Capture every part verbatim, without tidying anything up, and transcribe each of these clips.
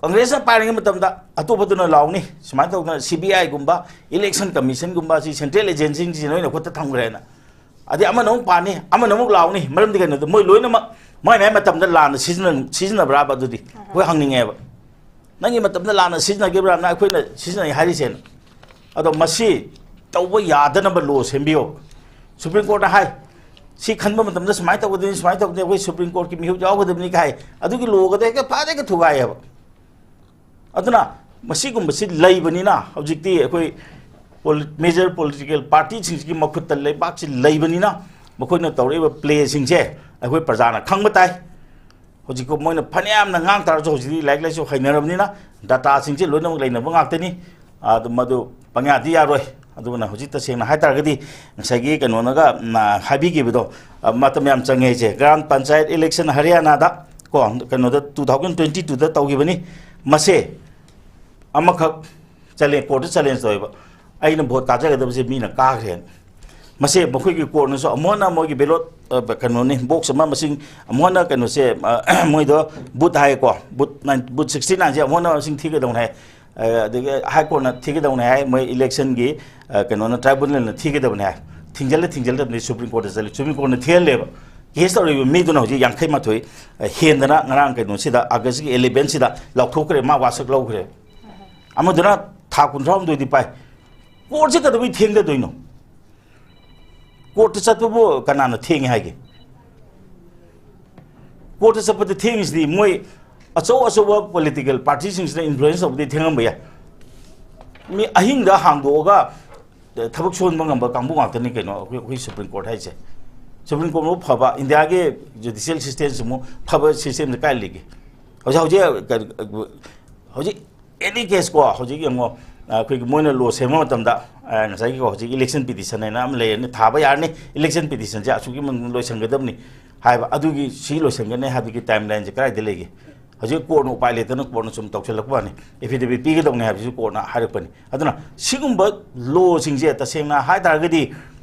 ꯀꯪꯒ꯭ꯔꯦꯁꯅ ꯄꯥꯏꯔꯤꯉꯩ ꯃꯇꯝꯗ ꯑꯇꯣꯞꯄꯗꯨꯅ ꯂꯥꯎꯅꯤ, ꯁꯨꯃꯥꯏꯅ ꯇꯧꯗꯅ ꯁꯤ ꯕꯤ ꯑꯥꯏꯒꯨꯝꯕ, ꯏꯂꯦꯛꯁꯟ ꯀꯃꯤꯁꯟꯒꯨꯝꯕ, ꯁꯤ ꯁꯦꯟꯇ꯭ꯔꯦꯜ ꯑꯦꯖꯦꯟꯁꯤꯁꯤꯡꯁꯤ ꯅꯣꯏꯅ ꯈꯨꯠꯇ ꯊꯝꯈ꯭ꯔꯦꯅ꯫ ꯑꯗꯩ ꯑꯃꯅ ꯑꯃꯨꯛ ꯄꯥꯅꯤ, ꯑꯃꯅ ꯑꯃꯨꯛ ꯂꯥꯎꯅꯤ꯫ ꯃꯔꯝꯗꯤ ꯀꯩꯅꯣꯗ ꯃꯣꯏ ꯂꯣꯏꯅꯃꯛ ꯃꯥꯏ ꯃꯥꯏ ꯃꯇꯝꯗ ꯂꯥꯟꯅ ꯁꯤꯖꯤꯟꯅ-, ꯁꯤꯖꯤꯟꯅꯕ꯭ꯔꯥꯕ? ꯑꯗꯨꯗꯤ ꯑꯩꯈꯣꯏ ꯍꯪꯅꯤꯡꯉꯦꯕ꯫ ꯅꯪꯒꯤ ꯃꯇꯝꯗ ꯂꯥꯟꯅ ꯁꯤꯖꯤꯟꯅꯈꯤꯕ꯭ꯔꯥ? ꯅꯪ ꯑꯩꯈꯣꯏꯅ ꯁꯤꯖꯤꯟꯅꯩ ꯍꯥꯏꯔꯤꯁꯦꯅ꯫ ꯑꯗꯣ ꯃꯁꯤ ꯇꯧꯕ ꯌꯥꯗꯅꯕ ꯂꯣ ꯁꯦꯝꯕꯤꯌꯣ꯫ ꯁꯨꯄ꯭ꯔꯤꯝ ꯀꯣꯔꯠꯅ ꯍꯥꯏ, ꯁꯤ ꯈꯟꯕ ꯃꯇꯝꯗ ꯁꯨꯃꯥꯏꯅ ꯇꯧꯒꯗꯕꯅꯤ, ꯁꯨꯃꯥꯏꯅ ꯇꯧꯒꯗꯕꯅꯤ, ꯑꯩꯈꯣꯏ ꯁꯨꯄ꯭ꯔꯤꯝ ꯀꯣꯔꯠꯀꯤ ꯃꯤꯍꯨꯠ ꯌꯥꯎꯒꯗꯕꯅꯤ ꯀꯥꯏ꯫ ꯑꯗꯨꯒꯤ ꯂꯣꯒꯗꯣ ꯍꯦꯛꯇ ꯐꯖꯅ ꯊꯨꯒꯥꯏꯌꯦꯕ꯫ ꯑꯗꯨꯅ ꯃꯁꯤꯒꯨꯝꯕꯁꯤ ꯂꯩꯕꯅꯤꯅ ꯍꯧꯖꯤꯛꯇꯤ ꯑꯩꯈꯣꯏ ꯄꯣꯂꯤ-, ꯃꯦꯖꯔ ꯄꯣꯂꯤꯇꯤꯀꯦꯜ ꯄꯥꯔꯇꯤꯁꯤꯡꯁꯤꯒꯤ ꯃꯈꯨꯠꯇ ꯂꯩꯕꯥꯛꯁꯤ ꯂꯩꯕꯅꯤꯅ ꯃꯈꯣꯏꯅ ꯇꯧꯔꯛꯏꯕ ꯄ꯭ꯂꯦꯁꯤꯡꯁꯦ ꯑꯩꯈꯣꯏ ꯄ꯭ꯔꯖꯥꯅ ꯈꯪꯕ ꯇꯥꯏ꯫ ꯍꯧꯖꯤꯛ ꯃꯣꯏꯅ ꯐꯅꯌꯥꯝꯅ ꯉꯥꯡ ꯇꯥꯔꯁꯨ ꯍꯧꯖꯤꯛꯇꯤ ꯂꯥꯏꯔꯤꯛ ꯂꯥꯏꯁꯨ ꯍꯩꯅꯔꯕꯅꯤꯅ ꯗꯇꯥꯁꯤꯡꯁꯦ ꯂꯣꯏꯅꯃꯛ ꯂꯩꯅꯕ ꯉꯥꯛꯇꯅꯤ꯫ ꯑꯗꯨ ꯃꯗꯨ ꯄꯪꯌꯥꯗꯤ ꯌꯥꯔꯣꯏ꯫ ꯑꯗꯨꯅ ꯍꯧꯖꯤꯛ ꯇꯁꯦꯡꯅ ꯍꯥꯏ ꯇꯥꯔꯒꯗꯤ ꯉꯁꯥꯏꯒꯤ ꯀꯩꯅꯣꯅꯒ, ꯎꯝ, ꯍꯥꯏꯕꯤꯈꯤꯕꯗꯣ, ꯑ, ꯃꯇꯝ ꯌꯥꯝ ꯆꯪꯉꯦ ꯍꯥꯏꯁꯦ꯫ ꯒ꯭ꯔꯥꯟ ꯄꯟꯆꯥꯌꯠ ꯏꯂꯦꯛꯁꯟ ꯍꯔꯤꯌꯥꯅꯥꯗ ꯀꯣ, ꯀꯩꯅꯣꯗ two thousand twenty twoꯗ ꯇꯧꯈꯤꯕꯅꯤ꯫ ꯃꯁꯦ ꯑꯃꯈꯛ ꯆꯦꯂꯦꯟ-, ꯀꯣꯔꯠꯇ ꯆꯦꯂꯦꯟꯖ ꯇꯧꯋꯦꯕ, "ꯑꯩꯅ ꯚꯣꯠ ꯀꯥꯖꯒꯗꯕꯁꯦ ꯃꯤꯅ ꯀꯥꯈ꯭ꯔꯦꯅ"꯫ ꯃꯁꯦ ꯃꯈꯣꯏꯒꯤ ꯀꯣꯔꯠꯅꯁꯨ ꯑꯃꯨꯛ ꯍꯟꯅ ꯃꯣꯏꯒꯤ ꯕꯦꯂꯣꯠ, ꯑ, ꯀꯩꯅꯣꯅꯤ, ꯕꯣꯛꯁ ꯑꯃ ꯃꯁꯤꯡ ꯑꯃꯨꯛ ꯍꯟꯅ ꯀꯩꯅꯣꯁꯦ, ꯑ, ꯃꯣꯏꯗꯣ ꯕꯨꯠ ꯍꯥꯏꯌꯦꯀꯣ, ꯕꯨꯠ nine, ꯕꯨꯠ sixty nineꯁꯦ ꯑꯃꯨꯛ ꯍꯟꯅ ꯃꯁꯤꯡ ꯊꯤꯒꯗꯧꯅꯦ ꯍꯥꯏ꯫ ꯑ, ꯑꯗꯒꯤ ꯍꯥꯏ ꯀꯣꯔꯠꯅ ꯊꯤꯒꯗꯧꯅꯦ ꯍꯥꯏ, ꯃꯣꯏ ꯏꯂꯦꯛꯁꯟꯒꯤ, ꯑ, ꯀꯩꯅꯣꯅ, ꯇ꯭ꯔꯥꯏꯕꯨꯅꯦꯜꯅ ꯊꯤꯒꯗꯕꯅꯦ ꯍꯥꯏ꯫ ꯊꯤꯡꯖꯤꯜꯂꯦ, ꯊꯤꯡꯖꯤꯜꯂꯗꯕꯅꯤ, ꯁꯨꯄ꯭ꯔꯤꯝ ꯀꯣꯔꯠꯇ ꯆꯠꯂꯤ, ꯁꯨꯄ꯭ꯔꯤꯝ ꯀꯣꯔꯠꯅ ꯊꯤꯍꯜꯂꯦꯕ꯫ ꯀꯦꯁ ꯇꯧꯔꯤꯕ ꯃꯤꯗꯨꯅ ꯍꯧꯖꯤꯛ ꯌꯥꯡꯈꯩ ꯃꯥꯊꯣꯏ, ꯑ, ꯍꯦꯟꯗꯅ ꯉꯔꯥꯡ ꯀꯩꯅꯣꯁꯤꯗ, ꯑꯥꯒꯁꯀꯤ elevenꯁꯤꯗ ꯂꯥꯎꯊꯣꯛꯈ꯭ꯔꯦ, ꯃꯥ ꯋꯥꯁꯛ ꯂꯧꯈ꯭ꯔꯦ꯫ ꯑꯃꯗꯨꯅ ꯊꯥ ꯀꯨꯟꯊ꯭ꯔꯥꯍꯨꯝꯗꯣꯏꯗꯤ ꯄꯥꯏ꯫ ꯀꯣꯔꯠꯁꯦ ꯀꯩꯗꯧꯕꯩ ꯊꯦꯡꯊꯗꯣꯏꯅꯣ? ꯀꯣꯔꯠꯇ ꯆꯠꯄꯕꯨ ꯀꯅꯥꯅ ꯊꯦꯡꯉꯦ ꯍꯥꯏꯒꯦ? ꯀꯣꯔꯠꯇ ꯆꯠꯄꯗ ꯊꯦꯡꯉꯤꯁꯤꯗꯤ ꯃꯣꯏ ꯑꯆꯧ ꯑꯆꯧꯕ ꯄꯣꯂꯤꯇꯤꯀꯦꯜ ꯄꯥꯔꯇꯤꯁꯤꯡꯁꯤꯅ ꯏꯟꯐ꯭ꯂꯨꯌꯦꯟꯁ ꯇꯧꯕꯗꯤ ꯊꯦꯡꯉꯝꯕ ꯌꯥꯏ꯫ ꯃꯤ ꯑꯍꯤꯡꯗ ꯍꯥꯡꯗꯣꯛꯑꯒ ꯊꯕꯛ ꯁꯨꯍꯟꯕ ꯉꯝꯕ ꯀꯥꯡꯕꯨ ꯉꯥꯛꯇꯅꯤ ꯀꯩꯅꯣ ꯑꯩꯈꯣꯏ, ꯑꯩꯈꯣꯏ ꯁꯨꯄ꯭ꯔꯤꯝ ꯀꯣꯔꯠ ꯍꯥꯏꯁꯦ꯫ ꯁꯨꯄ꯭ꯔꯤꯝ ꯀꯣꯔꯠꯃꯨꯛ ꯐꯕ, ꯏꯟꯗꯤꯌꯥꯒꯤ ꯖꯨꯗꯤꯁꯤꯌꯦꯜ ꯁꯤꯁꯇꯦꯝꯁꯤꯃꯨꯛ ꯐꯕ ꯁꯤꯁꯇꯦꯝꯁꯦ ꯀꯥꯏ ꯂꯩꯒꯦ? ꯍꯧꯖꯤꯛ, ꯍꯧꯖꯤꯛ, ꯍꯧꯖꯤꯛ ꯑꯦꯅꯤ ꯀꯦꯁ ꯀꯣ, ꯍꯧꯖꯤꯛ ꯌꯦꯡꯉꯣ, ꯑꯩꯈꯣꯏꯒꯤ ꯃꯣꯏꯅ ꯂꯣ ꯁꯦꯝꯕ ꯃꯇꯝꯗ, ꯑ, ꯉꯁꯥꯏꯒꯤ ꯀꯣ, ꯍꯧꯖꯤꯛ ꯏꯂꯦꯛꯁꯟ ꯄꯤꯇꯤꯁꯟ ꯍꯥꯏꯅ ꯑꯃ ꯂꯩꯔꯅꯤ, ꯊꯥꯕ ꯌꯥꯔꯅꯤ, ꯏꯂꯦꯛꯁꯟ ꯄꯤꯇꯤꯁꯟꯁꯦ ꯑꯁꯨꯛꯀꯤ ꯃꯇꯨꯡ ꯂꯣꯏꯁꯟꯒꯗꯕꯅꯤ ꯍꯥꯏꯕ, ꯑꯗꯨꯒꯤ ꯁꯤ ꯂꯣꯏꯁꯟꯒꯅꯤ ꯍꯥꯏꯕꯒꯤ ꯇꯥꯏꯝ ꯂꯥꯏꯟꯁꯦ ꯀꯗꯥꯏꯗ ꯂꯩꯒꯦ? ꯍꯧꯖꯤꯛ ꯀꯣꯔꯠꯅ ꯎꯄꯥꯏ ꯂꯩꯇꯅ ꯀꯣꯔꯠꯅ ꯁꯨꯝ ꯇꯧꯁꯜꯂꯛꯄ ꯋꯥꯅꯤ, ꯑꯦꯐꯤꯗꯦꯕꯤꯠ ꯄꯤꯒꯗꯧꯅꯤ ꯍꯥꯏꯕꯁꯨ ꯀꯣꯔꯠꯅ ꯍꯥꯏꯔꯛꯄꯅꯤ꯫ ꯑꯗꯨꯅ ꯁꯤꯒꯨꯝꯕ ꯂꯣꯁꯤꯡꯁꯦ ꯇꯁꯦꯡꯅ ꯍꯥꯏ ꯇꯥꯔꯒꯗꯤ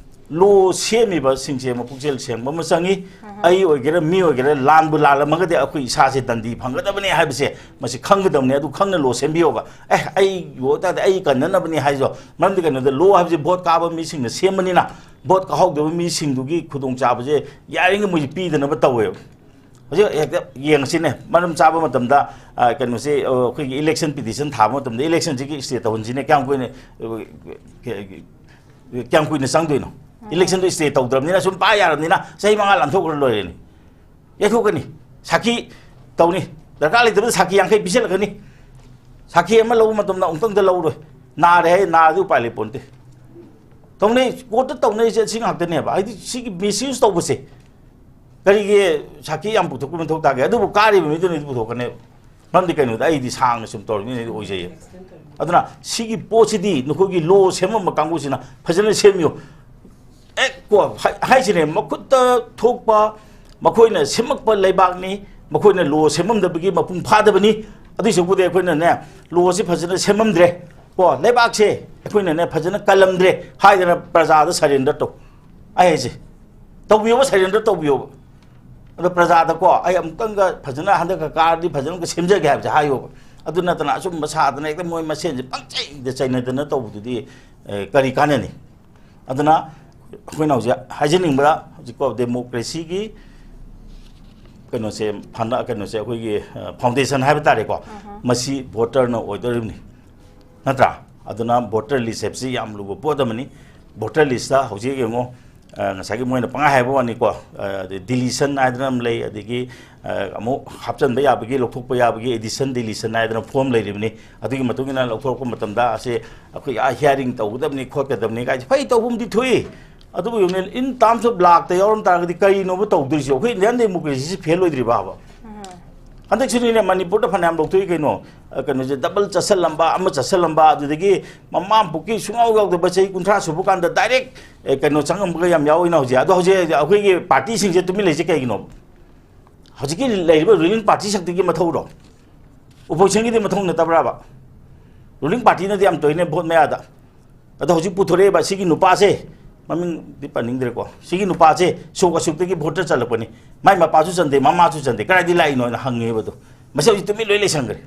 ꯂꯣ ꯁꯦꯝꯃꯤꯕꯁꯤꯡꯁꯦ ꯃꯄꯨꯛꯆꯦꯜ ꯁꯦꯡꯕ ꯑꯃ ꯆꯪꯉꯤ꯫ ꯑꯩ ꯑꯣꯏꯒꯦꯔꯥ, ꯃꯤ ꯑꯣꯏꯒꯦꯔꯥ, ꯂꯥꯟꯕꯨ ꯂꯥꯜꯂꯝꯃꯒꯗꯤ ꯑꯩꯈꯣꯏ ꯏꯁꯥꯁꯦ ꯗꯟꯗꯤ ꯐꯪꯒꯗꯕꯅꯦ ꯍꯥꯏꯕꯁꯦ ꯃꯁꯤ ꯈꯪꯒꯗꯕꯅꯦ꯫ ꯑꯗꯨ ꯈꯪꯅ ꯂꯣ ꯁꯦꯝꯕꯤꯌꯣꯕ꯫ ꯑꯦ, ꯑꯩ ꯑꯣꯏꯇꯥꯔꯗꯤ ꯑꯩ ꯀꯟꯅꯅꯕꯅꯤ ꯍꯥꯏꯁꯨ꯫ ꯃꯔꯝꯗꯤ ꯀꯩꯅꯣꯗ, ꯂꯣ ꯍꯥꯏꯕꯁꯦ ꯚꯣꯠ ꯀꯥꯕ ꯃꯤꯁꯤꯡꯅ ꯁꯦꯝꯕꯅꯤꯅ, ꯚꯣꯠ ꯀꯥꯍꯧꯗꯕ ꯃꯤꯁꯤꯡꯗꯨꯒꯤ ꯈꯨꯗꯣꯡꯆꯥꯕꯁꯦ ꯌꯥꯔꯤꯉꯩ ꯃꯣꯏꯁꯦ ꯄꯤꯗꯅꯕ ꯇꯧꯋꯦꯕ꯫ ꯍꯧꯖꯤꯛ ꯍꯦꯛꯇ ꯌꯦꯡꯉꯁꯤꯅꯦ, ꯃꯔꯝ ꯆꯥꯕ ꯃꯇꯝꯗ, ꯑ, ꯀꯩꯅꯣꯁꯦ, ꯑ, ꯑꯩꯈꯣꯏꯒꯤ election petition ꯊꯥꯕ ꯃꯇꯝꯗ electionꯁꯤꯒꯤ stay ꯇꯧꯍꯟꯁꯤꯅꯦ꯫ ꯀꯌꯥꯝ ꯀꯨꯏꯅ, ꯑ, ꯀꯌꯥꯝ ꯀꯨꯏꯅ ꯆꯪꯗꯣꯏꯅꯣ? Electionꯗꯨ stay ꯇꯧꯗ꯭ꯔꯕꯅꯤꯅ ꯁꯨꯝ ꯄꯥꯏ ꯌꯥꯔꯕꯅꯤꯅ ꯆꯍꯤ ꯃꯉꯥ ꯂꯥꯟꯊꯣꯛꯈ꯭ꯔ ꯂꯣꯏꯔꯦꯅꯦ꯫ ꯌꯩꯊꯣꯛꯀꯅꯤ꯫ ꯁꯥꯈꯤ ꯇꯧꯅꯤ꯫ ꯗꯔꯀꯥꯔ ꯂꯩꯇꯕꯗ ꯁꯥꯈꯤ ꯌꯥꯡꯈꯩ ꯄꯤꯁꯤꯜꯂꯛꯀꯅꯤ꯫ ꯁꯥꯈꯤ ꯑꯃ ꯂꯧꯕ ꯃꯇꯝꯗ ꯑꯃꯨꯛꯇꯪꯗ ꯂꯧꯔꯣꯏ꯫ ꯅꯥꯔꯦ ꯍꯥꯏ, ꯅꯥꯔꯗꯤ ꯎꯄꯥꯏ ꯂꯩ ꯄꯣꯟꯇꯦ꯫ ꯇꯧꯅꯩ, courtꯇ ꯇꯧꯅꯩꯁꯦ ꯁꯤ ꯉꯥꯛꯇꯅꯦꯕ꯫ ꯍꯥꯏꯗꯤ ꯁꯤꯒꯤ misuse ꯇꯧꯕꯁꯦ꯫ ꯀꯔꯤꯒꯤ ꯁꯥꯈꯤ ꯌꯥꯝ ꯄꯨꯊꯣꯛꯄ ꯃꯊꯧ ꯇꯥꯒꯦ? ꯑꯗꯨꯕꯨ ꯀꯥꯔꯤꯕ ꯃꯤꯗꯨꯅꯗꯤ ꯄꯨꯊꯣꯛꯀꯅꯦꯕ꯫ ꯃꯔꯝꯗꯤ ꯀꯩꯅꯣꯗ, ꯑꯩꯗꯤ ꯁꯥꯡꯅ ꯁꯨꯝ ꯇꯧꯔꯤꯕꯅꯤꯅ ꯑꯩꯗꯤ ꯑꯣꯏꯖꯩꯌꯦꯕ꯫ ꯑꯗꯨꯅ ꯁꯤꯒꯤ ꯄꯣꯠꯁꯤꯗꯤ ꯅꯈꯣꯏꯒꯤ ꯂꯣ ꯁꯦꯝꯃꯝꯕ ꯀꯥꯡꯕꯨꯁꯤꯅ ꯐꯖꯅ ꯁꯦꯝꯃꯤꯌꯨ꯫ ꯑꯦ, ꯀꯣ, ꯍꯥꯏ-, ꯍꯥꯏꯁꯤꯅꯦ, ꯃꯈꯨꯠꯇ ꯊꯣꯛꯄ ꯃꯈꯣꯏꯅ ꯁꯦꯝꯃꯛꯄ ꯂꯩꯕꯥꯛꯅꯤ, ꯃꯈꯣꯏꯅ ꯂꯣ ꯁꯦꯝꯃꯝꯗꯕꯒꯤ ꯃꯄꯨꯡ ꯐꯥꯗꯕꯅꯤ꯫ ꯑꯗꯨꯏ ꯁꯔꯨꯛꯄꯨꯗꯤ ꯑꯩꯈꯣꯏꯅꯅꯦ, ꯂꯣꯁꯤ ꯐꯖꯅ ꯁꯦꯝꯃꯝꯗ꯭ꯔꯦ, ꯀꯣ, ꯂꯩꯕꯥꯛꯁꯦ ꯑꯩꯈꯣꯏꯅꯅꯦ ꯐꯖꯅ ꯀꯜꯂꯝꯗ꯭ꯔꯦ ꯍꯥꯏꯗꯅ ꯄ꯭ꯔꯖꯥꯗ surrender ꯇꯧ꯫ ꯑꯩ ꯍꯥꯏꯁꯦ, ꯇꯧꯕꯤꯌꯣꯕ, surrender ꯇꯧꯕꯤꯌꯣꯕ꯫ ꯑꯗꯣ ꯄ꯭ꯔꯖꯥꯗꯀꯣ, "ꯑꯩ ꯑꯃꯨꯛꯇꯪꯒ ꯐꯖꯅ ꯍꯟꯗꯛꯀ ꯀꯥꯔꯗꯤ ꯐꯖꯅ ꯑꯃꯨꯛꯀ ꯁꯦꯝꯖꯒꯦ" ꯍꯥꯏꯕꯁꯦ ꯍꯥꯏꯌꯣꯕ꯫ ꯑꯗꯨ ꯅꯠꯇꯅ ꯑꯆꯨꯝꯕ ꯁꯥꯗꯅ ꯍꯦꯛꯇ ꯃꯣꯏ ꯃꯁꯦꯟꯁꯦ ꯄꯪꯆꯩꯗ ꯆꯩꯅꯗꯅ ꯇꯧꯕꯗꯨꯗꯤ, ꯑꯦ, ꯀꯔꯤ ꯀꯥꯟꯅꯅꯤ? ꯑꯗꯨꯅ ꯑꯩꯈꯣꯏꯅ ꯍꯧꯖꯤꯛ ꯍꯥꯏꯖꯅꯤꯡꯕꯗ, ꯍꯧꯖꯤꯛꯀꯣ democracyꯒꯤ ꯀꯩꯅꯣꯁꯦ, ꯐꯅ-, ꯀꯩꯅꯣꯁꯦ, ꯑꯩꯈꯣꯏꯒꯤ, ꯑ, foundation ꯍꯥꯏꯕ ꯇꯥꯔꯦꯀꯣ, ꯃꯁꯤ voterꯅ ꯑꯣꯏꯗꯧꯔꯤꯕꯅꯤ, ꯅꯠꯇ꯭ꯔꯥ? ꯑꯗꯨꯅ voter list ꯍꯥꯏꯕꯁꯤ ꯌꯥꯝ ꯂꯨꯕ ꯄꯣꯠ ꯑꯃꯅꯤ꯫ Voter listꯇ ꯍꯧꯖꯤꯛ ꯌꯦꯡꯉꯣ, ꯑ, ꯉꯁꯥꯏꯒꯤ ꯃꯣꯏꯅ ꯄꯪꯍꯥꯏ ꯍꯥꯏꯕ ꯋꯥꯅꯤꯀꯣ, ꯑ, ꯑꯗꯩ deletion ꯍꯥꯏꯗꯅ ꯑꯃ ꯂꯩ, ꯑꯗꯒꯤ, ꯑ, ꯑꯃꯨꯛ ꯍꯥꯞꯆꯤꯟꯕ ꯌꯥꯕꯒꯤ, ꯂꯧꯊꯣꯛꯄ ꯌꯥꯕꯒꯤ addition, deletion ꯍꯥꯏꯗꯅ form ꯂꯩꯔꯤꯕꯅꯤ꯫ ꯑꯗꯨꯒꯤ ꯃꯇꯨꯡ ꯏꯟꯅ ꯂꯧꯊꯣꯔꯛꯄ ꯃꯇꯝꯗ ꯑꯁꯦ ꯑꯩꯈꯣꯏ ꯑꯥ hearing ꯇꯧꯒꯗꯕꯅꯤ, ꯈꯣꯠꯀꯗꯕꯅꯤ ꯀꯥꯏꯁꯦ ꯐꯩ ꯇꯧꯐꯝꯗꯤ ꯊꯣꯛꯏ꯫ ꯑꯗꯨꯕꯨ ꯌꯦꯡꯉꯨꯅꯦ, in terms of ꯂꯥꯛꯇ ꯌꯥꯎꯔꯝ ꯇꯥꯔꯒꯗꯤ ꯀꯔꯤꯅꯣꯕ ꯇꯧꯗꯣꯏꯁꯦ? ꯑꯩꯈꯣꯏ Indian democracyꯁꯤ fail ꯑꯣꯏꯗ꯭ꯔꯤꯕ ꯍꯥꯏꯕ? ꯍꯟꯗꯛꯁꯤꯅꯅꯦ, ꯃꯅꯤꯄꯨꯔꯗ ꯐꯅꯌꯥꯝ ꯂꯧꯊꯣꯛꯏ ꯀꯩꯅꯣ꯫ ꯑ, ꯀꯩꯅꯣꯁꯦ, double ꯆꯠꯁꯜꯂꯝꯕ, ꯑꯃ ꯆꯠꯁꯜꯂꯝꯕ, ꯑꯗꯨꯗꯒꯤ ꯃꯃꯥ ꯃꯄꯣꯛꯀꯤ ꯁꯨꯡꯌꯥꯎ ꯌꯥꯎꯗꯕ ꯆꯍꯤ ꯀꯨꯟꯊ꯭ꯔꯥ ꯁꯨꯕ ꯀꯥꯟꯗ direct, ꯑꯦ, ꯀꯩꯅꯣ ꯆꯪꯉꯝꯕꯒ ꯌꯥꯝ ꯌꯥꯎꯏꯅ ꯍꯧꯖꯤꯛ꯫ ꯑꯗꯣ ꯍꯧꯖꯤꯛ ꯑꯩꯈꯣꯏꯒꯤ partyꯁꯤꯡꯁꯦ ꯇꯨꯃꯤꯟ ꯂꯩꯁꯦ ꯀꯩꯒꯤꯅꯣ? ꯍꯧꯖꯤꯛꯀꯤ ꯂꯩꯔꯤꯕ ruling party ꯁꯛꯇꯒꯤ ꯃꯊꯧꯔꯣ? Oppositionꯒꯤꯗꯤ ꯃꯊꯧ ꯅꯠꯇꯕ꯭ꯔꯥꯕ? Ruling partyꯅꯗꯤ ꯌꯥꯝ ꯇꯧꯏꯅꯦ vote ꯃꯌꯥꯗ꯫ ꯑꯗꯣ ꯍꯧꯖꯤꯛ ꯄꯨꯊꯣꯔꯛꯏꯕ ꯁꯤꯒꯤ ꯅꯨꯄꯥꯁꯦ, ꯃꯃꯤꯡꯗꯤ ꯄꯟꯅꯤꯡꯗ꯭ꯔꯦꯀꯣ, ꯁꯤꯒꯤ ꯅꯨꯄꯥꯁꯦ ꯁꯣꯛ ꯑꯁꯨꯛꯇꯒꯤ ꯚꯣꯇꯔ ꯆꯜꯂꯛꯄꯅꯤ, ꯃꯥꯏ ꯃꯄꯥꯁꯨ ꯆꯟꯗꯦ, ꯃꯃꯥꯁꯨ ꯆꯟꯗꯦ, ꯀꯗꯥꯏꯗꯒꯤ ꯂꯥꯛꯏꯅꯣ ꯍꯥꯏꯅ ꯍꯪꯉꯦꯕ꯫ ꯑꯗꯣ ꯃꯁꯤ ꯍꯧꯖꯤꯛ ꯇꯨꯃꯤꯟ ꯂꯣꯏ ꯂꯩꯁꯟꯈ꯭ꯔꯦ꯫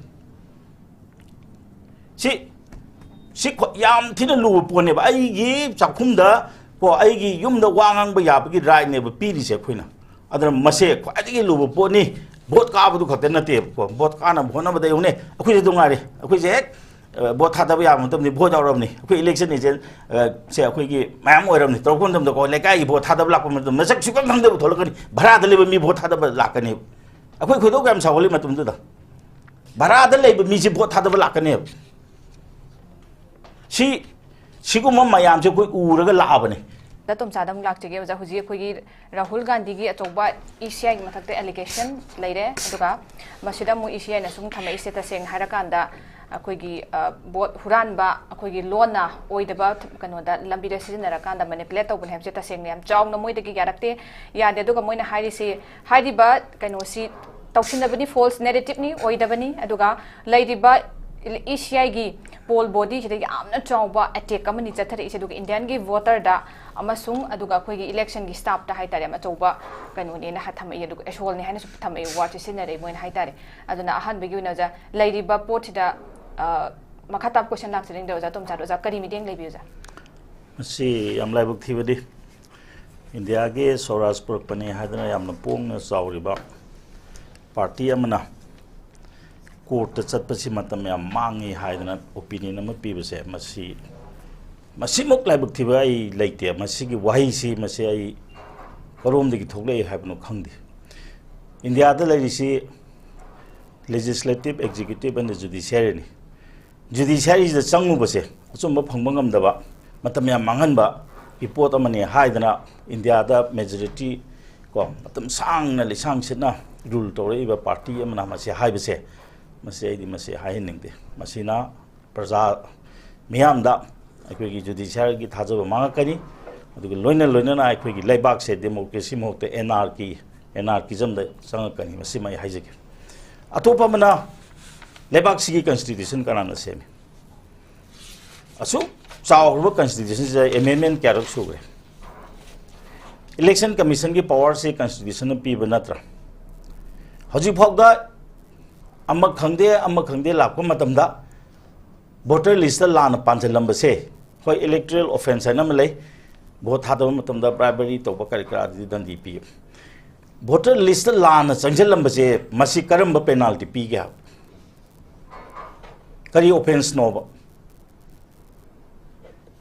ꯁꯤ ꯁꯤ ꯈ꯭ꯋꯥ- ꯌꯥꯝ ꯊꯤꯅ ꯂꯨꯕ ꯄꯣꯠꯅꯦꯕ꯫ ꯑꯩꯒꯤ ꯆꯥꯛꯈꯨꯝꯗ ꯀꯣ, ꯑꯩꯒꯤ ꯌꯨꯝꯗ ꯋꯥ ꯉꯥꯡꯕ ꯌꯥꯕꯒꯤ ꯔꯥꯏꯠꯅꯦꯕ ꯄꯤꯔꯤꯁꯦ ꯑꯩꯈꯣꯏꯅ꯫ ꯑꯗꯨꯅ ꯃꯁꯦ ꯈ꯭ꯋꯥꯏꯗꯒꯤ ꯂꯨꯕ ꯄꯣꯠꯅꯤ꯫ ꯚꯣꯠ ꯀꯥꯕꯗꯨ ꯈꯛꯇ ꯅꯠꯇꯦꯕꯀꯣ, ꯚꯣꯠ ꯀꯥꯅꯕ ꯍꯣꯠꯅꯕꯗ ꯌꯦꯡꯉꯨꯅꯦ, ꯑꯩꯈꯣꯏꯁꯨ ꯑꯗꯨꯝ ꯉꯥꯏꯔꯦ꯫ ꯑꯩꯈꯣꯏꯁꯦ ꯍꯦꯛ ꯑ, ꯚꯣꯠ ꯊꯥꯗꯕ ꯌꯥꯕ ꯃꯇꯝꯗꯤ ꯚꯣꯠ ꯌꯥꯎꯔꯕꯅꯤ꯫ ꯑꯩꯈꯣꯏ ꯏꯂꯦꯛꯁꯟ ꯑꯦꯖꯦꯟ, ꯑ, ꯁꯦ ꯑꯩꯈꯣꯏꯒꯤ ꯃꯌꯥꯝ ꯑꯣꯏꯔꯕꯅꯤ꯫ ꯇꯧꯔꯛꯄ ꯃꯇꯝꯗꯗꯀꯣ, ꯂꯩꯀꯥꯏꯒꯤ ꯚꯣꯠ ꯊꯥꯗꯕ ꯂꯥꯛꯄ ꯃꯇꯝꯗ ꯃꯁꯛ ꯁꯨꯛꯈꯪ ꯈꯪꯗꯕ ꯊꯣꯛꯂꯛꯀꯅꯤ꯫ ꯚꯔꯥꯗ ꯂꯩꯕ ꯃꯤ ꯚꯣꯠ ꯊꯥꯗꯕ ꯂꯥꯛꯀꯅꯦꯕ꯫ ꯑꯩꯈꯣꯏ ꯈꯣꯏꯗꯧ ꯀꯌꯥꯝ ꯁꯥꯎꯒꯠꯂꯤ ꯃꯇꯝꯗꯨꯗ꯫ ꯚꯔꯥꯗ ꯂꯩꯕ ꯃꯤꯁꯦ ꯚꯣꯠ ꯊꯥꯗꯕ ꯂꯥꯛꯀꯅꯦꯕ꯫ ꯁꯤ, ꯁꯤꯒꯨꯝꯕ ꯃꯌꯥꯝꯁꯦ ꯑꯩꯈꯣꯏ ꯎꯔꯒ ꯂꯥꯛꯑꯕꯅꯦ꯫ ꯗꯥ ꯇꯣꯝꯆꯥꯗ ꯑꯃꯨꯛ ꯂꯥꯛꯆꯒꯦ ꯑꯣꯖꯥ꯫ ꯍꯧꯖꯤꯛ ꯑꯩꯈꯣꯏꯒꯤ ꯔꯥꯍꯨꯜ ꯒꯥꯟꯙꯤꯒꯤ ꯑꯆꯧꯕ ꯏ ꯁꯤ ꯑꯥꯏꯒꯤ ꯃꯊꯛꯇ ꯑꯦꯂꯤꯒꯦꯁꯟ ꯂꯩꯔꯦ, ꯑꯗꯨꯒ ꯃꯁꯤꯗ ꯑꯃꯨꯛ ꯏ ꯁꯤ ꯑꯥꯏꯅ ꯁꯨꯝ ꯊꯝꯃꯛꯏꯁꯦ, ꯇꯁꯦꯡꯅ ꯍꯥꯏꯔꯀꯥꯟꯗ ꯑꯩꯈꯣꯏꯒꯤ, ꯑ, ꯚꯣꯠ ꯍꯨꯔꯥꯟꯕ, ꯑꯩꯈꯣꯏꯒꯤ ꯂꯣꯟꯅ ꯑꯣꯏꯗꯕ ꯀꯩꯅꯣꯗ, ꯂꯝꯕꯤꯗ ꯁꯤꯖꯤꯟꯅꯔꯀꯥꯟꯗ ꯃꯦꯅꯤꯄꯨꯂꯦꯠ ꯇꯧꯕꯅꯦ ꯍꯥꯏꯕꯁꯦ ꯇꯁꯦꯡꯅ ꯌꯥꯝ ꯆꯥꯎꯅ ꯃꯣꯏꯗꯒꯤ ꯌꯥꯔꯛꯇꯦ, ꯌꯥꯗꯦ꯫ ꯑꯗꯨꯒ ꯃꯣꯏꯅ ꯍꯥꯏꯔꯤꯁꯤ, ꯍꯥꯏꯔꯤꯕ ꯀꯩꯅꯣꯁꯤ ꯇꯧꯁꯤꯟꯅꯕꯅꯤ, ꯐꯣꯜꯁ ꯅꯦꯔꯦꯇꯤꯞꯅꯤ, ꯑꯣꯏꯗꯕꯅꯤ꯫ ꯑꯗꯨꯒ ꯂꯩꯔꯤꯕ ꯏ ꯁꯤ ꯑꯥꯏꯒꯤ ꯄꯣꯜ ꯕꯣꯗꯤꯁꯤꯗ ꯌꯥꯝꯅ ꯆꯥꯎꯕ ꯑꯦꯇꯦꯛ ꯑꯃꯅꯤ ꯆꯠꯊꯔꯛꯏꯁꯦ꯫ ꯑꯗꯨꯒ ꯏꯟꯗꯤꯌꯥꯟꯒꯤ ꯚꯣꯇꯔꯗ ꯑꯃꯁꯨꯡ ꯑꯗꯨꯒ ꯑꯩꯈꯣꯏꯒꯤ ꯏꯂꯦꯛꯁꯟꯒꯤ ꯁ꯭ꯇꯥꯐꯇ ꯍꯥꯏꯇꯥꯔꯦ, ꯌꯥꯝ ꯑꯆꯧꯕ ꯀꯩꯅꯣꯅꯦꯅ ꯍꯥ-, ꯊꯝꯃꯛꯏ, ꯑꯗꯨꯒ ꯑꯦꯁꯣꯜꯅꯦ ꯍꯥꯏꯅꯁꯨ ꯊꯝꯃꯛꯏ, ꯋꯥꯔꯗꯁꯦ ꯁꯤꯖꯤꯟꯅꯔꯛꯏ ꯃꯣꯏꯅ ꯍꯥꯏꯇꯥꯔꯦ꯫ ꯑꯗꯨꯅ ꯑꯍꯥꯟꯕꯒꯤ ꯑꯣꯏꯅ ꯑꯣꯖꯥ, ꯂꯩꯔꯤꯕ ꯄꯣꯠꯁꯤꯗ, ꯑ, ꯃꯈꯥ ꯇꯥꯕ ꯀꯣꯏꯁꯟ ꯂꯥꯛꯆꯅꯤꯡꯗ꯭ꯔꯦ ꯑꯣꯖꯥ ꯇꯣꯝꯆꯥꯗ꯫ ꯑꯣꯖꯥ, ꯀꯔꯤ ꯃꯤꯠꯌꯦꯡ ꯂꯩꯕꯤ ꯑꯣꯖꯥ? ꯃꯁꯤ ꯌꯥꯝ ꯂꯥꯏꯕꯛ ꯊꯤꯕꯗꯤ, ꯏꯟꯗꯤꯌꯥꯒꯤ ꯁ꯭ꯋꯔꯥꯖ ꯄꯨꯔꯛꯄꯅꯤ ꯍꯥꯏꯗꯅ ꯌꯥꯝꯅ ꯄꯣꯡꯅ ꯆꯥꯎꯔꯤꯕ ꯄꯥꯔꯇꯤ ꯑꯃꯅ ꯀꯣꯔꯠꯇ ꯆꯠꯄꯁꯤ ꯃꯇꯝ ꯌꯥꯝ ꯃꯥꯡꯉꯤ ꯍꯥꯏꯗꯅ ꯑꯣꯄꯤꯅꯤꯌꯟ ꯑꯃ ꯄꯤꯕꯁꯦ, ꯃꯁꯤ, ꯃꯁꯤꯃꯨꯛ ꯂꯥꯏꯕꯛ ꯊꯤꯕ ꯑꯩ ꯂꯩꯇꯦ꯫ ꯃꯁꯤꯒꯤ ꯋꯥꯍꯩꯁꯤ, ꯃꯁꯤ ꯑꯩ ꯀꯔꯣꯝꯗꯒꯤ ꯊꯣꯛꯂꯛꯏ ꯍꯥꯏꯕꯅꯣ ꯈꯪꯗꯦ꯫ ꯏꯟꯗꯤꯌꯥꯗ ꯂꯩꯔꯤꯁꯤ legislative, executive and judiciaryꯅꯤ꯫ ꯖꯨꯗꯤꯁꯤꯌꯥꯔꯤꯁꯤꯗ ꯆꯪꯉꯨꯕꯁꯦ ꯑꯆꯨꯝꯕ ꯐꯪꯕ ꯉꯝꯗꯕ, ꯃꯇꯝ ꯌꯥꯝ ꯃꯥꯡꯍꯟꯕꯒꯤ ꯄꯣꯠ ꯑꯃꯅꯤ ꯍꯥꯏꯗꯅ ꯏꯟꯗꯤꯌꯥꯗ ꯃꯦꯖꯣꯔꯤꯇꯤ ꯀꯣ, ꯃꯇꯝ ꯁꯥꯡꯅ ꯂꯤꯁꯥꯡ ꯁꯤꯠꯅ ꯔꯨꯜ ꯇꯧꯔꯛꯏꯕ ꯄꯥꯔꯇꯤ ꯑꯃꯅ ꯃꯁꯤ ꯍꯥꯏꯕꯁꯦ, ꯃꯁꯤ ꯑꯩꯗꯤ ꯃꯁꯤ ꯍꯥꯏꯍꯟꯅꯤꯡꯗꯦ꯫ ꯃꯁꯤꯅ ꯄ꯭ꯔꯖꯥ ꯃꯤꯌꯥꯝꯗ ꯑꯩꯈꯣꯏꯒꯤ ꯖꯨꯗꯤꯁꯤꯌꯥꯔꯤꯒꯤ ꯊꯥꯖꯕ ꯃꯥꯡꯉꯛꯀꯅꯤ꯫ ꯑꯗꯨꯒ ꯂꯣꯏꯅ ꯂꯣꯏꯅꯅ ꯑꯩꯈꯣꯏꯒꯤ ꯂꯩꯕꯥꯛꯁꯦ ꯗꯦꯃꯣꯀ꯭ꯔꯦꯁꯤ ꯃꯍꯨꯠꯇ ꯑꯦꯅꯥꯔꯀꯤ, ꯑꯦꯅꯥꯔꯀꯤꯖꯝꯗ ꯆꯪꯉꯛꯀꯅꯤ꯫ ꯃꯁꯤꯃ ꯑꯩ ꯍꯥꯏꯖꯒꯦ꯫ ꯑꯇꯣꯞꯄ ꯑꯃꯅ, ꯂꯩꯕꯥꯛꯁꯤꯒꯤ ꯀꯟꯁꯇꯤꯇ꯭ꯌꯨꯁꯟ ꯀꯅꯥꯅ ꯁꯦꯝꯃꯤ? ꯑꯁꯨꯛ ꯆꯥꯎꯈ꯭ꯔꯕ ꯀꯟꯁꯇꯤꯇ꯭ꯌꯨꯁꯟꯁꯤꯗ ꯑꯦꯃꯦꯟꯃꯦꯟ ꯀꯌꯥꯔꯛ ꯁꯨꯈ꯭ꯔꯦ? Election Commissionꯒꯤ powerꯁꯤ constitutionꯅ ꯄꯤꯕ ꯅꯠꯇ꯭ꯔꯥ? ꯍꯧꯖꯤꯛ ꯐꯥꯎꯗ ꯑꯃ ꯈꯪꯗꯦ, ꯑꯃ ꯈꯪꯗꯦ ꯂꯥꯛꯄ ꯃꯇꯝꯗ voter listꯇ ꯂꯥꯟꯅ ꯄꯥꯟꯁꯤꯜꯂꯝꯕꯁꯦ, ꯍꯣꯏ, electoral offence ꯍꯥꯏꯅ ꯑꯃ ꯂꯩ, vote ꯊꯥꯗꯕ ꯃꯇꯝꯗ bribery ꯇꯧꯕ ꯀꯔꯤ ꯀꯔꯥ, ꯑꯗꯨꯗꯤ ꯗꯟꯗꯤ ꯄꯤ꯫ Voter listꯇ ꯂꯥꯟꯅ ꯆꯪꯁꯤꯜꯂꯝꯕꯁꯦ, ꯃꯁꯤ ꯀꯔꯝꯕ penalty ꯄꯤꯒꯦ ꯍꯥꯏꯕ? ꯀꯔꯤ offenceꯅꯣꯕ?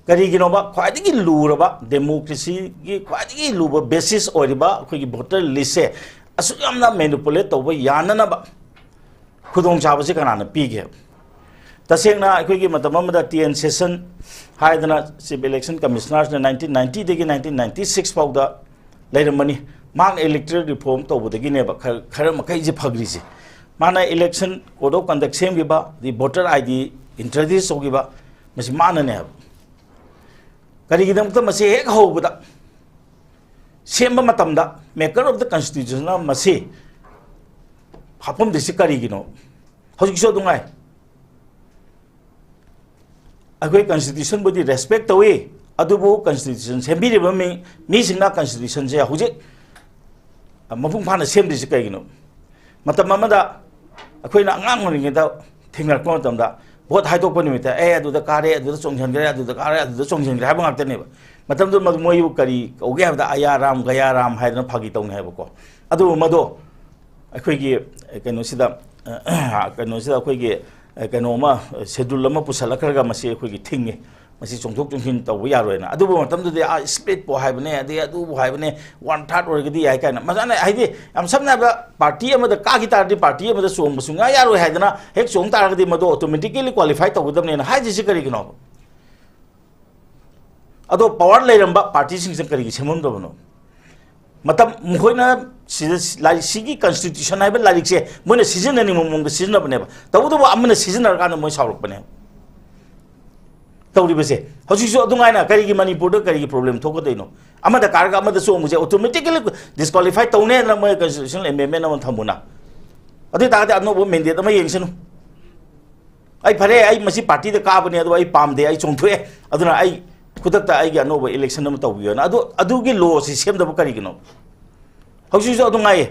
ꯀꯔꯤꯒꯤꯅꯣꯕ? ꯈ꯭ꯋꯥꯏꯗꯒꯤ ꯂꯨꯔꯕ, democracyꯒꯤ ꯈ꯭ꯋꯥꯏꯗꯒꯤ ꯂꯨꯕ basis ꯑꯣꯏꯔꯤꯕ ꯑꯩꯈꯣꯏꯒꯤ voter listꯁꯦ ꯑꯁꯨꯛ ꯌꯥꯝꯅ manipulate ꯇꯧꯕ ꯌꯥꯅꯅꯕ ꯈꯨꯗꯣꯡꯆꯥꯕꯁꯦ ꯀꯅꯥꯅ ꯄꯤꯒꯦ? ꯇꯁꯦꯡꯅ ꯑꯩꯈꯣꯏꯒꯤ ꯃꯇꯝ ꯑꯃꯗ T N Sesson ꯍꯥꯏꯗꯅ Chief Election Commissionerꯁꯤꯅ nineteen ninetyꯗꯒꯤ nineteen ninety six ꯐꯥꯎꯗ ꯂꯩꯔꯝꯕꯅꯤ꯫ ꯃꯍꯥꯛꯅ electoral reform ꯇꯧꯕꯗꯒꯤꯅꯦꯕ ꯈꯔ, ꯈꯔ ꯃꯈꯩꯁꯦ ꯐꯈ꯭ꯔꯤꯁꯦ꯫ ꯃꯥꯅ election code of conduct ꯁꯦꯝꯈꯤꯕ, ꯑꯗꯩ voter ID introduce ꯇꯧꯈꯤꯕ, ꯃꯁꯤ ꯃꯥꯅꯅꯦ ꯍꯥꯏꯕ꯫ ꯀꯔꯤꯒꯤꯗꯃꯛꯇ ꯃꯁꯤ ꯍꯦꯛ ꯍꯧꯕꯗ ꯁꯦꯝꯕ ꯃꯇꯝꯗ maker of the constitutionꯅ ꯃꯁꯤ ꯍꯥꯞꯄꯝꯗ꯭ꯔꯤꯁꯤ ꯀꯔꯤꯒꯤꯅꯣ? ꯍꯧꯖꯤꯛꯁꯨ ꯑꯗꯨꯝ ꯉꯥꯏ꯫ ꯑꯩꯈꯣꯏ constitutionꯕꯨꯗꯤ respect ꯇꯧꯏ, ꯑꯗꯨꯕꯨ constitution ꯁꯦꯝꯕꯤꯔꯤꯕ ꯃꯤ, ꯃꯤꯁꯤꯡꯅ constitutionꯁꯦ ꯍꯧꯖꯤꯛ ꯃꯄꯨꯡ ꯐꯥꯅ ꯁꯦꯝꯗ꯭ꯔꯤꯁꯤ ꯀꯩꯒꯤꯅꯣ? ꯃꯇꯝ ꯑꯃꯗ ꯑꯩꯈꯣꯏꯅ ꯑꯉꯥꯡ ꯑꯣꯏꯔꯤꯉꯩꯗ ꯊꯦꯡꯅꯔꯛꯄ ꯃꯇꯝꯗ, vote ꯍꯥꯏꯗꯣꯛꯄ ꯅꯨꯃꯤꯠꯇ, "ꯑꯦ, ꯑꯗꯨꯗ ꯀꯥꯔꯦ, ꯑꯗꯨꯗ ꯆꯣꯡꯁꯤꯟꯈ꯭ꯔꯦ, ꯑꯗꯨꯗ ꯀꯥꯔꯦ, ꯑꯗꯨꯗ ꯆꯣꯡꯁꯤꯟꯈ꯭ꯔꯦ" ꯍꯥꯏꯕ ꯉꯥꯛꯇꯅꯦꯕ꯫ ꯃꯇꯝꯗꯨꯗ ꯃꯗꯨ ꯃꯣꯏꯕꯨ ꯀꯔꯤ ꯀꯧꯒꯦ ꯍꯥꯏꯕꯗ, "ꯑꯌꯥꯔꯥꯝ, ꯒꯌꯥꯔꯥꯝ" ꯍꯥꯏꯗꯅ ꯐꯥꯒꯤ ꯇꯧꯅꯩ ꯍꯥꯏꯕꯀꯣ꯫ ꯑꯗꯨꯕꯨ ꯃꯗꯣ ꯑꯩꯈꯣꯏꯒꯤ, ꯑ, ꯀꯩꯅꯣꯁꯤꯗ, ꯑ, ꯀꯩꯅꯣꯁꯤꯗ ꯑꯩꯈꯣꯏꯒꯤ, ꯑ, ꯀꯩꯅꯣ ꯑꯃ, schedule ꯑꯃ ꯄꯨꯁꯜꯂꯛꯈ꯭ꯔꯒ ꯃꯁꯤ ꯑꯩꯈꯣꯏꯒꯤ ꯊꯤꯡꯉꯤ, ꯃꯁꯤ ꯆꯣꯡꯊꯣꯛ ꯆꯣꯡꯁꯤꯟ ꯇꯧꯕ ꯌꯥꯔꯣꯏꯅ꯫ ꯑꯗꯨꯕꯨ ꯃꯇꯝꯗꯨꯗꯤ, "ꯑꯥ, splitꯄꯨ ꯍꯥꯏꯕꯅꯦ, ꯑꯗꯩ ꯑꯗꯨꯕꯨ ꯍꯥꯏꯕꯅꯦ, one third ꯑꯣꯏꯔꯒꯗꯤ ꯌꯥꯏ" ꯀꯥꯏꯅ꯫ ꯃꯁꯥꯅ ꯍꯥꯏꯗꯤ, ꯌꯥꯝ ꯁꯝꯅ ꯍꯥꯏꯕꯗ, party ꯑꯃꯗ ꯀꯥꯈꯤ ꯇꯥꯔꯗꯤ party ꯑꯃꯗ ꯆꯣꯡꯕ ꯁꯨꯡꯌꯥ ꯌꯥꯔꯣꯏ ꯍꯥꯏꯗꯅ, ꯍꯦꯛ ꯆꯣꯡ ꯇꯥꯔꯒꯗꯤ ꯃꯗꯨ automatically qualify ꯇꯧꯒꯗꯕꯅꯦꯅ ꯍꯥꯏꯗ꯭ꯔꯤꯁꯤ ꯀꯔꯤꯒꯤꯅꯣ? ꯑꯗꯣ power ꯂꯩꯔꯝꯕ partyꯁꯤꯡꯁꯤꯅ ꯀꯔꯤꯒꯤ ꯁꯦꯝꯃꯝꯗꯕꯅꯣ? ꯃꯇꯝ ꯃꯈꯣꯏꯅ ꯁꯤꯗ ꯂꯥꯏꯔꯤꯛ, ꯁꯤꯒꯤ constitution ꯍꯥꯏꯕ ꯂꯥꯏꯔꯤꯛꯁꯦ ꯃꯣꯏꯅ ꯁꯤꯖꯤꯟꯅꯅꯤꯡꯕ ꯃꯑꯣꯡꯗ ꯁꯤꯖꯤꯟꯅꯕꯅꯦꯕ꯫ ꯇꯧꯕꯇꯕꯨ ꯑꯃꯅ ꯁꯤꯖꯤꯟꯅꯔꯀꯥꯟꯗ ꯃꯣꯏ ꯁꯥꯎꯔꯛꯄꯅꯦꯕ ꯇꯧꯔꯤꯕꯁꯦ꯫ ꯍꯧꯖꯤꯛꯁꯨ ꯑꯗꯨꯃꯥꯏꯅ ꯀꯔꯤꯒꯤ ꯃꯅꯤꯄꯨꯔꯗ ꯀꯔꯤꯒꯤ problem ꯊꯣꯛꯀꯗꯣꯏꯅꯣ? ꯑꯃꯗ ꯀꯥꯔꯒ ꯑꯃꯗ ꯆꯣꯡꯕꯁꯦ automatically disqualify ꯇꯧꯅꯦꯅ ꯃꯣꯏ constitutional amendment ꯑꯃ ꯊꯝꯃꯨꯅ꯫ ꯑꯗꯨ ꯑꯣꯏ ꯇꯥꯔꯒꯗꯤ ꯑꯅꯧꯕ mandate ꯑꯃ ꯌꯦꯡꯁꯅꯨ꯫ "ꯑꯩ ꯐꯔꯦ, ꯑꯩ ꯃꯁꯤ partyꯗ ꯀꯥꯕꯅꯦ, ꯑꯗꯣ ꯑꯩ ꯄꯥꯝꯗꯦ, ꯑꯩ ꯆꯣꯡꯊꯣꯛꯑꯦ, ꯑꯗꯨꯅ ꯑꯩ ꯈꯨꯗꯛꯇ ꯑꯩꯒꯤ ꯑꯅꯧꯕ ꯏꯂꯦꯛꯁꯟ ꯑꯃ ꯇꯧꯕꯤꯌꯣꯅ꯫ ꯑꯗꯨ, ꯑꯗꯨꯒꯤ ꯂꯣꯁꯤ ꯁꯦꯝꯗꯕ ꯀꯔꯤꯒꯤꯅꯣ? ꯍꯧꯖꯤꯛꯁꯨ ꯑꯗꯨꯝ ꯉꯥꯏꯌꯦ꯫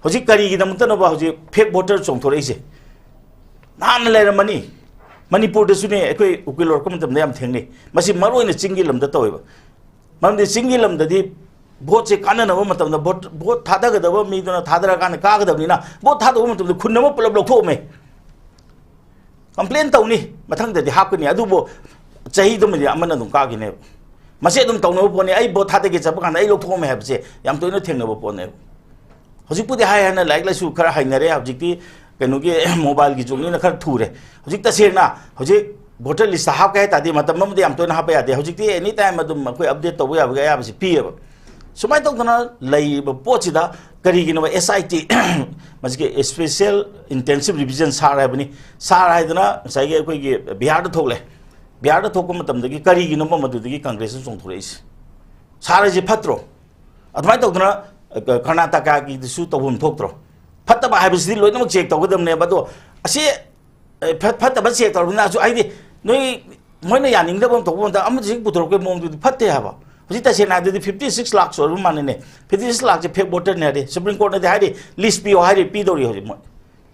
ꯍꯧꯖꯤꯛ ꯀꯔꯤꯒꯤꯗꯃꯛꯇꯅꯣꯕ ꯍꯧꯖꯤꯛ ꯐꯦꯛ ꯚꯣꯇꯔ ꯆꯣꯡꯊꯣꯔꯛꯏꯁꯦ? ꯅꯍꯥꯟꯅ ꯂꯩꯔꯝꯃꯅꯤ꯫ ꯃꯅꯤꯄꯨꯔꯗꯁꯨꯅꯦ, ꯑꯩꯈꯣꯏ ꯎꯀꯤꯜ ꯑꯣꯏꯔꯛꯄ ꯃꯇꯝꯗ ꯌꯥꯝ ꯊꯦꯡꯅꯩ꯫ ꯃꯁꯤ ꯃꯔꯨ ꯑꯣꯏꯅ ꯆꯤꯡꯒꯤ ꯂꯝꯗ ꯇꯧꯋꯦꯕ꯫ ꯃꯔꯝꯗꯤ ꯆꯤꯡꯒꯤ ꯂꯝꯗꯗꯤ ꯚꯣꯠꯁꯦ ꯀꯥꯟꯅꯅꯕ ꯃꯇꯝꯗ, ꯚꯣꯠ, ꯚꯣꯠ ꯊꯥꯗꯒꯗꯕ ꯃꯤꯗꯨꯅ ꯊꯥꯗꯔꯀꯥꯟꯗ ꯀꯥꯒꯗꯕꯅꯤꯅ, ꯚꯣꯠ ꯊꯥꯗꯧꯕ ꯃꯇꯝꯗ ꯈꯨꯟ ꯑꯃ ꯄꯨꯂꯞ ꯂꯧꯊꯣꯛꯑꯝꯃꯦ꯫ ꯀꯝꯄ꯭ꯂꯦꯟ ꯇꯧꯅꯤ, ꯃꯊꯪꯗꯗꯤ ꯍꯥꯞꯀꯅꯤ, ꯑꯗꯨꯕꯨ ꯆꯍꯤꯗꯨꯃꯗꯤ ꯑꯃꯅ ꯑꯗꯨꯝ ꯀꯥꯈꯤꯅꯦꯕ꯫ ꯃꯁꯤ ꯑꯗꯨꯝ ꯇꯧꯅꯕ ꯄꯣꯠꯅꯤ꯫ ꯑꯩ ꯚꯣꯠ ꯊꯥꯗꯒꯦ ꯆꯠꯄ ꯀꯥꯟꯗ ꯑꯩ ꯂꯧꯊꯣꯛꯑꯝꯃꯦ ꯍꯥꯏꯕꯁꯦ ꯌꯥꯝ ꯇꯣꯏꯅ ꯊꯦꯡꯅꯕ ꯄꯣꯠꯅꯦꯕ꯫ ꯍꯧꯖꯤꯛꯄꯨꯗꯤ ꯍꯥꯏ ꯍꯥꯏꯅ ꯂꯥꯏꯔꯤꯛ ꯂꯥꯏꯁꯨ ꯈꯔ ꯍꯩꯅꯔꯦ꯫ ꯍꯧꯖꯤꯛꯇꯤ ꯀꯩꯅꯣꯒꯤ ꯃꯣꯕꯥꯏꯜꯒꯤ ꯖꯨꯒꯅꯤꯅ ꯈꯔ ꯊꯨꯔꯦ꯫ ꯍꯧꯖꯤꯛ ꯇꯁꯦꯡꯅ ꯍꯧꯖꯤꯛ ꯚꯣꯇꯔ ꯂꯤꯁꯇ ꯍꯥꯞꯀꯦ ꯍꯥꯏ ꯇꯥꯔꯗꯤ ꯃꯇꯝ ꯑꯃꯗ ꯌꯥꯝ ꯇꯣꯏꯅ ꯍꯥꯞꯄ ꯌꯥꯗꯦ꯫ ꯍꯧꯖꯤꯛꯇꯤ ꯑꯦꯅꯤ ꯇꯥꯏꯝ ꯑꯗꯨꯝ ꯑꯩꯈꯣꯏ ꯑꯞꯗꯦꯠ ꯇꯧꯕ ꯌꯥꯕꯒꯤ ꯑꯌꯥꯕꯁꯤ ꯄꯤꯌꯦꯕ꯫ ꯁꯨꯃꯥꯏꯅ ꯇꯧꯗꯅ ꯂꯩꯔꯤꯕ ꯄꯣꯠꯁꯤꯗ ꯀꯔꯤꯒꯤꯅꯣꯕ ꯑꯦꯁ ꯑꯥꯏ ꯇꯤ, ꯃꯁꯤꯒꯤ ꯏꯁꯄꯦꯁꯦꯜ ꯏꯟꯇꯦꯟꯁꯤꯞ ꯔꯤꯚꯤꯖꯟ ꯁꯥꯔ ꯍꯥꯏꯕꯅꯤ, ꯁꯥꯔ ꯍꯥꯏꯗꯅ ꯉꯁꯥꯏꯒꯤ ꯑꯩꯈꯣꯏꯒꯤ ꯕꯤꯍꯥꯔꯗ ꯊꯣꯛꯂꯦ꯫ ꯕꯤꯍꯥꯔꯗ ꯊꯣꯛꯄ ꯃꯇꯝꯗꯒꯤ ꯀꯔꯤꯒꯤꯅꯣꯕ ꯃꯗꯨꯗꯒꯤ ꯀꯪꯒ꯭ꯔꯦꯁꯅ ꯆꯣꯡꯊꯣꯔꯛꯏꯁꯦ? ꯁꯥꯔ ꯍꯥꯏꯁꯦ ꯐꯠꯇ꯭ꯔꯣ? ꯑꯗꯨꯃꯥꯏꯅ ꯇꯧꯗꯅ, ꯑ, ꯀꯔꯅꯥꯇꯀꯥꯒꯤꯗꯁꯨ ꯇꯧꯐꯝ ꯊꯣꯛꯇ꯭ꯔꯣ? ꯐꯠꯇꯕ ꯍꯥꯏꯕꯁꯤꯗꯤ ꯂꯣꯏꯅꯃꯛ ꯆꯦꯛ ꯇꯧꯒꯗꯕꯅꯦꯕ꯫ ꯑꯗꯣ ꯑꯁꯤ, ꯑ, ꯐꯠ-, ꯐꯠꯇꯕ ꯆꯦꯛ ꯇꯧꯔꯕꯅꯤꯅ ꯑꯁꯨ-, ꯍꯥꯏꯗꯤ ꯅꯣꯏ, ꯃꯣꯏꯅ ꯌꯥꯅꯤꯡꯗꯕ ꯑꯃ ꯇꯧꯕ ꯃꯇꯝꯗ ꯑꯃꯗ ꯍꯦꯛ ꯄꯨꯊꯣꯔꯛꯄꯒꯤ ꯃꯑꯣꯡꯗꯨꯗꯤ ꯐꯠꯇꯦ ꯍꯥꯏꯕ꯫ ꯍꯧꯖꯤꯛ ꯇꯁꯦꯡꯅ ꯍꯥꯏꯔꯗꯤ ꯐꯤꯐꯇꯤ ꯁꯤꯛꯁ ꯂꯥꯛꯁ ꯑꯣꯏꯔꯕ ꯃꯥꯜꯂꯦꯅꯦ꯫ ꯐꯤꯐꯇꯤ ꯁꯤꯛꯁ ꯂꯥꯛꯁꯁꯦ ꯐꯦꯛ ꯚꯣꯇꯔꯅꯦ ꯍꯥꯏꯔꯦ꯫ ꯁꯨꯄ꯭ꯔꯤꯝ ꯀꯣꯔꯠꯅꯗꯤ ꯍꯥꯏꯔꯤ, ꯂꯤꯁ ꯄꯤꯌꯣ ꯍꯥꯏꯔꯤ, ꯄꯤꯗꯧꯔꯤ ꯍꯧꯖꯤꯛ ꯃꯣꯏ꯫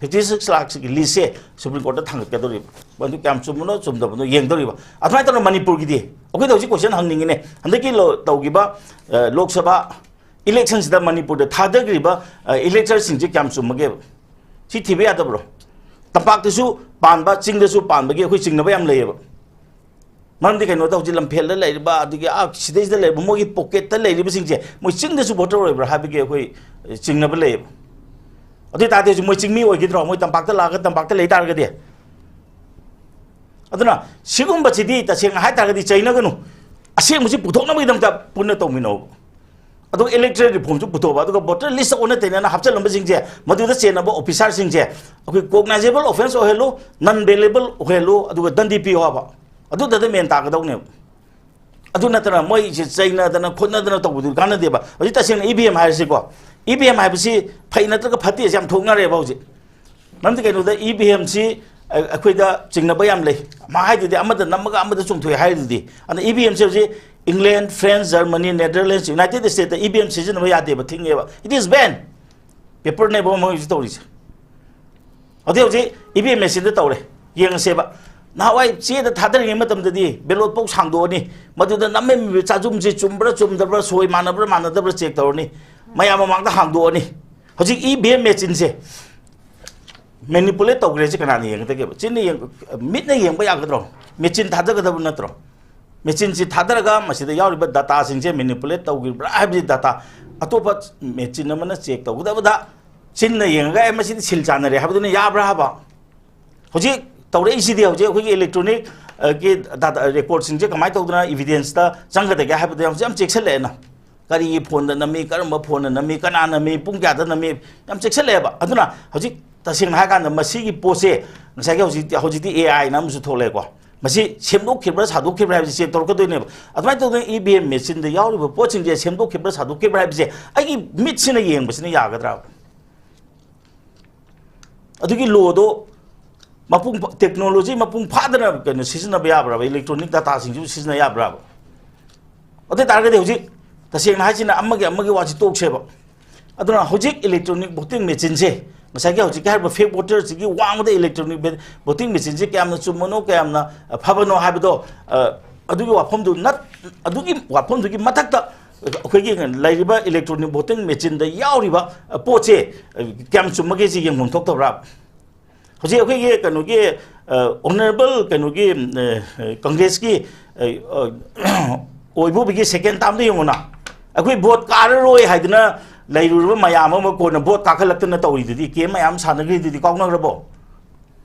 ꯐꯤꯐꯇꯤ ꯁꯤꯛꯁ ꯂꯥꯛꯁꯤꯒꯤ ꯂꯤꯁꯁꯦ ꯁꯨꯄ꯭ꯔꯤꯝ ꯀꯣꯔꯠꯇ ꯊꯥꯡꯒꯠꯀꯗꯧꯔꯤꯕ꯫ ꯃꯗꯨ ꯀꯌꯥꯝ ꯆꯨꯝꯕꯅꯣ ꯆꯨꯝꯗꯕꯅꯣ ꯌꯦꯡꯗꯧꯔꯤꯕ꯫ ꯑꯗꯨꯃꯥꯏꯅ ꯇꯧꯅ ꯃꯅꯤꯄꯨꯔꯒꯤꯗꯤ ꯑꯩꯈꯣꯏꯗ ꯍꯧꯖꯤꯛ ꯀꯣꯏꯁꯟ ꯍꯪꯅꯤꯡꯉꯤꯅꯦ꯫ ꯍꯟꯗꯛꯀꯤ ꯂꯣ-, ꯇꯧꯈꯤꯕ, ꯑ, ꯂꯣꯛ ꯁꯚꯥ ꯏꯂꯦꯛꯁꯟꯁꯤꯗ ꯃꯅꯤꯄꯨꯔꯗ ꯊꯥꯗꯈ꯭ꯔꯤꯕ, ꯑ, ꯏꯂꯦꯛꯇꯔꯁꯤꯡꯁꯦ ꯀꯌꯥꯝ ꯆꯨꯝꯃꯒꯦꯕ? ꯁꯤ ꯊꯤꯕ ꯌꯥꯗꯕ꯭ꯔꯣ? ꯇꯝꯄꯥꯛꯇꯁꯨ ꯄꯥꯟꯕ, ꯆꯤꯡꯗꯁꯨ ꯄꯥꯟꯕꯒꯤ ꯑꯩꯈꯣꯏ ꯆꯤꯡꯅꯕ ꯌꯥꯝ ꯂꯩꯌꯦꯕ꯫ ꯃꯔꯝꯗꯤ ꯀꯩꯅꯣꯗ ꯍꯧꯖꯤꯛ ꯂꯝꯐꯦꯜꯗ ꯂꯩꯔꯤꯕ, ꯑꯗꯒꯤ, ꯑꯥ, ꯁꯤꯗꯩꯁꯤꯗ ꯂꯩꯔꯤꯕ ꯃꯣꯏꯒꯤ ꯄꯣꯀꯦꯠꯇ ꯂꯩꯔꯤꯕꯁꯤꯡꯁꯦ ꯃꯣꯏ ꯆꯤꯡꯗꯁꯨ ꯚꯣꯇꯔ ꯑꯣꯏꯕ꯭ꯔꯥ ꯍꯥꯏꯕꯒꯤ ꯑꯩꯈꯣꯏ, ꯑ, ꯆꯤꯡꯅꯕ ꯂꯩꯌꯦꯕ꯫ ꯑꯗꯨ ꯑꯣꯏ ꯇꯥꯔꯗꯤ ꯍꯧꯖꯤꯛ ꯃꯣꯏ ꯆꯤꯡꯃꯤ ꯑꯣꯏꯈꯤꯗ꯭ꯔꯣ? ꯃꯣꯏ ꯇꯝꯄꯥꯛꯇ ꯂꯥꯛꯑꯒ ꯇꯝꯄꯥꯛꯇ ꯂꯩ ꯇꯥꯔꯒꯗꯤ? ꯑꯗꯨꯅ ꯁꯤꯒꯨꯝꯕꯁꯤꯗꯤ ꯇꯁꯦꯡꯅ ꯍꯥꯏ ꯇꯥꯔꯒꯗꯤ ꯆꯩꯅꯒꯅꯨ꯫ ꯑꯁꯦꯡꯕꯁꯤ ꯄꯨꯊꯣꯛꯅꯕꯒꯤꯗꯃꯛꯇ ꯄꯨꯟꯅ ꯇꯧꯃꯤꯟꯅꯧ꯫ ꯑꯗꯨꯒ ꯏꯂꯦꯛꯇꯣꯔꯦꯜ ꯔꯤꯐꯣꯔꯝꯁꯨ ꯄꯨꯊꯣꯛꯄ, ꯑꯗꯨꯒ ꯚꯣꯇꯔ ꯂꯤꯁꯇ ꯑꯣꯟꯅ ꯇꯩꯅꯅ ꯍꯥꯞꯆꯤꯜꯂꯝꯕꯁꯤꯡꯁꯦ, ꯃꯗꯨꯗ ꯆꯦꯟꯅꯕ ꯑꯣꯐꯤꯁꯥꯔꯁꯤꯡꯁꯦ ꯑꯩꯈꯣꯏ ꯀꯣꯒꯅꯥꯏꯖꯦꯕꯜ ꯑꯣꯐꯦꯟꯁ ꯑꯣꯏꯍꯜꯂꯨ, ꯅꯟ ꯕꯦꯂꯦꯕꯜ ꯑꯣꯏꯍꯜꯂꯨ, ꯑꯗꯨꯒ ꯗꯟꯗꯤ ꯄꯤꯌꯨ ꯍꯥꯏꯕ꯫ ꯑꯗꯨꯗꯗꯤ ꯃꯦꯟ ꯇꯥꯒꯗꯧꯅꯦꯕ꯫ ꯑꯗꯨ ꯅꯠꯇꯅ ꯃꯣꯏꯁꯦ ꯆꯩꯅꯗꯅ ꯈꯣꯠꯅꯗꯅ ꯇꯧꯕꯗꯨ ꯀꯥꯟꯅꯗꯦꯕ꯫ ꯍꯧꯖꯤꯛ ꯇꯁꯦꯡꯅ ꯏ ꯚꯤ ꯑꯦꯝ ꯍꯥꯏꯔꯁꯤꯀꯣ, ꯏ ꯚꯤ ꯑꯦꯝ ꯍꯥꯏꯕꯁꯤ ꯐꯩ ꯅꯠꯇ꯭ꯔꯒ ꯐꯠꯇꯦꯁꯦ ꯌꯥꯝ ꯊꯣꯛꯅꯔꯦꯕ ꯍꯧꯖꯤꯛ꯫ ꯃꯔꯝꯗꯤ ꯀꯩꯅꯣꯗ ꯏ ꯚꯤ ꯑꯦꯝꯁꯤ ꯑ-, ꯑꯩꯈꯣꯏꯗ ꯆꯤꯡꯅꯕ ꯌꯥꯝ ꯂꯩ꯫ ꯃꯥ ꯍꯥꯏꯗꯨꯗꯤ ꯑꯃꯗ ꯅꯝꯃꯒ ꯑꯃꯗ ꯆꯣꯡꯊꯣꯛꯑꯦ ꯍꯥꯏꯔꯤꯗꯨꯗꯤ꯫ ꯑꯗꯨꯅ ꯏ ꯚꯤ ꯑꯦꯝꯁꯦ ꯍꯧꯖꯤꯛ ꯏꯪꯂꯦꯟ, ꯐ꯭ꯔꯦꯟꯁ, ꯖꯔꯃꯅꯤ, ꯅꯦꯗꯔꯂꯦꯟꯁ, ꯌꯨꯅꯥꯏꯇꯦꯗ ꯁ꯭ꯇꯦꯠꯇ ꯏ ꯚꯤ ꯑꯦꯝ ꯁꯤꯖꯤꯟꯅꯕ ꯌꯥꯗꯦꯕ, ꯊꯤꯡꯉꯦꯕ꯫ It is ban. ꯄꯦꯄꯔꯅꯦꯕ ꯃꯣꯏ ꯍꯧꯖꯤꯛ ꯇꯧꯔꯤꯁꯦ꯫ ꯑꯗꯨꯗꯤ ꯍꯧꯖꯤꯛ ꯏ ꯚꯤ ꯑꯦꯝ ꯃꯦꯆꯤꯟꯗ ꯇꯧꯔꯦ꯫ ꯌꯦꯡꯉꯁꯦꯕ꯫ ꯅꯍꯥꯟꯋꯥꯏ ꯆꯦꯗ ꯊꯥꯗꯔꯤꯉꯩ ꯃꯇꯝꯗꯗꯤ ꯕꯦꯂꯣꯠ ꯐꯧ ꯁꯥꯡꯗꯣꯛꯑꯅꯤ, ꯃꯗꯨꯗ ꯅꯝꯃꯝꯃꯤꯕ ꯆꯥꯖꯨꯝꯁꯦ ꯆꯨꯝꯕ꯭ꯔꯥ ꯆꯨꯝꯗꯕ꯭ꯔꯥ, ꯁꯣꯏ ꯃꯥꯟꯅꯕ꯭ꯔꯥ ꯃꯥꯟꯅꯗꯕ꯭ꯔꯥ ꯆꯦꯛ ꯇꯧꯔꯅꯤ, ꯃꯌꯥꯝ ꯃꯃꯥꯡꯗ ꯍꯥꯡꯗꯣꯛꯑꯅꯤ꯫ ꯍꯧꯖꯤꯛ ꯏ ꯚꯤ ꯑꯦꯝ ꯃꯦꯆꯤꯟꯁꯦ ꯃꯦꯅꯤꯄꯨꯂꯦꯠ ꯇꯧꯈ꯭ꯔꯦꯁꯦ ꯀꯅꯥꯅ ꯌꯦꯡꯒꯗꯒꯦꯕ? ꯆꯤꯟꯅ ꯌꯦꯡ-, ꯃꯤꯠꯅ ꯌꯦꯡꯕ ꯌꯥꯒꯗ꯭ꯔꯣ? ꯃꯦꯆꯤꯟ ꯊꯥꯗꯒꯗꯕ ꯅꯠꯇ꯭ꯔꯣ? ꯃꯦꯆꯤꯟꯁꯤ ꯊꯥꯗꯔꯒ ꯃꯁꯤꯗ ꯌꯥꯎꯔꯤꯕ ꯗꯥꯇꯥꯁꯤꯡꯁꯦ ꯃꯦꯅꯤꯄꯨꯂꯦꯠ ꯇꯧꯈꯤꯕ꯭ꯔꯥ ꯍꯥꯏꯕꯗꯤ ꯗꯥꯇꯥ ꯑꯇꯣꯞꯄ ꯃꯦꯆꯤꯟ ꯑꯃꯅ ꯆꯦꯛ ꯇꯧꯒꯗꯕꯗ ꯆꯤꯟꯅ ꯌꯦꯡꯉꯒ, "ꯑꯦ, ꯃꯁꯤꯗꯤ ꯁꯤꯜ ꯆꯥꯟꯅꯔꯦ" ꯍꯥꯏꯕꯗꯨꯅ ꯌꯥꯕ꯭ꯔꯥ ꯍꯥꯏꯕ? ꯍꯧꯖꯤꯛ ꯇꯧꯔꯛꯏꯁꯤꯗꯤ ꯍꯧꯖꯤꯛ ꯑꯩꯈꯣꯏꯒꯤ ꯏꯂꯦꯛꯇ꯭ꯔꯣꯅꯤꯛ, ꯑ, ꯒꯤ ꯗꯥꯇꯥ ꯔꯦꯀꯣꯔꯠꯁꯤꯡꯁꯦ ꯀꯃꯥꯏꯅ ꯇꯧꯗꯅ ꯏꯚꯤꯗꯦꯟꯁꯇ ꯆꯪꯒꯗꯒꯦ ꯍꯥꯏꯕꯗ ꯌꯥꯝ, ꯌꯥꯝ ꯆꯦꯛꯁꯤꯜꯂꯛꯑꯦꯅ꯫ ꯀꯔꯤꯒꯤ ꯐꯣꯟꯗ ꯅꯝꯃꯤ, ꯀꯔꯝꯕ ꯐꯣꯟꯗ ꯅꯝꯃꯤ, ꯀꯅꯥ ꯅꯝꯃꯤ, ꯄꯨꯡ ꯀꯌꯥꯗ ꯅꯝꯃꯤ, ꯌꯥꯝ ꯆꯦꯛꯁꯤꯜꯂꯛꯑꯦꯕ꯫ ꯑꯗꯨꯅ ꯍꯧꯖꯤꯛ ꯇꯁꯦꯡꯅ ꯍꯥꯏꯔꯀꯥꯟꯗ ꯃꯁꯤꯒꯤ ꯄꯣꯠꯁꯦ ꯉꯁꯥꯏꯒꯤ ꯍꯧꯖꯤꯛꯇꯤ, ꯍꯧꯖꯤꯛꯇꯤ ꯑꯦ ꯑꯥꯏꯅ ꯑꯃꯁꯨ ꯊꯣꯛꯂꯛꯑꯦꯀꯣ꯫ ꯃꯁꯤ ꯁꯦꯝꯗꯣꯛꯈꯤꯕ꯭ꯔꯥ ꯁꯥꯗꯣꯛꯈꯤꯕ꯭ꯔꯥ ꯍꯥꯏꯕꯁꯤ ꯆꯦꯛ ꯇꯧꯔꯛꯀꯗꯣꯏꯅꯦꯕ꯫ ꯑꯗꯨꯃꯥꯏꯅ ꯇꯧꯗꯅ ꯏ ꯚꯤ ꯑꯦꯝ ꯃꯦꯆꯤꯟꯗ ꯌꯥꯎꯔꯤꯕ ꯄꯣꯠꯁꯤꯡꯁꯦ ꯁꯦꯝꯗꯣꯛꯈꯤꯕ꯭ꯔꯥ ꯁꯥꯗꯣꯛꯈꯤꯕ꯭ꯔꯥ ꯍꯥꯏꯕꯁꯦ ꯑꯩꯒꯤ ꯃꯤꯠꯁꯤꯅ ꯌꯦꯡꯕꯁꯤꯅ ꯌꯥꯒꯗ꯭ꯔꯥ? ꯑꯗꯨꯒꯤ ꯂꯣꯗꯣ ꯃꯄꯨꯡ ꯐꯥ-, ꯇꯦꯛꯅꯣꯂꯣꯖꯤ ꯃꯄꯨꯡ ꯐꯥꯗꯅ ꯀꯩꯅꯣ ꯁꯤꯖꯤꯟꯅꯕ ꯌꯥꯕ꯭ꯔꯕ? ꯏꯂꯦꯛꯇ꯭ꯔꯣꯅꯤꯛ ꯗꯥꯇꯥꯁꯤꯡꯁꯤꯕꯨ ꯁꯤꯖꯤꯟꯅ ꯌꯥꯕ꯭ꯔꯕ? ꯑꯗꯨ ꯑꯣꯏ ꯇꯥꯔꯒꯗꯤ ꯍꯧꯖꯤꯛ ꯇꯁꯦꯡꯅ ꯍꯥꯏꯁꯤꯅ ꯑꯃꯒꯤ ꯑꯃꯒꯤ ꯋꯥꯁꯤ ꯇꯣꯛꯁꯦꯕ꯫ ꯑꯗꯨꯅ ꯍꯧꯖꯤꯛ ꯏꯂꯦꯛꯇ꯭ꯔꯣꯅꯤꯛ ꯚꯣꯇꯤꯡ ꯃꯦꯆꯤꯟꯁꯦ, ꯉꯁꯥꯏꯒꯤ ꯍꯧꯖꯤꯛꯀꯤ ꯍꯥꯏꯔꯤꯕ ꯐꯦꯛ ꯚꯣꯇꯔꯁꯤꯒꯤ ꯋꯥꯡꯃꯗ ꯏꯂꯦꯛꯇ꯭ꯔꯣꯅꯤꯛ ꯚꯦ-, ꯚꯣꯇꯤꯡ ꯃꯦꯆꯤꯟꯁꯦ ꯀꯌꯥꯝꯅ ꯆꯨꯝꯕꯅꯣ, ꯀꯌꯥꯝꯅ, ꯑ, ꯐꯕꯅꯣ ꯍꯥꯏꯕꯗꯣ, ꯑ, ꯑꯗꯨꯒꯤ ꯋꯥꯐꯝꯗꯨ ꯅꯠ-, ꯑꯗꯨꯒꯤ ꯋꯥꯐꯝꯗꯨꯒꯤ ꯃꯊꯛꯇ ꯑꯩꯈꯣꯏꯒꯤ ꯂꯩꯔꯤꯕ ꯏꯂꯦꯛꯇ꯭ꯔꯣꯅꯤꯛ ꯚꯣꯇꯤꯡ ꯃꯦꯆꯤꯟꯗ ꯌꯥꯎꯔꯤꯕ, ꯑ, ꯄꯣꯠꯁꯦ, ꯑ, ꯀꯌꯥꯝ ꯆꯨꯝꯃꯒꯦ ꯁꯤ ꯌꯦꯡꯐꯝ ꯊꯣꯛꯇꯕ꯭ꯔꯥ? ꯍꯧꯖꯤꯛ ꯑꯩꯈꯣꯏꯒꯤ ꯀꯩꯅꯣꯒꯤ, ꯑ, ꯑꯣꯅꯔꯦꯕꯜ ꯀꯩꯅꯣꯒꯤ, ꯑ, ꯀꯪꯒ꯭ꯔꯦꯁꯀꯤ, ꯑ, ꯑ, ꯑꯣꯏꯕ ꯑꯣꯏꯕꯒꯤ ꯁꯦꯀꯦꯟ ꯇꯥꯝꯗ ꯌꯦꯡꯉꯨꯅ, ꯑꯩꯈꯣꯏ ꯚꯣꯠ ꯀꯥꯔꯔꯣꯏ ꯍꯥꯏꯗꯅ ꯂꯩꯔꯨꯔꯕ ꯃꯌꯥꯝ ꯑꯃ ꯀꯣꯟꯅ ꯚꯣꯠ ꯀꯥꯈꯠꯂꯛꯇꯅ ꯇꯧꯔꯤꯗꯨꯗꯤ, ꯀꯦꯝ ꯃꯌꯥꯝ ꯁꯥꯟꯅꯈ꯭ꯔꯤꯗꯨꯗꯤ ꯀꯥꯎꯅꯈ꯭ꯔꯕꯣ?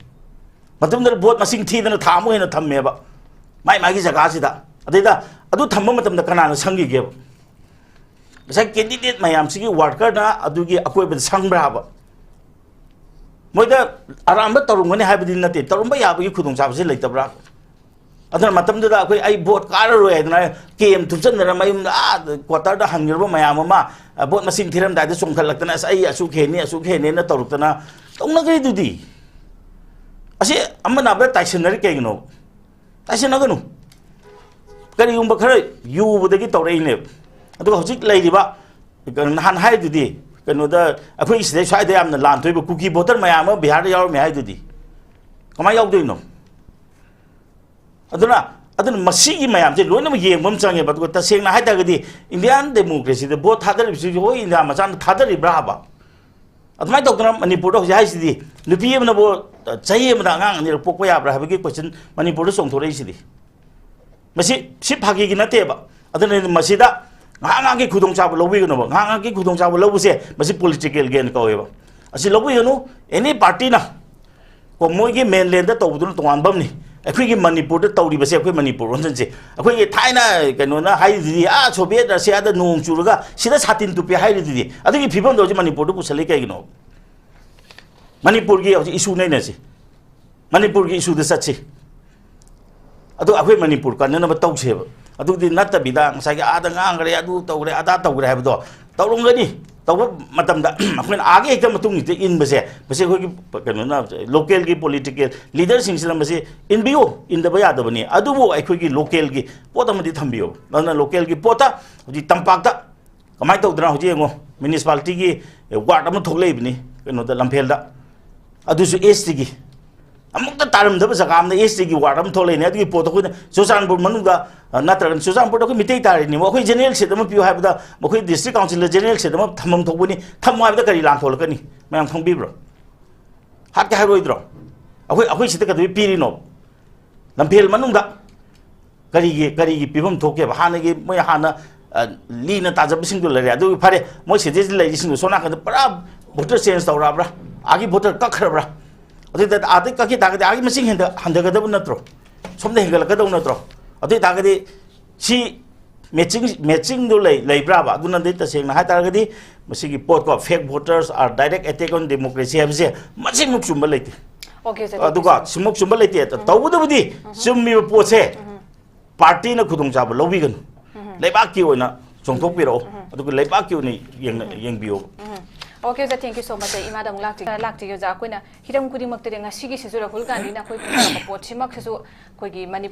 ꯃꯇꯝꯗꯨꯗ ꯚꯣꯠ ꯃꯁꯤꯡ ꯊꯤꯗꯅ ꯊꯥ ꯑꯃꯨꯛ ꯍꯦꯟꯅ ꯊꯝꯃꯦꯕ ꯃꯥꯏ ꯃꯥꯒꯤ ꯖꯒꯥꯁꯤꯗ꯫ ꯑꯗꯩꯗ ꯑꯗꯨ ꯊꯝꯕ ꯃꯇꯝꯗ ꯀꯅꯥꯅ ꯁꯪꯈꯤꯒꯦꯕ? ꯉꯁꯥꯏ ꯀꯦꯟꯗꯤꯗꯦꯠ ꯃꯌꯥꯝꯁꯤꯒꯤ ꯋꯥꯔꯀꯔꯅ ꯑꯗꯨꯒꯤ ꯑꯀꯣꯏꯕꯗ ꯁꯪꯕ꯭ꯔꯥꯕ? ꯃꯣꯏꯗ ꯑꯔꯥꯟꯕ ꯇꯧꯔꯝꯒꯅꯤ ꯍꯥꯏꯕꯗꯤ ꯅꯠꯇꯦ, ꯇꯧꯔꯝꯕ ꯌꯥꯕꯒꯤ ꯈꯨꯗꯣꯡꯆꯥꯕꯁꯤ ꯂꯩꯇꯕ꯭ꯔꯥ? ꯑꯗꯨꯅ ꯃꯇꯝꯗꯨꯗ ꯑꯩꯈꯣꯏ, "ꯑꯩ ꯚꯣꯠ ꯀꯥꯔꯔꯣꯏ" ꯍꯥꯏꯗꯅ ꯀꯦꯝ ꯊꯨꯞꯆꯟꯗꯅ ꯃꯌꯨꯝꯗ, ꯑꯥ, ꯀ꯭ꯋꯥꯇꯔꯗ ꯍꯟꯈ꯭ꯔꯕ ꯃꯌꯥꯝ ꯑꯃ, ꯑ, ꯚꯣꯠ ꯃꯁꯤꯡ ꯊꯤꯔꯝꯗꯥꯏꯗ ꯆꯣꯡꯈꯠꯂꯛꯇꯅ, "ꯑꯁ, ꯑꯩ ꯑꯁꯨꯛ ꯍꯦꯟꯅꯤ, ꯑꯁꯨꯛ ꯍꯦꯟꯅꯤꯅ" ꯇꯧꯔꯛꯇꯅ ꯇꯧꯅꯈ꯭ꯔꯤꯗꯨꯗꯤ꯫ ꯑꯁꯤ ꯑꯃꯅ ꯑꯃꯗ ꯇꯥꯏꯁꯤꯟꯅꯔꯤ ꯀꯩꯒꯤꯅꯣ? ꯇꯥꯏꯁꯤꯟꯅꯒꯅꯨ꯫ ꯀꯔꯤꯒꯨꯝꯕ ꯈꯔ ꯌꯨꯕꯗꯒꯤ ꯇꯧꯔꯛꯏꯅꯦꯕ꯫ ꯑꯗꯨꯒ ꯍꯧꯖꯤꯛ ꯂꯩꯔꯤꯕ, ꯅꯍꯥꯟ ꯍꯥꯏꯗꯨꯗꯤ, ꯀꯩꯅꯣꯗ, ꯑꯩꯈꯣꯏ ꯁꯤꯗꯩ ꯁ꯭ꯋꯥꯏꯗ ꯌꯥꯝꯅ ꯂꯥꯟ ꯊꯣꯛꯏꯕ ꯀꯨꯀꯤ ꯚꯣꯇꯔ ꯃꯌꯥꯝ ꯑꯃ ꯕꯤꯍꯥꯔꯗ ꯌꯥꯎꯔꯝꯃꯦ ꯍꯥꯏꯗꯨꯗꯤ꯫ ꯀꯃꯥꯏꯅ ꯌꯥꯎꯗꯣꯏꯅꯣ? ꯑꯗꯨꯅ, ꯑꯗꯨꯅ ꯃꯁꯤꯒꯤ ꯃꯌꯥꯝꯁꯦ ꯂꯣꯏꯅꯃꯛ ꯌꯦꯡꯕ ꯑꯃ ꯆꯪꯉꯦꯕ꯫ ꯑꯗꯨꯒ ꯇꯁꯦꯡꯅ ꯍꯥꯏ ꯇꯥꯔꯒꯗꯤ, ꯏꯟꯗꯤꯌꯥꯟ ꯗꯦꯃꯣꯀ꯭ꯔꯦꯁꯤꯗ ꯚꯣꯠ ꯊꯥꯗꯔꯤꯕꯁꯤꯁꯨ ꯍꯣꯏ ꯏꯟꯗꯤꯌꯥ ꯃꯆꯥꯅ ꯊꯥꯗꯔꯤꯕ꯭ꯔꯥ ꯍꯥꯏꯕ? ꯑꯗꯨꯃꯥꯏꯅ ꯇꯧꯗꯅ ꯃꯅꯤꯄꯨꯔꯗ ꯍꯧꯖꯤꯛ ꯍꯥꯏꯁꯤꯗꯤ, ꯅꯨꯄꯤ ꯑꯃꯅꯕꯨ ꯆꯍꯤ ꯑꯃꯗ ꯑꯉꯥꯡ ꯑꯅꯤꯔꯛ ꯄꯣꯛꯄ ꯌꯥꯕ꯭ꯔꯥ ꯍꯥꯏꯕꯒꯤ ꯀꯣꯏꯁꯟ ꯃꯅꯤꯄꯨꯔꯗ ꯆꯣꯡꯊꯣꯔꯛꯏꯁꯤꯗꯤ꯫ ꯃꯁꯤ, ꯁꯤ ꯐꯥꯒꯤꯒꯤ ꯅꯠꯇꯦꯕ꯫ ꯑꯗꯨꯅ ꯃꯁꯤꯗ ꯉꯥꯏꯍꯥꯛ ꯉꯥꯏꯍꯥꯛꯀꯤ ꯈꯨꯗꯣꯡꯆꯥꯕ ꯂꯧꯕꯤꯒꯅꯨꯕ꯫ ꯉꯥꯏꯍꯥꯛ ꯉꯥꯏꯍꯥꯛꯀꯤ ꯈꯨꯗꯣꯡꯆꯥꯕ ꯂꯧꯕꯁꯦ ꯃꯁꯤ ꯄꯣꯂꯤꯇꯤꯀꯦꯜ ꯒꯦꯟ ꯀꯧꯋꯦꯕ꯫ ꯑꯁꯤ ꯂꯧꯕꯤꯒꯅꯨ꯫ ꯑꯦꯅꯤ ꯄꯥꯔꯇꯤꯅ ꯀꯣ, ꯃꯣꯏꯒꯤ ꯃꯦꯟꯂꯦꯟꯗ ꯇꯧꯕꯗꯨꯅ ꯇꯣꯉꯥꯟꯕ ꯑꯃꯅꯤ꯫ ꯑꯩꯈꯣꯏꯒꯤ ꯃꯅꯤꯄꯨꯔꯗ ꯇꯧꯔꯤꯕꯁꯦ, ꯑꯩꯈꯣꯏ ꯃꯅꯤꯄꯨꯔ ꯔꯣꯟꯁꯟꯁꯦ, ꯑꯩꯈꯣꯏꯒꯤ ꯊꯥꯏꯅ ꯀꯩꯅꯣꯅ ꯍꯥꯏꯔꯤꯗꯨꯗꯤ, ꯑꯥ ꯁꯣꯚꯤꯌꯦꯠ ꯔꯁꯤꯌꯥꯗ ꯅꯣꯡ ꯆꯨꯔꯒ ꯁꯤꯗ ꯁꯥꯇꯤꯟ ꯇꯨꯞꯄꯦ ꯍꯥꯏꯔꯤꯗꯨꯗꯤ, ꯑꯗꯨꯒꯤ ꯐꯤꯕꯝꯗꯣ ꯍꯧꯖꯤꯛ ꯃꯅꯤꯄꯨꯔꯗ ꯄꯨꯁꯜꯂꯤ ꯀꯩꯒꯤꯅꯣ? ꯃꯅꯤꯄꯨꯔꯒꯤ ꯍꯧꯖꯤꯛ ꯏꯁꯨ ꯅꯩꯅꯁꯤ꯫ ꯃꯅꯤꯄꯨꯔꯒꯤ ꯏꯁꯨꯗ ꯆꯠꯁꯤ꯫ ꯑꯗꯨ ꯑꯩꯈꯣꯏ ꯃꯅꯤꯄꯨꯔ ꯀꯟꯅꯅꯕ ꯇꯧꯁꯦꯕ꯫ ꯑꯗꯨꯗꯤ ꯅꯠꯇꯕꯤꯗ ꯉꯁꯥꯏꯒꯤ ꯑꯥꯗ ꯉꯥꯡꯈ꯭ꯔꯦ, ꯑꯗꯨ ꯇꯧꯈ꯭ꯔꯦ, ꯑꯗꯥ ꯇꯧꯈ꯭ꯔꯦ ꯍꯥꯏꯕꯗꯣ ꯇꯧꯔꯝꯒꯅꯤ꯫ ꯇꯧꯕ ꯃꯇꯝꯗ ꯑꯩꯈꯣꯏꯅ ꯑꯥꯒꯤ ꯍꯦꯛꯇ ꯃꯇꯨꯡ ꯍꯦꯛꯇ ꯏꯟꯕꯁꯦ, ꯃꯁꯤ ꯑꯩꯈꯣꯏꯒꯤ ꯀꯩꯅꯣꯅ, ꯂꯣꯀꯦꯜꯒꯤ ꯄꯣꯂꯤꯇꯤꯀꯦꯜ ꯂꯤꯗꯔꯁꯤꯡꯁꯤꯅ ꯃꯁꯤ ꯏꯟꯕꯤꯌꯨ, ꯏꯟꯗꯕ ꯌꯥꯗꯕꯅꯤ꯫ ꯑꯗꯨꯕꯨ ꯑꯩꯈꯣꯏꯒꯤ ꯂꯣꯀꯦꯜꯒꯤ ꯄꯣꯠ ꯑꯃꯗꯤ ꯊꯝꯕꯤꯌꯨ꯫ ꯑꯗꯨꯅ ꯂꯣꯀꯦꯜꯒꯤ ꯄꯣꯠꯇ ꯍꯧꯖꯤꯛ ꯇꯝꯄꯥꯛꯇ ꯀꯃꯥꯏꯅ ꯇꯧꯗꯅ ꯍꯧꯖꯤꯛ ꯌꯦꯡꯉꯣ, ꯃ꯭ꯌꯨꯅꯤꯁꯤꯄꯥꯂꯤꯇꯤꯒꯤ ꯋꯥꯔꯗ ꯑꯃ ꯊꯣꯛꯂꯛꯏꯕꯅꯤ ꯀꯩꯅꯣꯗ, ꯂꯝꯐꯦꯜꯗ꯫ ꯑꯗꯨꯁꯨ ꯑꯦꯁ ꯇꯤꯒꯤ꯫ ꯑꯃꯨꯛꯇ ꯇꯥꯔꯝꯗꯕ ꯖꯒꯥ ꯑꯃꯗ ꯑꯦꯁ ꯇꯤꯒꯤ ꯋꯥꯔꯗ ꯑꯃ ꯊꯣꯛꯂꯛꯏꯅꯦ꯫ ꯑꯗꯨꯒꯤ ꯄꯣꯠꯇꯣ ꯑꯩꯈꯣꯏꯅ ꯆꯨꯔꯆꯥꯟꯄꯨꯔ ꯃꯅꯨꯡꯗ, ꯑ, ꯅꯠꯇ꯭ꯔꯒꯅ ꯆꯨꯔꯆꯥꯟꯄꯨꯔꯗ ꯑꯩꯈꯣꯏ ꯃꯤꯇꯩ ꯇꯥꯔꯤꯅꯦꯕ꯫ ꯑꯩꯈꯣꯏ ꯖꯦꯅꯔꯦꯜ ꯁꯤꯠ ꯑꯃ ꯄꯤꯌꯨ ꯍꯥꯏꯕꯗ ꯃꯈꯣꯏ ꯗꯤꯁꯇ꯭ꯔꯤꯛ ꯀꯥꯎꯟꯁꯤꯜꯗ ꯖꯦꯅꯔꯦꯜ ꯁꯤꯠ ꯑꯃ ꯊꯝꯐꯝ ꯊꯣꯛꯄꯅꯤ꯫ ꯊꯝꯃꯣ ꯍꯥꯏꯕꯗ ꯀꯔꯤ ꯂꯥꯟ ꯊꯣꯛꯂꯛꯀꯅꯤ? ꯃꯌꯥꯝ ꯈꯪꯕꯤꯕ꯭ꯔꯣ? ꯍꯥꯠꯀꯦ ꯍꯥꯏꯔꯣꯏꯗ꯭ꯔꯣ? ꯑꯩꯈꯣꯏ, ꯑꯩꯈꯣꯏ ꯁꯤꯗ ꯀꯩꯗꯧꯕꯩ ꯄꯤꯔꯤꯅꯣ? ꯂꯝꯐꯦꯜ ꯃꯅꯨꯡꯗ ꯀꯔꯤꯒꯤ, ꯀꯔꯤꯒꯤ ꯄꯤꯐꯝ ꯊꯣꯛꯀꯦꯕ? ꯍꯥꯟꯅꯒꯤ ꯃꯣꯏ ꯍꯥꯟꯅ, ꯑ, ꯂꯤꯅ ꯇꯥꯖꯕꯁꯤꯡꯗꯣ ꯂꯩꯔꯦ꯫ ꯑꯗꯨꯒꯤ ꯐꯔꯦ, ꯃꯣꯏ ꯁꯤꯗꯩꯁꯤꯗ ꯂꯩꯔꯤꯁꯤꯡꯗꯣ ꯁꯣꯝ ꯅꯥꯀꯟꯗ ꯄꯨꯔꯥ ꯚꯣꯇꯔ ꯆꯦꯟꯖ ꯇꯧꯔꯛꯑꯕ꯭ꯔꯥ? ꯑꯥꯒꯤ ꯚꯣꯇꯔ ꯀꯛꯈ꯭ꯔꯕ꯭ꯔꯥ? ꯑꯗꯨꯗ ꯑꯥꯗꯩ ꯀꯛꯈꯤ ꯇꯥꯔꯒꯗꯤ ꯑꯥꯒꯤ ꯃꯁꯤꯡ ꯍꯦꯟꯗ-, ꯍꯟꯊꯒꯗꯕ ꯅꯠꯇ꯭ꯔꯣ? ꯁꯣꯝꯗ ꯍꯦꯟꯒꯠꯂꯛꯀꯗꯧ ꯅꯠꯇ꯭ꯔꯣ? ꯑꯗꯨ ꯑꯣꯏ ꯇꯥꯔꯒꯗꯤ ꯁꯤ ꯃꯦꯆꯤꯡ, ꯃꯦꯆꯤꯡꯗꯣ ꯂꯩ-, ꯂꯩꯕ꯭ꯔꯥꯕ? ꯑꯗꯨꯅꯗꯤ ꯇꯁꯦꯡꯅ ꯍꯥꯏ ꯇꯥꯔꯒꯗꯤ ꯃꯁꯤꯒꯤ ꯄꯣꯠꯀꯣ, "Fake voters are direct attack on democracy" ꯍꯥꯏꯕꯁꯦ ꯃꯁꯤꯃꯨꯛ ꯆꯨꯝꯕ ꯂꯩꯇꯦ꯫ ꯑꯣꯀꯦ, ꯁꯦ, ꯑꯗꯨꯒ ꯊꯦꯡꯀ꯭ꯌꯨ, ꯁꯦ꯫ ꯁꯤꯃꯨꯛ ꯆꯨꯝꯕ ꯂꯩꯇꯦ꯫ ꯎꯝ꯫ ꯇꯧꯕꯗꯕꯨꯗꯤ ꯎꯝ꯫ ꯆꯨꯝꯃꯤꯕ ꯄꯣꯠꯁꯦ ꯎꯝ꯫ ꯄꯥꯔꯇꯤꯅ ꯈꯨꯗꯣꯡꯆꯥꯕ ꯂꯧꯕꯤꯒꯅꯨ꯫ ꯎꯝ꯫ ꯂꯩꯕꯥꯛꯀꯤ ꯑꯣꯏꯅ ꯆꯣꯡꯊꯣꯛꯄꯤꯔꯛꯑꯣ꯫ ꯎꯝ꯫ ꯑꯗꯨꯒ ꯂꯩꯕꯥꯛꯀꯤ ꯑꯣꯏꯅ ꯌꯦꯡꯅ-, ꯎꯝ꯫ ꯌꯦꯡꯕꯤꯌꯣ꯫ ꯎꯝ꯫ Okay, ꯑꯣꯖꯥ, thank you so much. ꯑꯩ ꯏꯃꯥꯗ ꯑꯃꯨꯛ ꯂꯥꯛꯆꯒꯦ, ꯂꯥꯛꯆꯒꯦ, ꯑꯣꯖꯥ꯫ ꯑꯩꯈꯣꯏꯅ ꯍꯤꯔꯝ ꯈꯨꯗꯤꯡꯃꯛꯇꯗꯤ ꯉꯁꯤꯒꯤ ꯁꯤꯁꯨ ꯔꯥꯍꯨꯜ ꯒꯥꯟꯙꯤꯅ ꯑꯩꯈꯣꯏ ꯄꯨꯊꯣꯔꯛꯄ ꯄꯣꯠꯁꯤꯃꯛꯁꯤꯁꯨ ꯑꯩꯈꯣꯏꯒꯤ ꯃꯅꯤ-,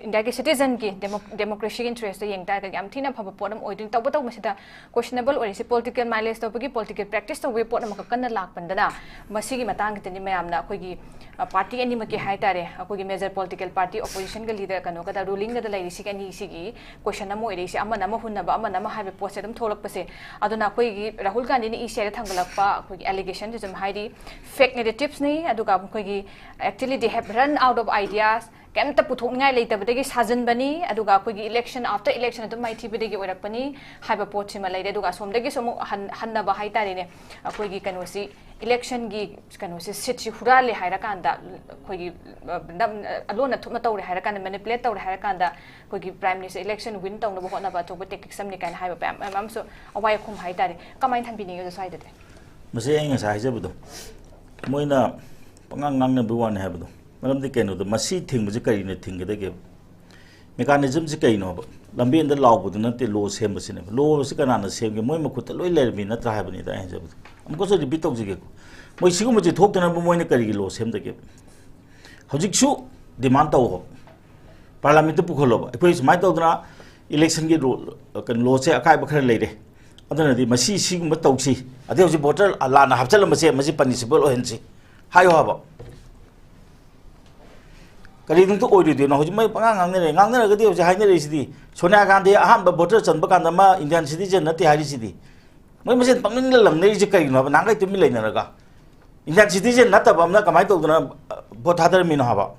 ꯏꯟꯗꯤꯌꯥꯒꯤ citizenꯒꯤ demo-, democracyꯒꯤ interestꯇ ꯌꯦꯡ ꯇꯥꯔꯒꯗꯤ ꯌꯥꯝ ꯊꯤꯅ ꯐꯕ ꯄꯣꯠ ꯑꯃ ꯑꯣꯏꯗꯣꯏꯅꯤ꯫ ꯇꯧꯕꯇꯕꯨ ꯃꯁꯤꯗ questionable ꯑꯣꯏꯔꯤꯁꯤ political mileage ꯇꯧꯕꯒꯤ, political practice ꯇꯧꯕꯒꯤ ꯄꯣꯠ ꯑꯃꯈꯛ ꯀꯟꯅ ꯂꯥꯛꯄꯗꯅ ꯃꯁꯤꯒꯤ ꯃꯇꯥꯡꯁꯤꯗꯅꯤ ꯃꯌꯥꯝꯅ ꯑꯩꯈꯣꯏꯒꯤ, ꯑ, party ꯑꯅꯤꯃꯛꯀꯤ ꯍꯥꯏꯇꯥꯔꯦ, ꯑꯩꯈꯣꯏꯒꯤ major political party oppositionꯒ leader ꯀꯩꯅꯣꯒꯗ, rulingꯒꯗ ꯂꯩꯔꯤꯁꯤꯒꯤ ꯑꯅꯤꯁꯤꯒꯤ question ꯑꯃ ꯑꯣꯏꯔꯛꯏꯁꯦ, ꯑꯃꯅ ꯑꯃ ꯍꯨꯟꯅꯕ, ꯑꯃꯅ ꯑꯃ ꯍꯥꯏꯕ ꯄꯣꯠꯁꯦ ꯑꯗꯨꯝ ꯊꯣꯛꯂꯛꯄꯁꯦ꯫ ꯑꯗꯨꯅ ꯑꯩꯈꯣꯏꯒꯤ ꯔꯥꯍꯨꯜ ꯒꯥꯟꯙꯤꯅ ECIꯗ ꯊꯥꯡꯒꯠꯂꯛꯄ ꯑꯩꯈꯣꯏꯒꯤ allegationꯁꯦ ꯑꯗꯨꯝ ꯍꯥꯏꯗꯤ fake narrativesꯅꯤ, ꯑꯗꯨꯒ ꯑꯩꯈꯣꯏꯒꯤ actually they have run out of ideas, ꯀꯩꯝꯇ ꯄꯨꯊꯣꯛꯅꯤꯡꯉꯥꯏ ꯂꯩꯇꯕꯗꯒꯤ ꯁꯥꯖꯤꯟꯕꯅꯤ, ꯑꯗꯨꯒ ꯑꯩꯈꯣꯏꯒꯤ election, after election ꯑꯗꯨꯝ ꯃꯥꯏꯊꯤꯕꯗꯒꯤ ꯑꯣꯏꯔꯛꯄꯅꯤ ꯍꯥꯏꯕ ꯄꯣꯠꯁꯤꯃ ꯂꯩꯔꯦ꯫ ꯑꯗꯨꯒ ꯑꯁꯣꯝꯗꯒꯤꯁꯨ ꯑꯃꯨꯛ ꯍꯟ-, ꯍꯟꯅꯕ ꯍꯥꯏꯇꯥꯔꯦꯅꯦ, ꯑꯩꯈꯣꯏꯒꯤ ꯀꯩꯅꯣꯁꯤ, electionꯒꯤ ꯀꯩꯅꯣꯁꯤ, seatꯁꯤ ꯍꯨꯔꯥꯜꯂꯦ ꯍꯥꯏꯔꯀꯥꯟꯗ, ꯑꯩꯈꯣꯏꯒꯤ, ꯑ, ꯅꯝ-, ꯑ, ꯑꯂꯣꯟꯅ ꯊꯨꯞꯅ ꯇꯧꯔꯦ ꯍꯥꯏꯔꯀꯥꯟꯗ, manipulate ꯇꯧꯔꯦ ꯍꯥꯏꯔꯀꯥꯟꯗ, ꯑꯩꯈꯣꯏꯒꯤ prime minister election win ꯇꯧꯅꯕ ꯍꯣꯠꯅꯕ ꯑꯇꯣꯞꯄ tactics ꯑꯃꯅꯤ ꯀꯥꯏꯅ ꯍꯥꯏꯕ ꯃꯌꯥꯝ, ꯃꯌꯥꯝ ꯑꯃꯁꯨ ꯑꯋꯥꯏ ꯑꯈꯨꯝ ꯍꯥꯏꯇꯥꯔꯦ꯫ ꯀꯃꯥꯏꯅ ꯊꯝꯕꯤꯅꯤꯡꯉꯤ ꯑꯣꯖꯥ ꯁ꯭ꯋꯥꯏꯗꯗꯤ? ꯃꯁꯤ ꯑꯩ ꯉꯁꯥꯏ ꯍꯥꯏꯖꯕꯗꯣ, ꯃꯣꯏꯅ ꯄꯉꯥꯡ ꯉꯥꯡꯅꯕꯒꯤ ꯋꯥꯅꯤ ꯍꯥꯏꯕꯗꯣ꯫ ꯃꯔꯝꯗꯤ ꯀꯩꯅꯣꯗ, ꯃꯁꯤ ꯊꯤꯡꯕꯁꯤ ꯀꯔꯤꯅ ꯊꯤꯡꯒꯗꯒꯦ? Mechanismꯁꯤ ꯀꯩꯅꯣꯕ? ꯂꯝꯕꯦꯟꯗ ꯂꯥꯎꯕꯗꯨ ꯅꯠꯇꯦ, law ꯁꯦꯝꯕꯁꯤꯅꯦꯕ꯫ Lawꯁꯤ ꯀꯅꯥꯅ ꯁꯦꯝꯒꯦ? ꯃꯣꯏ ꯃꯈꯨꯠꯇ ꯂꯣꯏ ꯂꯩꯔꯝꯃꯤ ꯅꯠꯇ꯭ꯔꯥ ꯍꯥꯏꯕꯅꯤꯗ ꯑꯩ ꯍꯥꯏꯖꯕꯗꯣ꯫ ꯑꯃꯨꯛꯀꯁꯨ repeat ꯇꯧꯖꯒꯦꯀꯣ꯫ ꯃꯣꯏ ꯁꯤꯒꯨꯝꯕꯁꯤ ꯊꯣꯛꯇꯅꯕ ꯃꯣꯏꯅ ꯀꯔꯤꯒꯤ law ꯁꯦꯝꯗꯒꯦ? ꯍꯧꯖꯤꯛꯁꯨ demand ꯇꯧꯕ꯫ Parliamentꯇ ꯄꯨꯈꯠꯂꯣꯕ, "ꯑꯩꯈꯣꯏ ꯁꯨꯃꯥꯏꯅ ꯇꯧꯗꯅ electionꯒꯤ ꯔꯣ-, ꯀꯩꯅꯣ, lawꯁꯦ ꯑꯀꯥꯏꯕ ꯈꯔ ꯂꯩꯔꯦ, ꯑꯗꯨꯅꯗꯤ ꯃꯁꯤ ꯁꯤꯒꯨꯝꯕ ꯇꯧꯁꯤ, ꯑꯗꯩ ꯍꯧꯖꯤꯛ voter ꯂꯥꯟꯅ ꯍꯥꯞꯆꯤꯜꯂꯝꯕꯁꯦ ꯃꯁꯤ punishable ꯑꯣꯏꯍꯟꯁꯤ" ꯍꯥꯏꯌꯣ ꯍꯥꯏꯕ꯫ ꯀꯔꯤꯅꯣꯝꯇ ꯑꯣꯏꯔꯣꯏꯗꯣꯏꯅꯣ? ꯍꯧꯖꯤꯛ ꯃꯣꯏ ꯄꯉꯥꯡ ꯉꯥꯡꯅꯔꯦ, ꯉꯥꯡꯅꯔꯒꯗꯤ ꯍꯧꯖꯤꯛ ꯍꯥꯏꯅꯔꯛꯏꯁꯤꯗꯤ ꯁꯣꯅꯤꯌꯥ ꯒꯥꯟꯙꯤ ꯑꯍꯥꯟꯕ voter ꯆꯟꯕ ꯀꯥꯟꯗ ꯃꯥ Indian citizen ꯅꯠꯇꯦ ꯍꯥꯏꯔꯤꯁꯤꯗꯤ꯫ ꯃꯣꯏ ꯃꯁꯦꯟ ꯄꯪꯂꯪꯗ ꯂꯪꯅꯔꯤꯁꯦ ꯀꯔꯤꯒꯤꯅꯣ ꯍꯥꯏꯕ? ꯅꯍꯥꯟꯈꯩ ꯇꯨꯃꯤꯟ ꯂꯩꯅꯔꯒ Indian citizen ꯅꯠꯇꯕ ꯑꯃꯅ ꯀꯃꯥꯏꯅ ꯇꯧꯗꯅ, ꯑ, vote ꯊꯥꯗꯔꯝꯃꯤꯅꯣ ꯍꯥꯏꯕ?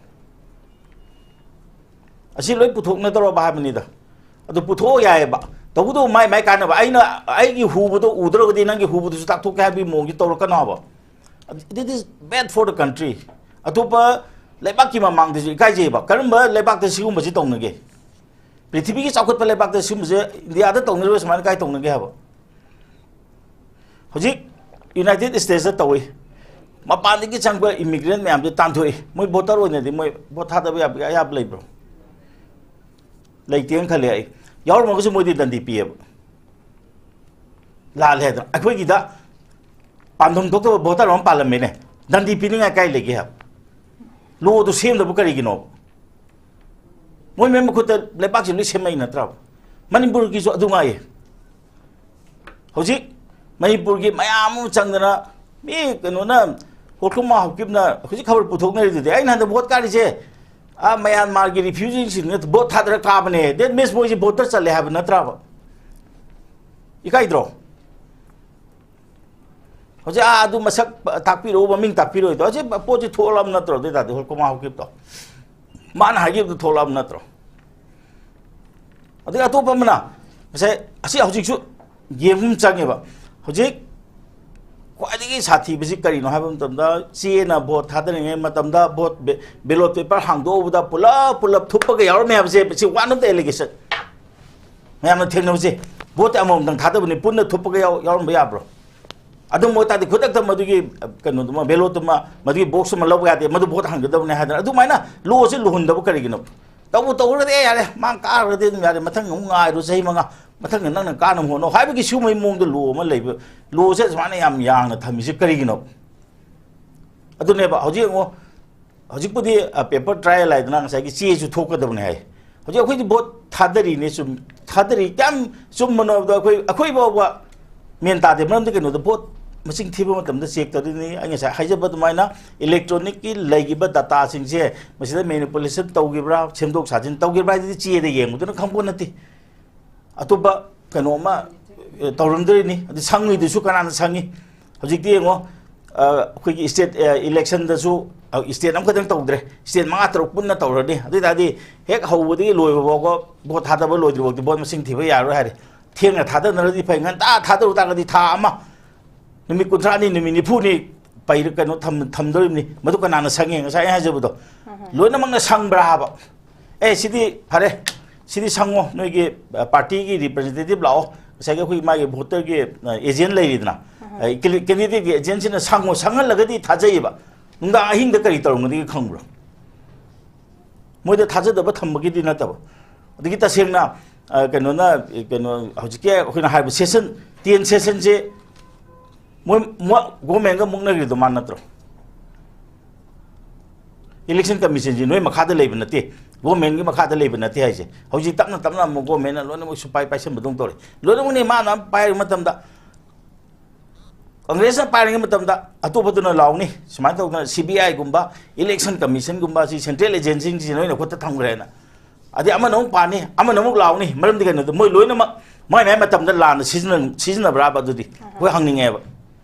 ꯑꯁꯤ ꯂꯣꯏ ꯄꯨꯊꯣꯛꯅꯗꯧꯔꯕ ꯍꯥꯏꯕꯅꯤꯗ꯫ ꯑꯗꯨ ꯄꯨꯊꯣꯛꯑꯣ ꯌꯥꯏꯑꯕ꯫ ꯇꯧꯕꯇꯕꯨ ꯃꯥꯏ ꯃꯥꯏ ꯀꯥꯟꯅꯕ꯫ ꯑꯩꯅ ꯑꯩꯒꯤ ꯍꯨꯕꯗꯣ ꯎꯗ꯭ꯔꯒꯗꯤ ꯅꯪꯒꯤ ꯍꯨꯕꯗꯨꯁꯨ ꯇꯥꯛꯊꯣꯛꯀꯦ ꯍꯥꯏꯕꯒꯤ ꯃꯑꯣꯡꯁꯤ ꯇꯧꯔꯛꯀꯅꯣ ꯍꯥꯏꯕ꯫ It is bad for the country. ꯑꯇꯣꯞꯄ ꯂꯩꯕꯥꯛꯀꯤ ꯃꯃꯥꯡꯗꯁꯨ ꯏꯀꯥꯏꯖꯩꯑꯕ꯫ ꯀꯔꯝꯕ ꯂꯩꯕꯥꯛꯇ ꯁꯤꯒꯨꯝꯕꯁꯤ ꯇꯧꯅꯒꯦ? ꯄ꯭ꯔꯤꯊꯤꯕꯤꯒꯤ ꯆꯥꯎꯈꯠꯄ ꯂꯩꯕꯥꯛꯇ ꯁꯤꯒꯨꯝꯕꯁꯦ ꯏꯟꯗꯤꯌꯥꯗ ꯇꯧꯅꯔꯤꯕ ꯁꯨꯃꯥꯏꯅ ꯀꯥꯏ ꯇꯧꯅꯒꯦ ꯍꯥꯏꯕ? ꯍꯧꯖꯤꯛ United Statesꯇ ꯇꯧꯏ꯫ ꯃꯄꯥꯟꯗꯒꯤ ꯆꯪꯕ immigrant ꯃꯌꯥꯝꯁꯦ ꯇꯥꯟꯊꯣꯛꯏ꯫ ꯃꯣꯏ voter ꯑꯣꯏꯅꯗꯤ ꯃꯣꯏ vote ꯊꯥꯗꯕ ꯌꯥꯕ ꯑꯌꯥꯕ ꯂꯩꯕ꯭ꯔꯣ? ꯂꯩꯇꯦꯅ ꯈꯜꯂꯦ ꯑꯩ꯫ ꯌꯥꯎꯔꯝꯃꯒꯁꯨ ꯃꯣꯏꯗꯤ ꯗꯟꯗꯤ ꯄꯤꯌꯦꯕ꯫ ꯂꯥꯜꯂꯦ ꯍꯥꯏꯗꯅ꯫ ꯑꯩꯈꯣꯏꯒꯤꯗ ꯄꯥꯟꯐꯝ ꯊꯣꯛꯇꯕ ꯚꯣꯇꯔ ꯑꯃ ꯄꯥꯜꯂꯝꯃꯦꯅꯦ꯫ ꯗꯟꯗꯤ ꯄꯤꯅꯤꯡꯉꯥꯏ ꯀꯥꯏ ꯂꯩꯒꯦ ꯍꯥꯏꯕ? ꯂꯣꯗꯨ ꯁꯦꯝꯗꯕ ꯀꯔꯤꯒꯤꯅꯣ? ꯃꯣꯏ ꯃꯌꯥꯝ ꯃꯈꯨꯠꯇ ꯂꯩꯕꯥꯛꯁꯤ ꯂꯣꯏ ꯁꯦꯝꯃꯛꯏ ꯅꯠꯇ꯭ꯔꯕ? ꯃꯅꯤꯄꯨꯔꯒꯤꯁꯨ ꯑꯗꯨ ꯉꯥꯏꯌꯦ꯫ ꯍꯧꯖꯤꯛ ꯃꯅꯤꯄꯨꯔꯒꯤ ꯃꯌꯥꯝ ꯑꯃ ꯆꯪꯗꯅ, ꯃꯤ ꯀꯩꯅꯣꯅ, ꯍꯣꯜꯀꯣꯃꯥ ꯍꯧꯀꯤꯞꯅ ꯍꯧꯖꯤꯛ ꯈꯕꯔ ꯄꯨꯊꯣꯛꯅꯔꯤꯗꯨꯗꯤ, "ꯑꯩꯅ ꯍꯟꯗꯛ ꯚꯣꯠ ꯀꯥꯔꯤꯁꯦ, ꯑꯥ, ꯃꯌꯥꯟꯃꯥꯔꯒꯤ ꯔꯤꯐ꯭ꯌꯨꯖꯤꯁꯤꯡꯅ ꯚꯣꯠ ꯊꯥꯗꯔ ꯀꯥꯕꯅꯦ"꯫ That means ꯃꯣꯏꯁꯦ ꯚꯣꯇꯔ ꯆꯠꯂꯦ ꯍꯥꯏꯕ ꯅꯠꯇ꯭ꯔꯕ? ꯏꯀꯥꯏꯗ꯭ꯔꯣ? ꯍꯧꯖꯤꯛ, ꯑꯥ, ꯑꯗꯨ ꯃꯁꯛ ꯇꯥꯛꯄꯤꯔꯛꯎ, ꯃꯃꯤꯡ ꯇꯥꯛꯄꯤꯔꯛꯑꯣꯏꯗꯣ, ꯍꯧꯖꯤꯛ ꯄꯣꯠꯁꯤ ꯊꯣꯛꯂꯛꯑꯕ ꯅꯠꯇ꯭ꯔꯣ? ꯑꯗꯨ ꯑꯣꯏ ꯇꯥꯔꯗꯤ ꯍꯣꯜꯀꯣꯃꯥ ꯍꯧꯀꯤꯞꯇꯣ, ꯃꯥꯅ ꯍꯥꯏꯈꯤꯕꯗꯨ ꯊꯣꯛꯂꯛꯑꯕ ꯅꯠꯇ꯭ꯔꯣ? ꯑꯗꯒꯤ ꯑꯇꯣꯞꯄ ꯑꯃꯅ, ꯉꯁꯥꯏ, ꯑꯁꯤ ꯍꯧꯖꯤꯛꯁꯨ ꯌꯦꯡꯕ ꯑꯃ ꯆꯪꯉꯦꯕ꯫ ꯍꯧꯖꯤꯛ ꯈ꯭ꯋꯥꯏꯗꯒꯤ ꯁꯥꯊꯤꯕꯁꯤ ꯀꯔꯤꯅꯣ ꯍꯥꯏꯕ ꯃꯇꯝꯗ, ꯆꯦꯅ ꯚꯣꯠ ꯊꯥꯗꯔꯤꯉꯩ ꯃꯇꯝꯗ, ꯚꯣꯠ ꯕꯦ-, ballot paper ꯍꯥꯡꯗꯣꯛꯎꯕꯗ ꯄꯨꯂꯞ ꯄꯨꯂꯞ ꯊꯨꯞꯄꯒ ꯌꯥꯎꯔꯝꯃꯦ ꯍꯥꯏꯕꯁꯦ, ꯁꯤ one of the allegation꯫ ꯃꯌꯥꯝꯅ ꯊꯦꯡꯅꯕꯁꯦ, ꯚꯣꯠꯇꯤ ꯑꯃꯃꯝꯗꯪ ꯊꯥꯗꯕꯅꯤ, ꯄꯨꯟꯅ ꯊꯨꯞꯄꯒ ꯌꯥꯎ-, ꯌꯥꯎꯔꯝꯕ ꯌꯥꯕ꯭ꯔꯣ? ꯑꯗꯨꯝ ꯑꯣꯏꯇꯥꯔꯗꯤ ꯈꯨꯗꯛꯇ ꯃꯗꯨꯒꯤ, ꯑ, ꯀꯩꯅꯣꯗꯨꯃ, ballot ꯇꯨꯃ, ꯃꯗꯨꯒꯤ box ꯑꯃ ꯂꯧꯕ ꯌꯥꯗꯦ, ꯃꯗꯨ ꯚꯣꯠ ꯍꯥꯡꯒꯗꯕꯅꯤ ꯍꯥꯏꯗꯅ ꯑꯗꯨꯃꯥꯏꯅ ꯂꯣꯁꯦ ꯂꯨꯍꯟꯗꯕ ꯀꯔꯤꯒꯤꯅꯣ? ꯇꯧꯕꯨ ꯇꯧꯈ꯭ꯔꯗꯤ, "ꯑꯦ, ꯌꯥꯔꯦ, ꯃꯥ ꯀꯥꯈ꯭ꯔꯗꯤ ꯑꯗꯨꯝ ꯌꯥꯔꯦ, ꯃꯊꯪ ꯑꯃꯨꯛ ꯉꯥꯏꯔꯣ, ꯆꯍꯤ ꯃꯉꯥ, ꯃꯊꯪꯗ ꯅꯪꯅ ꯀꯥꯅꯕ ꯍꯣꯠꯅꯧ" ꯍꯥꯏꯕꯒꯤ ꯁꯤꯒꯨꯝꯕꯒꯤ ꯃꯑꯣꯡꯗ ꯂꯣ ꯑꯃ ꯂꯩꯕ, ꯂꯣꯁꯦ ꯁꯨꯃꯥꯏꯅ ꯌꯥꯝ ꯌꯥꯡꯅ ꯊꯝꯃꯤꯁꯦ ꯀꯔꯤꯒꯤꯅꯣ? ꯑꯗꯨꯅꯦꯕ ꯍꯧꯖꯤꯛ ꯌꯦꯡꯉꯣ, ꯍꯧꯖꯤꯛꯄꯨꯗꯤ, ꯑ, paper trial ꯍꯥꯏꯗꯅ ꯉꯁꯥꯏꯒꯤ ꯆꯦꯁꯨ ꯊꯣꯛꯀꯗꯕꯅꯦ ꯍꯥꯏ꯫ ꯍꯧꯖꯤꯛ ꯑꯩꯈꯣꯏꯗꯤ ꯚꯣꯠ ꯊꯥꯗꯔꯤꯅꯦ, ꯆꯨꯝ-, ꯊꯥꯗꯔꯤ, ꯀꯌꯥꯝ ꯆꯨꯝꯕꯅꯣ ꯍꯥꯏꯕꯗꯣ ꯑꯩꯈꯣꯏ, ꯑꯩꯈꯣꯏ ꯐꯥꯎꯕ ꯃꯦꯟ ꯇꯥꯗꯦ꯫ ꯃꯔꯝꯗꯤ ꯀꯩꯅꯣꯗ, ꯚꯣꯠ ꯃꯁꯤꯡ ꯊꯤꯕ ꯃꯇꯝꯗ check ꯇꯧꯗꯣꯏꯅꯤ꯫ ꯑꯩ ꯉꯁꯥꯏ ꯍꯥꯏꯖꯕ ꯑꯗꯨꯃꯥꯏꯅ electronic ꯀꯤ ꯂꯩꯈꯤꯕ data ꯁꯤꯡꯁꯦ ꯃꯁꯤꯗ manipulation ꯇꯧꯈꯤꯕ꯭ꯔꯥ, ꯁꯦꯝꯗꯣꯛ ꯁꯥꯖꯤꯟ ꯇꯧꯈꯤꯕ꯭ꯔꯥ ꯍꯥꯏꯗꯨꯗꯤ ꯆꯦꯗ ꯌꯦꯡꯕꯗꯨꯅ ꯈꯪꯄꯣꯠ ꯅꯠꯇꯦ꯫ ꯑꯇꯣꯞꯄ ꯀꯩꯅꯣ ꯑꯃ, ꯑꯦ, ꯇꯧꯔꯝꯗꯣꯏꯅꯤ꯫ ꯑꯗꯨ ꯁꯪꯉꯤꯗꯨꯁꯨ ꯀꯅꯥꯅ ꯁꯪꯉꯤ? ꯍꯧꯖꯤꯛꯇꯤ ꯌꯦꯡꯉꯣ, ꯑ, ꯑꯩꯈꯣꯏꯒꯤ state, ꯑ, election ꯗꯁꯨ, ꯑ, state ꯑꯃꯈꯛꯇꯪ ꯇꯧꯗ꯭ꯔꯦ, state ꯃꯉꯥ ꯇꯔꯨꯛ ꯄꯨꯟꯅ ꯇꯧꯔꯅꯤ꯫ ꯑꯗꯨ ꯑꯣꯏ ꯇꯥꯔꯗꯤ ꯍꯦꯛ ꯍꯧꯕꯗꯒꯤ ꯂꯣꯏꯕ ꯐꯥꯎꯕ ꯚꯣꯠ ꯊꯥꯗꯕ ꯂꯣꯏꯗ꯭ꯔꯤ ꯐꯥꯎꯗꯤ ꯚꯣꯠ ꯃꯁꯤꯡ ꯊꯤꯕ ꯌꯥꯔꯣꯏ ꯍꯥꯏꯔꯦ꯫ ꯊꯦꯡꯅ ꯊꯥꯗꯅꯔꯗꯤ ꯐꯩ, ꯉꯟꯇꯥ ꯊꯥꯗꯔꯨ ꯇꯥꯔꯒꯗꯤ ꯊꯥ ꯑꯃ, ꯅꯨꯃꯤꯠ ꯀꯨꯟꯊ꯭ꯔꯥꯅꯤ, ꯅꯨꯃꯤꯠ ꯅꯤꯐꯨꯅꯤ ꯄꯩꯔ ꯀꯩꯅꯣ ꯊꯝ-, ꯊꯝꯗꯣꯔꯤꯕꯅꯤ꯫ ꯃꯗꯨ ꯀꯅꯥꯅ ꯁꯪꯉꯦ? ꯉꯁꯥꯏ ꯑꯩꯅ ꯍꯥꯏꯖꯕꯗꯣ꯫ ꯂꯣꯏꯅꯃꯛꯅ ꯁꯪꯕ꯭ꯔꯥ ꯍꯥꯏꯕ? "ꯑꯦ, ꯁꯤꯗꯤ ꯐꯔꯦ, ꯁꯤꯗꯤ ꯁꯪꯉꯣ, ꯅꯣꯏꯒꯤ, ꯑ, party ꯒꯤ representative ꯂꯥꯛꯑꯣ, ꯉꯁꯥꯏꯒꯤ ꯑꯩꯈꯣꯏ ꯃꯥꯒꯤ voter ꯒꯤ, ꯑ, agent ꯂꯩꯔꯤꯗꯅ, ꯑ, candidate ꯀꯤ agent ꯁꯤꯅ ꯁꯪꯉꯣ", ꯁꯪꯍꯜꯂꯒꯗꯤ ꯊꯥꯖꯩꯌꯦꯕ꯫ ꯅꯨꯡꯗꯥꯡ ꯑꯍꯤꯡꯗ ꯀꯔꯤ ꯇꯧꯔꯝꯒꯗꯒꯦ ꯈꯪꯕ꯭ꯔꯣ? ꯃꯣꯏꯗ ꯊꯥꯖꯗꯕ ꯊꯝꯕꯒꯤꯗꯤ ꯅꯠꯇꯕ꯫ ꯑꯗꯒꯤ ꯇꯁꯦꯡꯅ, ꯑ, ꯀꯩꯅꯣꯅ, ꯀꯩꯅꯣ, ꯍꯧꯖꯤꯛꯀꯤ ꯑꯩꯈꯣꯏꯅ ꯍꯥꯏꯕ session, ten session ꯁꯦ ꯃꯣꯏ ꯃꯣꯏ ꯒꯣꯔꯃꯦꯟꯒ ꯃꯨꯛꯅꯔꯤꯗꯣ ꯃꯥ ꯅꯠꯇ꯭ꯔꯣ? ꯏꯂꯦꯛꯁꯟ ꯀꯃꯤꯁꯟꯁꯤ ꯅꯣꯏ ꯃꯈꯥꯗ ꯂꯩꯕ ꯅꯠꯇꯦ, ꯒꯣꯔꯃꯦꯟꯒꯤ ꯃꯈꯥꯗ ꯂꯩꯕ ꯅꯠꯇꯦ ꯍꯥꯏꯁꯦ꯫ ꯍꯧꯖꯤꯛ ꯇꯞꯅ ꯇꯞꯅ ꯑꯃꯨꯛ ꯒꯣꯔꯃꯦꯟꯅ ꯂꯣꯏꯅꯃꯛ ꯁꯨꯄꯥꯏ ꯄꯥꯏꯁꯟꯕꯗꯧ ꯇꯧꯔꯦ꯫ ꯂꯣꯏꯅꯃꯛꯅꯦ ꯃꯥꯅ ꯄꯥꯏꯔꯕ ꯃꯇꯝꯗ, ꯀꯪꯒ꯭ꯔꯦꯁꯅ ꯄꯥꯏꯔꯤꯉꯩ ꯃꯇꯝꯗ ꯑꯇꯣꯞꯄꯗꯨꯅ ꯂꯥꯎꯅꯤ, ꯁꯨꯃꯥꯏꯅ ꯇꯧꯗꯅ ꯁꯤ ꯕꯤ ꯑꯥꯏꯒꯨꯝꯕ, ꯏꯂꯦꯛꯁꯟ ꯀꯃꯤꯁꯟꯒꯨꯝꯕ, ꯑꯁꯤ ꯁꯦꯟꯇ꯭ꯔꯦꯜ ꯑꯦꯖꯦꯟꯁꯤꯁꯤ ꯅꯣꯏꯅ ꯈꯨꯠꯇ ꯊꯝꯈ꯭ꯔꯦꯅ꯫ ꯑꯗꯩ ꯑꯃꯅ ꯑꯃꯨꯛ ꯄꯥꯅꯤ, ꯑꯃꯅ ꯑꯃꯨꯛ ꯂꯥꯎꯅꯤ꯫ ꯃꯔꯝꯗꯤ ꯀꯩꯅꯣꯗ ꯃꯣꯏ ꯂꯣꯏꯅꯃꯛ ꯃꯥꯏ ꯃꯥꯏ ꯃꯇꯝꯗ ꯂꯥꯟꯅ ꯁꯤꯖꯤꯟꯅ-, ꯁꯤꯖꯤꯟꯅꯕ꯭ꯔꯥꯕ? ꯑꯗꯨꯗꯤ ꯑꯩꯈꯣꯏ ꯍꯪꯅꯤꯡꯉꯦꯕ꯫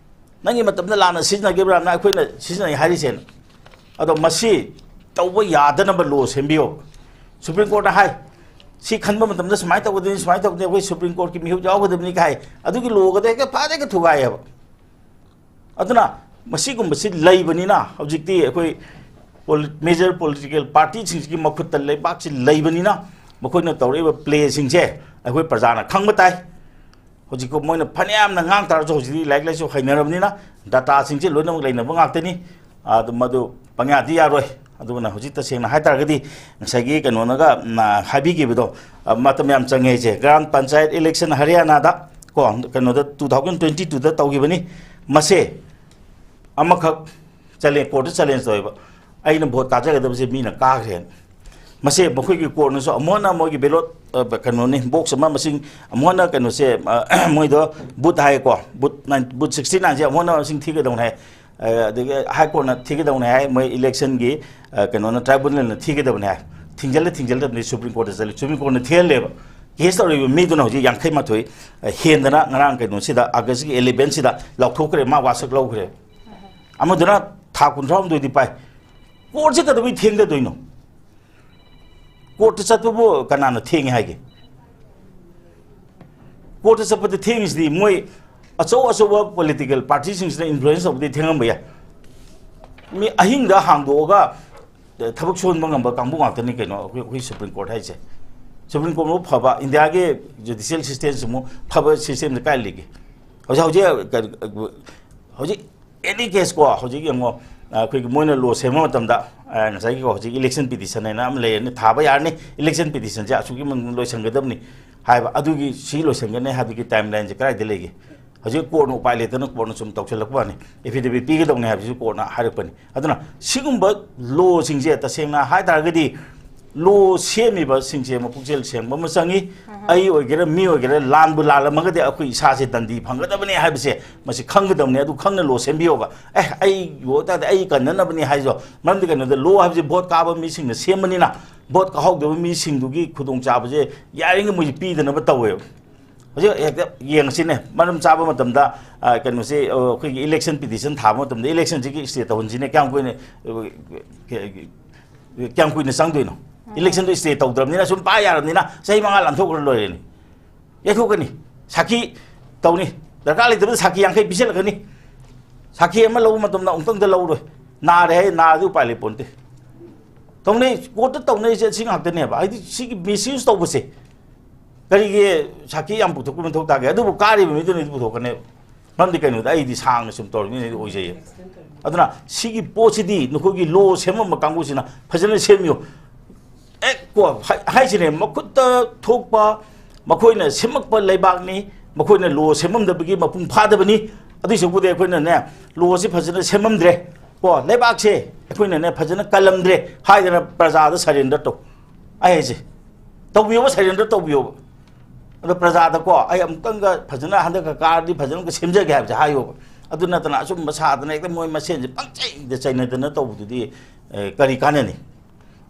ꯅꯪꯒꯤ ꯃꯇꯝꯗ ꯂꯥꯟꯅ ꯁꯤꯖꯤꯟꯅꯈꯤꯕ꯭ꯔꯥ ꯅꯪ ꯑꯩꯈꯣꯏꯅ ꯁꯤꯖꯤꯟꯅꯩ ꯍꯥꯏꯔꯤꯁꯦꯅ? ꯑꯗꯣ ꯃꯁꯤ ꯇꯧꯕ ꯌꯥꯗꯅꯕ ꯂꯣ ꯁꯦꯝꯕꯤꯌꯣ꯫ ꯁꯨꯄ꯭ꯔꯤꯝ ꯀꯣꯔꯠꯅ ꯍꯥꯏ, ꯁꯤ ꯈꯟꯕ ꯃꯇꯝꯗ ꯁꯨꯃꯥꯏꯅ ꯇꯧꯒꯗꯕꯅꯤ, ꯁꯨꯃꯥꯏꯅ ꯇꯧꯒꯗꯕꯅꯤ, ꯑꯩꯈꯣꯏ ꯁꯨꯄ꯭ꯔꯤꯝ ꯀꯣꯔꯠꯀꯤ ꯃꯤꯍꯨꯠ ꯌꯥꯎꯒꯗꯕꯅꯤ ꯀꯥꯏ꯫ ꯑꯗꯨꯒꯤ ꯂꯣꯒꯗꯣ ꯍꯦꯛꯇ ꯐꯖꯅ ꯍꯦꯛꯇ ꯊꯨꯒꯥꯏꯌꯦꯕ꯫ ꯑꯗꯨꯅ ꯃꯁꯤꯒꯨꯝꯕꯁꯤ ꯂꯩꯕꯅꯤꯅ ꯍꯧꯖꯤꯛꯇꯤ ꯑꯩꯈꯣꯏ ꯄꯣꯂꯤ-, ꯃꯦꯖꯔ ꯄꯣꯂꯤꯇꯤꯀꯦꯜ ꯄꯥꯔꯇꯤꯁꯤꯡꯁꯤꯒꯤ ꯃꯈꯨꯠꯇ ꯂꯩꯕꯥꯛꯁꯤ ꯂꯩꯕꯅꯤꯅ ꯃꯈꯣꯏꯅ ꯇꯧꯔꯛꯏꯕ ꯄ꯭ꯂꯦꯁꯤꯡꯁꯦ ꯑꯩꯈꯣꯏ ꯄ꯭ꯔꯖꯥꯅ ꯈꯪꯕ ꯇꯥꯏ꯫ ꯍꯧꯖꯤꯛ ꯃꯣꯏꯅ ꯐꯅꯌꯥꯝꯅ ꯉꯥꯡ ꯇꯥꯔꯁꯨ ꯍꯧꯖꯤꯛꯇꯤ ꯂꯥꯏꯔꯤꯛ ꯂꯥꯏꯁꯨ ꯍꯩꯅꯔꯕꯅꯤꯅ ꯗꯇꯥꯁꯤꯡꯁꯦ ꯂꯣꯏꯅꯃꯛ ꯂꯩꯅꯕ ꯉꯥꯛꯇꯅꯤ꯫ ꯑꯗꯨ ꯃꯗꯨ ꯄꯪꯌꯥꯗꯤ ꯌꯥꯔꯣꯏ꯫ ꯑꯗꯨꯅ ꯍꯧꯖꯤꯛ ꯇꯁꯦꯡꯅ ꯍꯥꯏ ꯇꯥꯔꯒꯗꯤ ꯉꯁꯥꯏꯒꯤ ꯀꯩꯅꯣꯅꯒ, ꯎꯝ, ꯍꯥꯏꯕꯤꯈꯤꯕꯗꯣ, ꯑ, ꯃꯇꯝ ꯌꯥꯝ ꯆꯪꯉꯦ ꯍꯥꯏꯁꯦ꯫ ꯒ꯭ꯔꯥꯟ ꯄꯟꯆꯥꯌꯠ ꯏꯂꯦꯛꯁꯟ ꯍꯔꯤꯌꯥꯅꯥꯗ ꯀꯣ, ꯀꯩꯅꯣꯗ ꯇꯨ ꯊꯥꯎꯖꯟ ꯇ꯭ꯋꯦꯟꯇꯤ ꯇꯨꯗ ꯇꯧꯈꯤꯕꯅꯤ꯫ ꯃꯁꯦ ꯑꯃꯈꯛ ꯆꯦꯂꯦꯟ-, ꯀꯣꯔꯠꯇ ꯆꯦꯂꯦꯟꯖ ꯇꯧꯋꯦꯕ, "ꯑꯩꯅ ꯚꯣꯠ ꯀꯥꯖꯒꯗꯕꯁꯦ ꯃꯤꯅ ꯀꯥꯈ꯭ꯔꯦꯅ"꯫ ꯃꯁꯦ ꯃꯈꯣꯏꯒꯤ ꯀꯣꯔꯠꯅꯁꯨ ꯑꯃꯨꯛ ꯍꯟꯅ ꯃꯣꯏꯒꯤ ꯕꯦꯂꯣꯠ, ꯑ, ꯀꯩꯅꯣꯅꯤ, ꯕꯣꯛꯁ ꯑꯃ ꯃꯁꯤꯡ ꯑꯃꯨꯛ ꯍꯟꯅ ꯀꯩꯅꯣꯁꯦ, ꯑ, ꯃꯣꯏꯗꯣ ꯕꯨꯠ ꯍꯥꯏꯌꯦꯀꯣ, ꯕꯨꯠ ꯅꯥꯏꯟ, ꯕꯨꯠ ꯁꯤꯛꯁꯇꯤ ꯅꯥꯏꯟꯁꯦ ꯑꯃꯨꯛ ꯍꯟꯅ ꯃꯁꯤꯡ ꯊꯤꯒꯗꯧꯅꯦ ꯍꯥꯏ꯫ ꯑ, ꯑꯗꯒꯤ ꯍꯥꯏ ꯀꯣꯔꯠꯅ ꯊꯤꯒꯗꯧꯅꯦ ꯍꯥꯏ, ꯃꯣꯏ ꯏꯂꯦꯛꯁꯟꯒꯤ, ꯑ, ꯀꯩꯅꯣꯅ, ꯇ꯭ꯔꯥꯏꯕꯨꯅꯦꯜꯅ ꯊꯤꯒꯗꯕꯅꯦ ꯍꯥꯏ꯫ ꯊꯤꯡꯖꯤꯜꯂ ꯊꯤꯡꯖꯤꯜꯂꯗꯕꯅꯤ ꯁꯨꯄ꯭ꯔꯤꯝ ꯀꯣꯔꯠꯇ ꯆꯠꯂꯤ, ꯁꯨꯄ꯭ꯔꯤꯝ ꯀꯣꯔꯠꯅ ꯊꯤꯍꯜꯂꯦꯕ꯫ ꯀꯦꯁ ꯇꯧꯔꯤꯕ ꯃꯤꯗꯨꯅ ꯍꯧꯖꯤꯛ ꯌꯥꯡꯈꯩ ꯃꯥꯊꯣꯏ, ꯑ, ꯍꯦꯟꯗꯅ ꯉꯔꯥꯡ ꯀꯩꯅꯣꯁꯤꯗ, ꯑꯥꯒꯁꯀꯤ ꯑꯦꯂꯦꯚꯦꯟꯁꯤꯗ ꯂꯥꯎꯊꯣꯛꯈ꯭ꯔꯦ, ꯃꯥ ꯋꯥꯁꯛ ꯂꯧꯈ꯭ꯔꯦ꯫ ꯑꯃꯗꯨꯅ ꯊꯥ ꯀꯨꯟꯊ꯭ꯔꯥ ꯍꯨꯝꯗꯣꯏꯗꯤ ꯄꯥꯏ꯫ ꯀꯣꯔꯠꯁꯦ ꯀꯩꯗꯧꯕꯩ ꯊꯦꯡꯗꯗꯣꯏꯅꯣ? ꯀꯣꯔꯠꯇ ꯆꯠꯄꯕꯨ ꯀꯅꯥꯅ ꯊꯦꯡꯉꯦ ꯍꯥꯏꯒꯦ? ꯀꯣꯔꯠꯇ ꯆꯠꯄꯗ ꯊꯦꯡꯉꯤꯁꯤꯗꯤ ꯃꯣꯏ ꯑꯆꯧ ꯑꯆꯧꯕ ꯄꯣꯂꯤꯇꯤꯀꯦꯜ ꯄꯥꯔꯇꯤꯁꯤꯡꯁꯤꯅ ꯏꯟꯐ꯭ꯂꯨꯌꯦꯟꯁ ꯇꯧꯕꯗꯤ ꯊꯦꯡꯉꯝꯕ ꯌꯥꯏ꯫ ꯃꯤ ꯑꯍꯤꯡꯗ ꯍꯥꯡꯗꯣꯛꯑꯒ ꯊꯕꯛ ꯁꯨꯍꯟꯕ ꯉꯝꯕ ꯀꯥꯡꯕꯨ ꯉꯥꯛꯇꯅꯤ ꯀꯩꯅꯣ ꯑꯩꯈꯣꯏ, ꯑꯩꯈꯣꯏ ꯁꯨꯄ꯭ꯔꯤꯝ ꯀꯣꯔꯠ ꯍꯥꯏꯁꯦ꯫ ꯁꯨꯄ꯭ꯔꯤꯝ ꯀꯣꯔꯠꯃꯨꯛ ꯐꯕ ꯏꯟꯗꯤꯌꯥꯒꯤ ꯖꯨꯗꯤꯁꯤꯌꯦꯜ ꯁꯤꯁꯇꯦꯝꯁꯤꯃꯨꯛ ꯐꯕ ꯁꯤꯁꯇꯦꯝꯁꯦ ꯀꯥꯏ ꯂꯩꯒꯦ? ꯍꯧꯖꯤꯛ, ꯍꯧꯖꯤꯛ, ꯍꯧꯖꯤꯛ ꯑꯦꯅꯤ ꯀꯦꯁ ꯀꯣ, ꯍꯧꯖꯤꯛ ꯌꯦꯡꯉꯣ, ꯑꯩꯈꯣꯏꯒꯤ ꯃꯣꯏꯅ ꯂꯣ ꯁꯦꯝꯕ ꯃꯇꯝꯗ, ꯑ, ꯉꯁꯥꯏꯒꯤꯀꯣ, ꯍꯧꯖꯤꯛ ꯏꯂꯦꯛꯁꯟ ꯄꯤꯇꯤꯁꯟ ꯍꯥꯏꯅ ꯑꯃ ꯂꯩꯔꯅꯤ, ꯊꯥꯕ ꯌꯥꯔꯅꯤ, ꯏꯂꯦꯛꯁꯟ ꯄꯤꯇꯤꯁꯟꯁꯦ ꯑꯁꯨꯛꯀꯤ ꯃꯇꯨꯡ ꯂꯣꯏꯁꯟꯒꯗꯕꯅꯤ ꯍꯥꯏꯕ, ꯑꯗꯨꯒꯤ ꯁꯤ ꯂꯣꯏꯁꯟꯒꯅꯤ ꯍꯥꯏꯕꯒꯤ ꯇꯥꯏꯝ ꯂꯥꯏꯟꯁꯦ ꯀꯗꯥꯏꯗ ꯂꯩꯒꯦ? ꯍꯧꯖꯤꯛ ꯀꯣꯔꯠꯅ ꯎꯄꯥꯏ ꯂꯩꯇꯅ ꯀꯣꯔꯠꯅ ꯁꯨꯝ ꯇꯧꯁꯤꯜꯂꯛꯄ ꯋꯥꯅꯤ, ꯑꯦꯐꯤꯗꯦꯕꯤꯠ ꯄꯤꯒꯗꯧꯅꯤ ꯍꯥꯏꯕꯁꯤ ꯀꯣꯔꯠꯅ ꯍꯥꯏꯔꯛꯄꯅꯤ꯫ ꯑꯗꯨꯅ ꯁꯤꯒꯨꯝꯕ ꯂꯣꯁꯤꯡꯁꯦ ꯇꯁꯦꯡꯅ ꯍꯥꯏ ꯇꯥꯔꯒꯗꯤ ꯂꯣ ꯁꯦꯝꯃꯤꯕꯁꯤꯡꯁꯦ ꯃꯄꯨꯛꯆꯦꯜ ꯁꯦꯡꯕ ꯑꯃ ꯆꯪꯉꯤ꯫ ꯑꯩ ꯑꯣꯏꯒꯦꯔꯥ ꯃꯤ ꯑꯣꯏꯒꯦꯔꯥ ꯂꯥꯟꯕꯨ ꯂꯥꯜꯂꯝꯃꯒꯗꯤ ꯑꯩꯈꯣꯏ ꯏꯁꯥꯁꯦ ꯗꯟꯗꯤ ꯐꯪꯒꯗꯕꯅꯤ ꯍꯥꯏꯕꯁꯦ ꯃꯁꯤ ꯈꯪꯒꯗꯕꯅꯤ꯫ ꯑꯗꯨ ꯈꯪꯅ ꯂꯣ ꯁꯦꯝꯕꯤꯌꯣꯕ꯫ ꯑꯦ, ꯑꯩ ꯑꯣꯏꯇꯥꯔꯗꯤ ꯑꯩ ꯀꯟꯅꯅꯕꯅꯤ ꯍꯥꯏꯁꯨ꯫ ꯃꯔꯝꯗꯤ ꯀꯩꯅꯣꯗ ꯂꯣ ꯍꯥꯏꯕꯁꯤ ꯚꯣꯠ ꯀꯥꯕ ꯃꯤꯁꯤꯡꯅ ꯁꯦꯝꯕꯅꯤꯅ ꯚꯣꯠ ꯀꯥꯍꯧꯗꯕ ꯃꯤꯁꯤꯡꯗꯨꯒꯤ ꯈꯨꯗꯣꯡꯆꯥꯕꯁꯦ ꯌꯥꯔꯤꯉꯩ ꯃꯣꯏꯁꯦ ꯄꯤꯗꯅꯕ ꯇꯧꯋꯦꯕ꯫ ꯍꯧꯖꯤꯛ ꯍꯦꯛꯇ ꯌꯦꯡꯉꯁꯤꯅꯦ, ꯃꯔꯝ ꯆꯥꯕ ꯃꯇꯝꯗ, ꯑ, ꯀꯩꯅꯣꯁꯦ, ꯑ, ꯑꯩꯈꯣꯏꯒꯤ election petition ꯊꯥꯕ ꯃꯇꯝꯗ electionꯁꯤꯒꯤ stay ꯇꯧꯍꯟꯁꯤꯅꯦ, ꯀꯌꯥꯝ ꯀꯨꯏꯅ, ꯑ, ꯀꯌꯥꯝ ꯀꯨꯏꯅ ꯆꯪꯗꯣꯏꯅꯣ? Electionꯗꯣ stay ꯇꯧꯗ꯭ꯔꯕꯅꯤꯅ ꯁꯨꯝ ꯄꯥ ꯌꯥꯔꯕꯅꯤꯅ ꯆꯍꯤ ꯃꯉꯥ ꯂꯥꯟꯊꯣꯛꯈ꯭ꯔ ꯂꯣꯏꯔꯦꯅꯦ꯫ ꯌꯩꯊꯣꯛꯀꯅꯤ, ꯁꯥꯈꯤ ꯇꯧꯅꯤ, ꯗꯔꯀꯥꯔ ꯂꯩꯇꯕꯗ ꯁꯥꯈꯤ ꯌꯥꯡꯈꯩ ꯄꯤꯁꯤꯜꯂꯛꯀꯅꯤ꯫ ꯁꯥꯈꯤ ꯑꯃ ꯂꯧꯕ ꯃꯇꯝꯗ ꯑꯃꯨꯛꯇꯪꯗ ꯂꯧꯔꯣꯏ, ꯅꯥꯔꯦ ꯍꯥꯏ, ꯅꯥꯔꯗꯤ ꯎꯄꯥꯏ ꯂꯩ ꯄꯣꯟꯇꯦ꯫ ꯇꯧꯅꯩ, ꯀꯣꯔꯠꯇ ꯇꯧꯅꯔꯤꯁꯦ ꯁꯤ ꯉꯥꯛꯇꯅꯦꯕ꯫ ꯍꯥꯏꯗꯤ ꯁꯤꯒꯤ misuse ꯇꯧꯕꯁꯦ, ꯀꯔꯤꯒꯤ ꯁꯥꯈꯤ ꯌꯥꯝ ꯄꯨꯊꯣꯛꯄ ꯃꯊꯧ ꯇꯥꯒꯦ? ꯑꯗꯨꯕꯨ ꯀꯥꯔꯤꯕ ꯃꯤꯗꯨꯅꯗꯤ ꯄꯨꯊꯣꯛꯀꯅꯦꯕ꯫ ꯃꯔꯝꯗꯤ ꯀꯩꯅꯣꯗ ꯑꯩꯗꯤ ꯁꯥꯡꯅ ꯁꯨꯝ ꯇꯧꯔꯤꯕꯅꯤꯅ ꯑꯩꯗꯤ ꯑꯣꯏꯖꯩꯌꯦꯕ꯫ ꯑꯗꯨꯅ ꯁꯤꯒꯤ ꯄꯣꯠꯁꯤꯗꯤ ꯅꯈꯣꯏꯒꯤ ꯂꯣ ꯁꯦꯝꯃꯝꯕ ꯀꯥꯡꯕꯨꯁꯤꯅ ꯐꯖꯅ ꯁꯦꯝꯃꯤꯌꯨ꯫ ꯑꯦ, ꯀꯣ, ꯍꯥꯏ-, ꯍꯥꯏꯁꯤꯅꯦ, ꯃꯈꯨꯠꯇ ꯊꯣꯛꯄ ꯃꯈꯣꯏꯅ ꯁꯦꯝꯃꯛꯄ ꯂꯩꯕꯥꯛꯅꯤ, ꯃꯈꯣꯏꯅ ꯂꯣ ꯁꯦꯝꯃꯝꯗꯕꯒꯤ ꯃꯄꯨꯡ ꯐꯥꯗꯕꯅꯤ꯫ ꯑꯗꯨꯏ ꯁꯔꯨꯛꯄꯨꯗꯤ ꯑꯩꯈꯣꯏꯅꯅꯦ, ꯂꯣꯁꯤ ꯐꯖꯅ ꯁꯦꯝꯃꯝꯗ꯭ꯔꯦ, ꯀꯣ, ꯂꯩꯕꯥꯛꯁꯦ ꯑꯩꯈꯣꯏꯅꯅꯦ ꯐꯖꯅ ꯀꯜꯂꯝꯗ꯭ꯔꯦ ꯍꯥꯏꯗꯅ ꯄ꯭ꯔꯖꯥꯗ surrender ꯇꯧ꯫ ꯑꯩ ꯍꯥꯏꯁꯦ, ꯇꯧꯕꯤꯌꯣꯕ, surrender ꯇꯧꯕꯤꯌꯣꯕ꯫ ꯑꯗꯣ ꯄ꯭ꯔꯖꯥꯗꯀꯣ, ꯑꯩ ꯑꯃꯨꯛꯇꯪꯒ ꯐꯖꯅ ꯍꯟꯗꯛꯀ ꯀꯥꯔꯗꯤ ꯐꯖꯅ ꯑꯃꯨꯛꯀ ꯁꯦꯝꯖꯒꯦ ꯍꯥꯏꯕꯁꯦ ꯍꯥꯏꯌꯣꯕ꯫ ꯑꯗꯨ ꯅꯠꯇꯅ ꯑꯆꯨꯝꯕ ꯁꯥꯗꯅ ꯍꯦꯛꯇ ꯃꯣꯏ ꯃꯁꯦꯟꯁꯦ ꯄꯪꯆꯩꯗ ꯆꯩꯅꯗꯅ ꯇꯧꯕꯗꯨꯗꯤ, ꯑꯦ, ꯀꯔꯤ ꯀꯥꯟꯅꯅꯤ?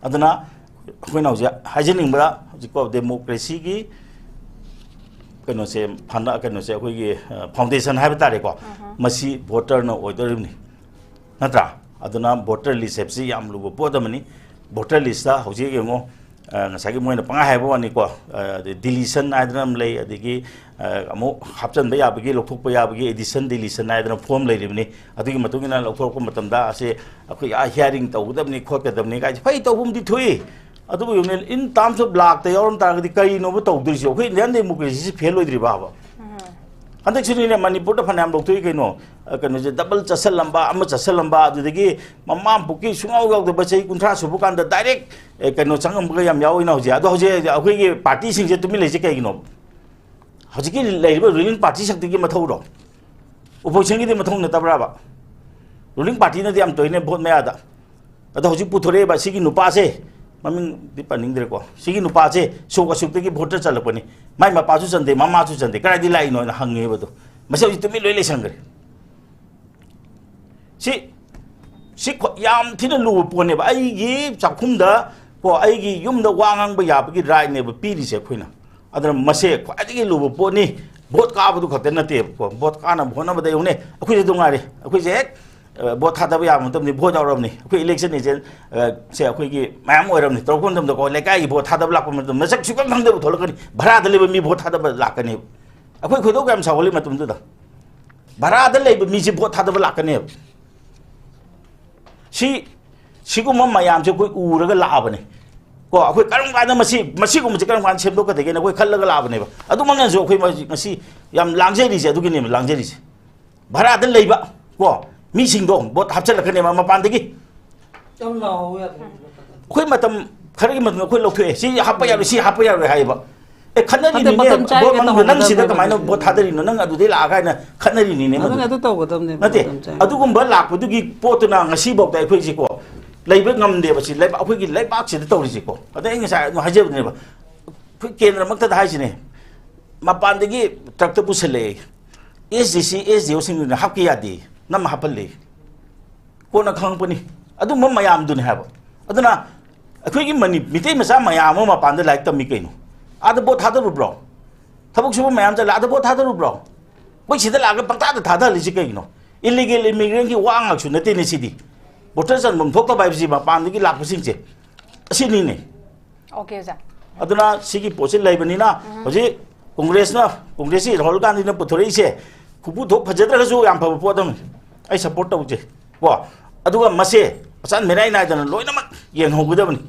ꯑꯗꯨꯅ ꯑꯩꯈꯣꯏꯅ ꯍꯧꯖꯤꯛ ꯍꯥꯏꯖꯅꯤꯡꯕꯗ, ꯍꯧꯖꯤꯛꯀꯣ democracyꯒꯤ ꯀꯩꯅꯣꯁꯦ, ꯐꯅ-, ꯀꯩꯅꯣꯁꯦ, ꯑꯩꯈꯣꯏꯒꯤ, ꯑ, foundation ꯍꯥꯏꯕ ꯇꯥꯔꯦꯀꯣ, ꯃꯁꯤ voterꯅ ꯑꯣꯏꯗꯧꯔꯤꯕꯅꯤ, ꯅꯠꯇ꯭ꯔꯥ? ꯑꯗꯨꯅ voter list ꯍꯥꯏꯕꯁꯤ ꯌꯥꯝ ꯂꯨꯕ ꯄꯣꯠ ꯑꯃꯅꯤ꯫ Voter listꯇ ꯍꯧꯖꯤꯛ ꯌꯦꯡꯉꯣ, ꯑ, ꯉꯁꯥꯏꯒꯤ ꯃꯣꯏꯅ ꯄꯪꯍꯥꯏ ꯍꯥꯏꯕ ꯋꯥꯅꯤꯀꯣ, ꯑ, ꯑꯗꯩ deletion ꯍꯥꯏꯗꯅ ꯑꯃ ꯂꯩ, ꯑꯗꯒꯤ, ꯑ, ꯑꯃꯨꯛ ꯍꯥꯞꯆꯤꯟꯕ ꯌꯥꯕꯒꯤ, ꯂꯧꯊꯣꯛꯄ ꯌꯥꯕꯒꯤ addition, deletion ꯍꯥꯏꯗꯅ form ꯂꯩꯔꯤꯕꯅꯤ꯫ ꯑꯗꯨꯒꯤ ꯃꯇꯨꯡ ꯏꯟꯅ ꯂꯧꯊꯣꯔꯛꯄ ꯃꯇꯝꯗ ꯑꯁꯦ ꯑꯩꯈꯣꯏ ꯑꯥ hearing ꯇꯧꯒꯗꯕꯅꯤ, ꯈꯣꯠꯀꯗꯕꯅꯤ ꯀꯥꯏꯁꯦ ꯐꯩ ꯇꯧꯕ ꯑꯃꯗꯤ ꯊꯣꯛꯏ꯫ ꯑꯗꯨꯕꯨ ꯌꯦꯡꯉꯨꯅꯦ, in terms of ꯂꯥꯛꯇ ꯌꯥꯎꯔꯝ ꯇꯥꯔꯒꯗꯤ ꯀꯔꯤꯅꯣꯕ ꯇꯧꯗꯣꯏꯁꯦ? ꯑꯩꯈꯣꯏ Indian democracyꯁꯤ fail ꯑꯣꯏꯗ꯭ꯔꯤꯕꯕ? ꯍꯟꯗꯛꯁꯤꯅꯤꯅꯦ ꯃꯅꯤꯄꯨꯔꯗ ꯐꯅꯌꯥꯝ ꯂꯧꯊꯣꯛꯏ ꯀꯩꯅꯣ꯫ ꯑ, ꯀꯩꯅꯣꯁꯦ, double ꯆꯠꯁꯜꯂꯝꯕ, ꯑꯃ ꯆꯠꯁꯜꯂꯝꯕ, ꯑꯗꯨꯗꯒꯤ ꯃꯃꯥ ꯃꯄꯣꯛꯀꯤ ꯁꯨꯡꯌꯥꯎ ꯌꯥꯎꯗꯕ ꯆꯍꯤ ꯀꯨꯟꯊ꯭ꯔꯥ ꯁꯨꯕ ꯀꯥꯟꯗ direct, ꯑꯦ, ꯀꯩꯅꯣ ꯆꯪꯉꯝꯕꯒ ꯌꯥꯝ ꯌꯥꯎꯏꯅ ꯍꯧꯖꯤꯛ꯫ ꯑꯗꯣ ꯍꯧꯖꯤꯛ ꯑꯩꯈꯣꯏꯒꯤ partyꯁꯤꯡꯁꯦ ꯇꯨꯃꯤꯟ ꯂꯩꯁꯦ ꯀꯩꯒꯤꯅꯣ? ꯍꯧꯖꯤꯛꯀꯤ ꯂꯩꯔꯤꯕ ꯔꯨꯂꯤꯡ ꯄꯥꯔꯇꯤ ꯁꯛꯇꯒꯤ ꯃꯊꯧꯔꯣ? ꯑꯣꯄꯣꯖꯤꯁꯟꯒꯤꯗꯤ ꯃꯊꯧ ꯅꯠꯇꯕ꯭ꯔꯥꯕ? ꯔꯨꯂꯤꯡ ꯄꯥꯔꯇꯤꯅꯗꯤ ꯌꯥꯝ ꯇꯧꯔꯤꯅꯦ ꯚꯣꯠ ꯃꯌꯥꯗ꯫ ꯑꯗꯣ ꯍꯧꯖꯤꯛ ꯄꯨꯊꯣꯔꯛꯏꯕ ꯁꯤꯒꯤ ꯅꯨꯄꯥꯁꯦ, ꯃꯃꯤꯡꯗꯤ ꯄꯟꯅꯤꯡꯗ꯭ꯔꯦꯀꯣ, ꯁꯤꯒꯤ ꯅꯨꯄꯥꯁꯦ ꯁꯣꯛ ꯑꯁꯨꯛꯇꯒꯤ ꯚꯣꯇꯔ ꯆꯜꯂꯛꯄꯅꯤ, ꯃꯥꯏ ꯃꯄꯥꯁꯨ ꯆꯟꯗꯦ, ꯃꯃꯥꯁꯨ ꯆꯟꯗꯦ, ꯀꯗꯥꯏꯗꯒꯤ ꯂꯥꯛꯏꯅꯣꯅ ꯍꯪꯉꯦꯕ꯫ ꯑꯗꯣ ꯃꯁꯤ ꯍꯧꯖꯤꯛ ꯇꯨꯃꯤꯟ ꯂꯣꯏ ꯂꯩꯁꯟꯈ꯭ꯔꯦ꯫ ꯁꯤ ꯁꯤ ꯈ꯭ꯋꯥ-, ꯌꯥꯝ ꯊꯤꯅ ꯂꯨꯕ ꯄꯣꯠꯅꯦꯕ꯫ ꯑꯩꯒꯤ ꯆꯥꯛꯈꯨꯝꯗ ꯀꯣ, ꯑꯩꯒꯤ ꯌꯨꯝꯗ ꯋꯥ ꯉꯥꯡꯕ ꯌꯥꯕꯒꯤ ꯔꯥꯏꯠꯅꯦꯕ ꯄꯤꯔꯤꯁꯦ ꯑꯩꯈꯣꯏꯅ꯫ ꯑꯗꯨꯅ ꯃꯁꯦ ꯈ꯭ꯋꯥꯏꯗꯒꯤ ꯂꯨꯕ ꯄꯣꯠꯅꯤ꯫ ꯚꯣꯠ ꯀꯥꯕꯗꯨ ꯈꯛꯇ ꯅꯠꯇꯦꯕꯀꯣ, ꯚꯣꯠ ꯀꯥꯅꯕ ꯍꯣꯠꯅꯕꯗ ꯌꯦꯡꯉꯨꯅꯦ, ꯑꯩꯈꯣꯏꯁꯨ ꯑꯗꯨꯝ ꯉꯥꯏꯔꯦ꯫ ꯑꯩꯈꯣꯏꯁꯦ ꯍꯦꯛ, ꯑ, ꯚꯣꯠ ꯊꯥꯗꯕ ꯌꯥꯕ ꯃꯇꯝꯗꯤ ꯚꯣꯠ ꯌꯥꯎꯔꯕꯅꯤ꯫ ꯑꯩꯈꯣꯏ ꯏꯂꯦꯛꯁꯟ ꯑꯦꯖꯦꯟ, ꯑ, ꯁꯦ ꯑꯩꯈꯣꯏꯒꯤ ꯃꯌꯥꯝ ꯑꯣꯏꯔꯕꯅꯤ꯫ ꯇꯧꯔꯛꯄ ꯃꯇꯝꯗꯀꯣ, ꯂꯩꯀꯥꯏꯒꯤ ꯚꯣꯠ ꯊꯥꯗꯕ ꯂꯥꯛꯄ ꯃꯇꯝꯗ ꯃꯁꯛ ꯁꯨꯛꯈꯪ ꯈꯪꯗꯕ ꯊꯣꯛꯂꯛꯀꯅꯤ꯫ ꯚꯔꯥꯗ ꯂꯩꯕ ꯃꯤ ꯚꯣꯠ ꯊꯥꯗꯕ ꯂꯥꯛꯀꯅꯦꯕ꯫ ꯑꯩꯈꯣꯏ ꯈꯣꯏꯗꯧ ꯀꯌꯥꯝ ꯁꯥꯎꯒꯠꯂꯤ ꯃꯇꯝꯗꯨꯗ꯫ ꯚꯔꯥꯗ ꯂꯩꯕ ꯃꯤꯁꯦ ꯚꯣꯠ ꯊꯥꯗꯕ ꯂꯥꯛꯀꯅꯦꯕ꯫ ꯁꯤ, ꯁꯤꯒꯨꯝꯕ ꯃꯌꯥꯝꯁꯦ ꯑꯩꯈꯣꯏ ꯎꯔꯒ ꯂꯥꯛꯑꯕꯅꯦ꯫ ꯀꯣ, ꯑꯩꯈꯣꯏ ꯀꯔꯝ ꯀꯥꯟꯗ ꯃꯁꯤ, ꯃꯁꯤꯒꯨꯝꯕꯁꯦ ꯀꯔꯝ ꯀꯥꯟꯗ ꯁꯦꯝꯗꯣꯛꯀꯗꯒꯦꯅ ꯑꯩꯈꯣꯏ ꯈꯜꯂꯒ ꯂꯥꯛꯑꯕꯅꯦꯕ꯫ ꯑꯗꯨꯃꯛꯅꯁꯨ ꯑꯩꯈꯣꯏ ꯍꯧꯖꯤꯛ ꯉꯁꯤ ꯌꯥꯝ ꯂꯥꯡꯖꯔꯤꯁꯦ, ꯑꯗꯨꯒꯤꯅꯦꯕ ꯂꯥꯡꯖꯔꯤꯁꯦ꯫ ꯚꯔꯥꯗ ꯂꯩꯕ, ꯀꯣ, ꯃꯤꯁꯤꯡꯗꯣ ꯚꯣꯠ ꯍꯥꯞꯆꯤꯜꯂꯛꯀꯅꯦꯕ ꯃꯄꯥꯟꯗꯒꯤ꯫ ꯌꯥꯝ ꯂꯥꯎꯍꯧꯋꯦ ꯑꯗꯨ꯫ ꯑꯩꯈꯣꯏ ꯃꯇꯝ ꯈꯔꯒꯤ ꯃꯇꯨꯡꯗ ꯑꯩꯈꯣꯏ ꯂꯧꯊꯣꯛꯑꯦ, ꯁꯤ ꯍꯥꯞꯄ ꯌꯥꯔꯣꯏ, ꯁꯤ ꯍꯥꯞꯄ ꯌꯥꯔꯣꯏ ꯍꯥꯏꯌꯦꯕ꯫ ꯑꯦ, ꯈꯠꯅꯔꯤꯅꯤꯅꯦ, ꯅꯠꯇꯦ, ꯃꯇꯝ ꯆꯥꯏꯒꯦ ꯚꯣꯠ ꯃꯅꯨꯡꯗ ꯇꯧꯍꯟꯒꯗꯕꯅꯦ ꯅꯪ ꯁꯤꯗ ꯀꯃꯥꯏꯅ ꯑꯗꯨꯗꯤ꯫ ꯚꯣꯠ ꯊꯥꯗꯔꯤꯅꯣ, ꯅꯪ ꯑꯗꯨꯗꯩ ꯂꯥꯛꯑꯒ ꯍꯥꯏꯅ ꯈꯠꯅꯔꯤꯅꯤꯅꯦ ꯑꯗꯨꯅ ꯃꯗꯨ꯫ ꯑꯗꯨ ꯇꯧꯒꯗꯕꯅꯦ, ꯅꯠꯇꯦ, ꯃꯇꯝ ꯆꯥꯏ꯫ ꯑꯗꯨꯒꯨꯝꯕ ꯂꯥꯛꯄꯗꯨꯒꯤ ꯄꯣꯠꯇꯨꯅ ꯉꯁꯤꯐꯥꯎꯗ ꯑꯩꯈꯣꯏꯁꯤꯀꯣ, ꯂꯩꯕ ꯉꯝꯗꯦꯕ꯫ ꯁꯤ ꯂꯩꯕꯥꯛ, ꯑꯩꯈꯣꯏꯒꯤ ꯂꯩꯕꯥꯛꯁꯤꯗ ꯇꯧꯔꯤꯁꯤꯀꯣ꯫ ꯑꯗꯩ ꯑꯩ ꯉꯁꯥꯏ ꯑꯗꯨꯝ ꯍꯥꯏꯖꯕꯅꯦꯕ, ꯑꯩꯈꯣꯏ ꯀꯦꯟꯗ꯭ꯔꯃꯛꯇꯗ ꯍꯥꯏꯁꯤꯅꯦ, ꯃꯄꯥꯟꯗꯒꯤ ꯇ꯭ꯔꯛꯇ ꯄꯨꯁꯜꯂꯛꯑꯦ, ꯑꯦꯁ ꯗꯤ ꯁꯤ, ꯑꯦꯁ ꯗꯤ ꯑꯣꯁꯤꯡꯗꯨꯅ ꯍꯥꯞꯀꯦ ꯌꯥꯗꯦ, ꯅꯝꯃ ꯍꯥꯞꯍꯜꯂꯦ꯫ ꯀꯣꯟꯅ ꯈꯪꯉꯛꯄꯅꯤ꯫ ꯑꯗꯨꯝꯕ ꯃꯌꯥꯝꯗꯨꯅꯤ ꯍꯥꯏꯕ꯫ ꯑꯗꯨꯅ ꯑꯩꯈꯣꯏꯒꯤ ꯃꯅꯤ-, ꯃꯤꯇꯩ ꯃꯆꯥ ꯃꯌꯥꯝ ꯑꯃ ꯃꯄꯥꯟꯗ ꯂꯥꯏꯔꯤꯛ ꯇꯝꯃꯤ ꯀꯩꯅꯣ? ꯑꯥꯗ ꯚꯣꯠ ꯊꯥꯗꯔꯨꯕ꯭ꯔꯣ? ꯊꯕꯛ ꯁꯨꯕ ꯃꯌꯥꯝ ꯆꯠꯂ ꯑꯥꯗ ꯚꯣꯠ ꯊꯥꯗꯔꯨꯕ꯭ꯔꯣ? ꯑꯩꯈꯣꯏ ꯁꯤꯗ ꯂꯥꯛꯑꯒ ꯄꯪꯊꯥꯗ ꯊꯥꯗꯍꯜꯂꯤꯁꯤ ꯀꯩꯒꯤꯅꯣ? ꯏꯂꯤꯒꯦꯜ ꯏꯃꯤꯒ꯭ꯔꯦꯟꯒꯤ ꯋꯥ ꯉꯥꯛꯁꯨ ꯅꯠꯇꯦꯅꯦ ꯁꯤꯗꯤ꯫ ꯚꯣꯇꯔ ꯆꯟꯐꯝ ꯊꯣꯛꯇꯕ ꯍꯥꯏꯕꯁꯤ ꯃꯄꯥꯟꯗꯒꯤ ꯂꯥꯛꯄꯁꯤꯡꯁꯦ ꯑꯁꯤꯅꯤꯅꯦ꯫ ꯑꯣꯀꯦ, ꯑꯣꯖꯥ꯫ ꯑꯗꯨꯅ ꯁꯤꯒꯤ ꯄꯣꯠꯁꯤ ꯂꯩꯕꯅꯤꯅ ꯎꯝ꯫ ꯍꯧꯖꯤꯛ ꯀꯣꯡꯒ꯭ꯔꯦꯁꯅ, ꯀꯣꯡꯒ꯭ꯔꯦꯁꯀꯤ ꯔꯥꯍꯨꯜ ꯒꯥꯟꯙꯤꯅ ꯄꯨꯊꯣꯔꯛꯏꯁꯦ ꯈꯨꯕꯨ ꯊꯣꯛ ꯐꯖꯗ꯭ꯔꯒꯁꯨ ꯌꯥꯝ ꯐꯕ ꯄꯣꯠ ꯑꯃꯅꯤ꯫ ꯑꯩ ꯁꯞꯄꯣꯔꯠ ꯇꯧꯖꯩ ꯀꯣ꯫ ꯑꯗꯨꯒ ꯃꯁꯦ ꯑꯆꯥꯟ ꯃꯤꯔꯥꯏ ꯅꯥꯏꯗꯅ ꯂꯣꯏꯅꯃꯛ ꯌꯦꯡꯍꯧꯒꯗꯕꯅꯤ꯫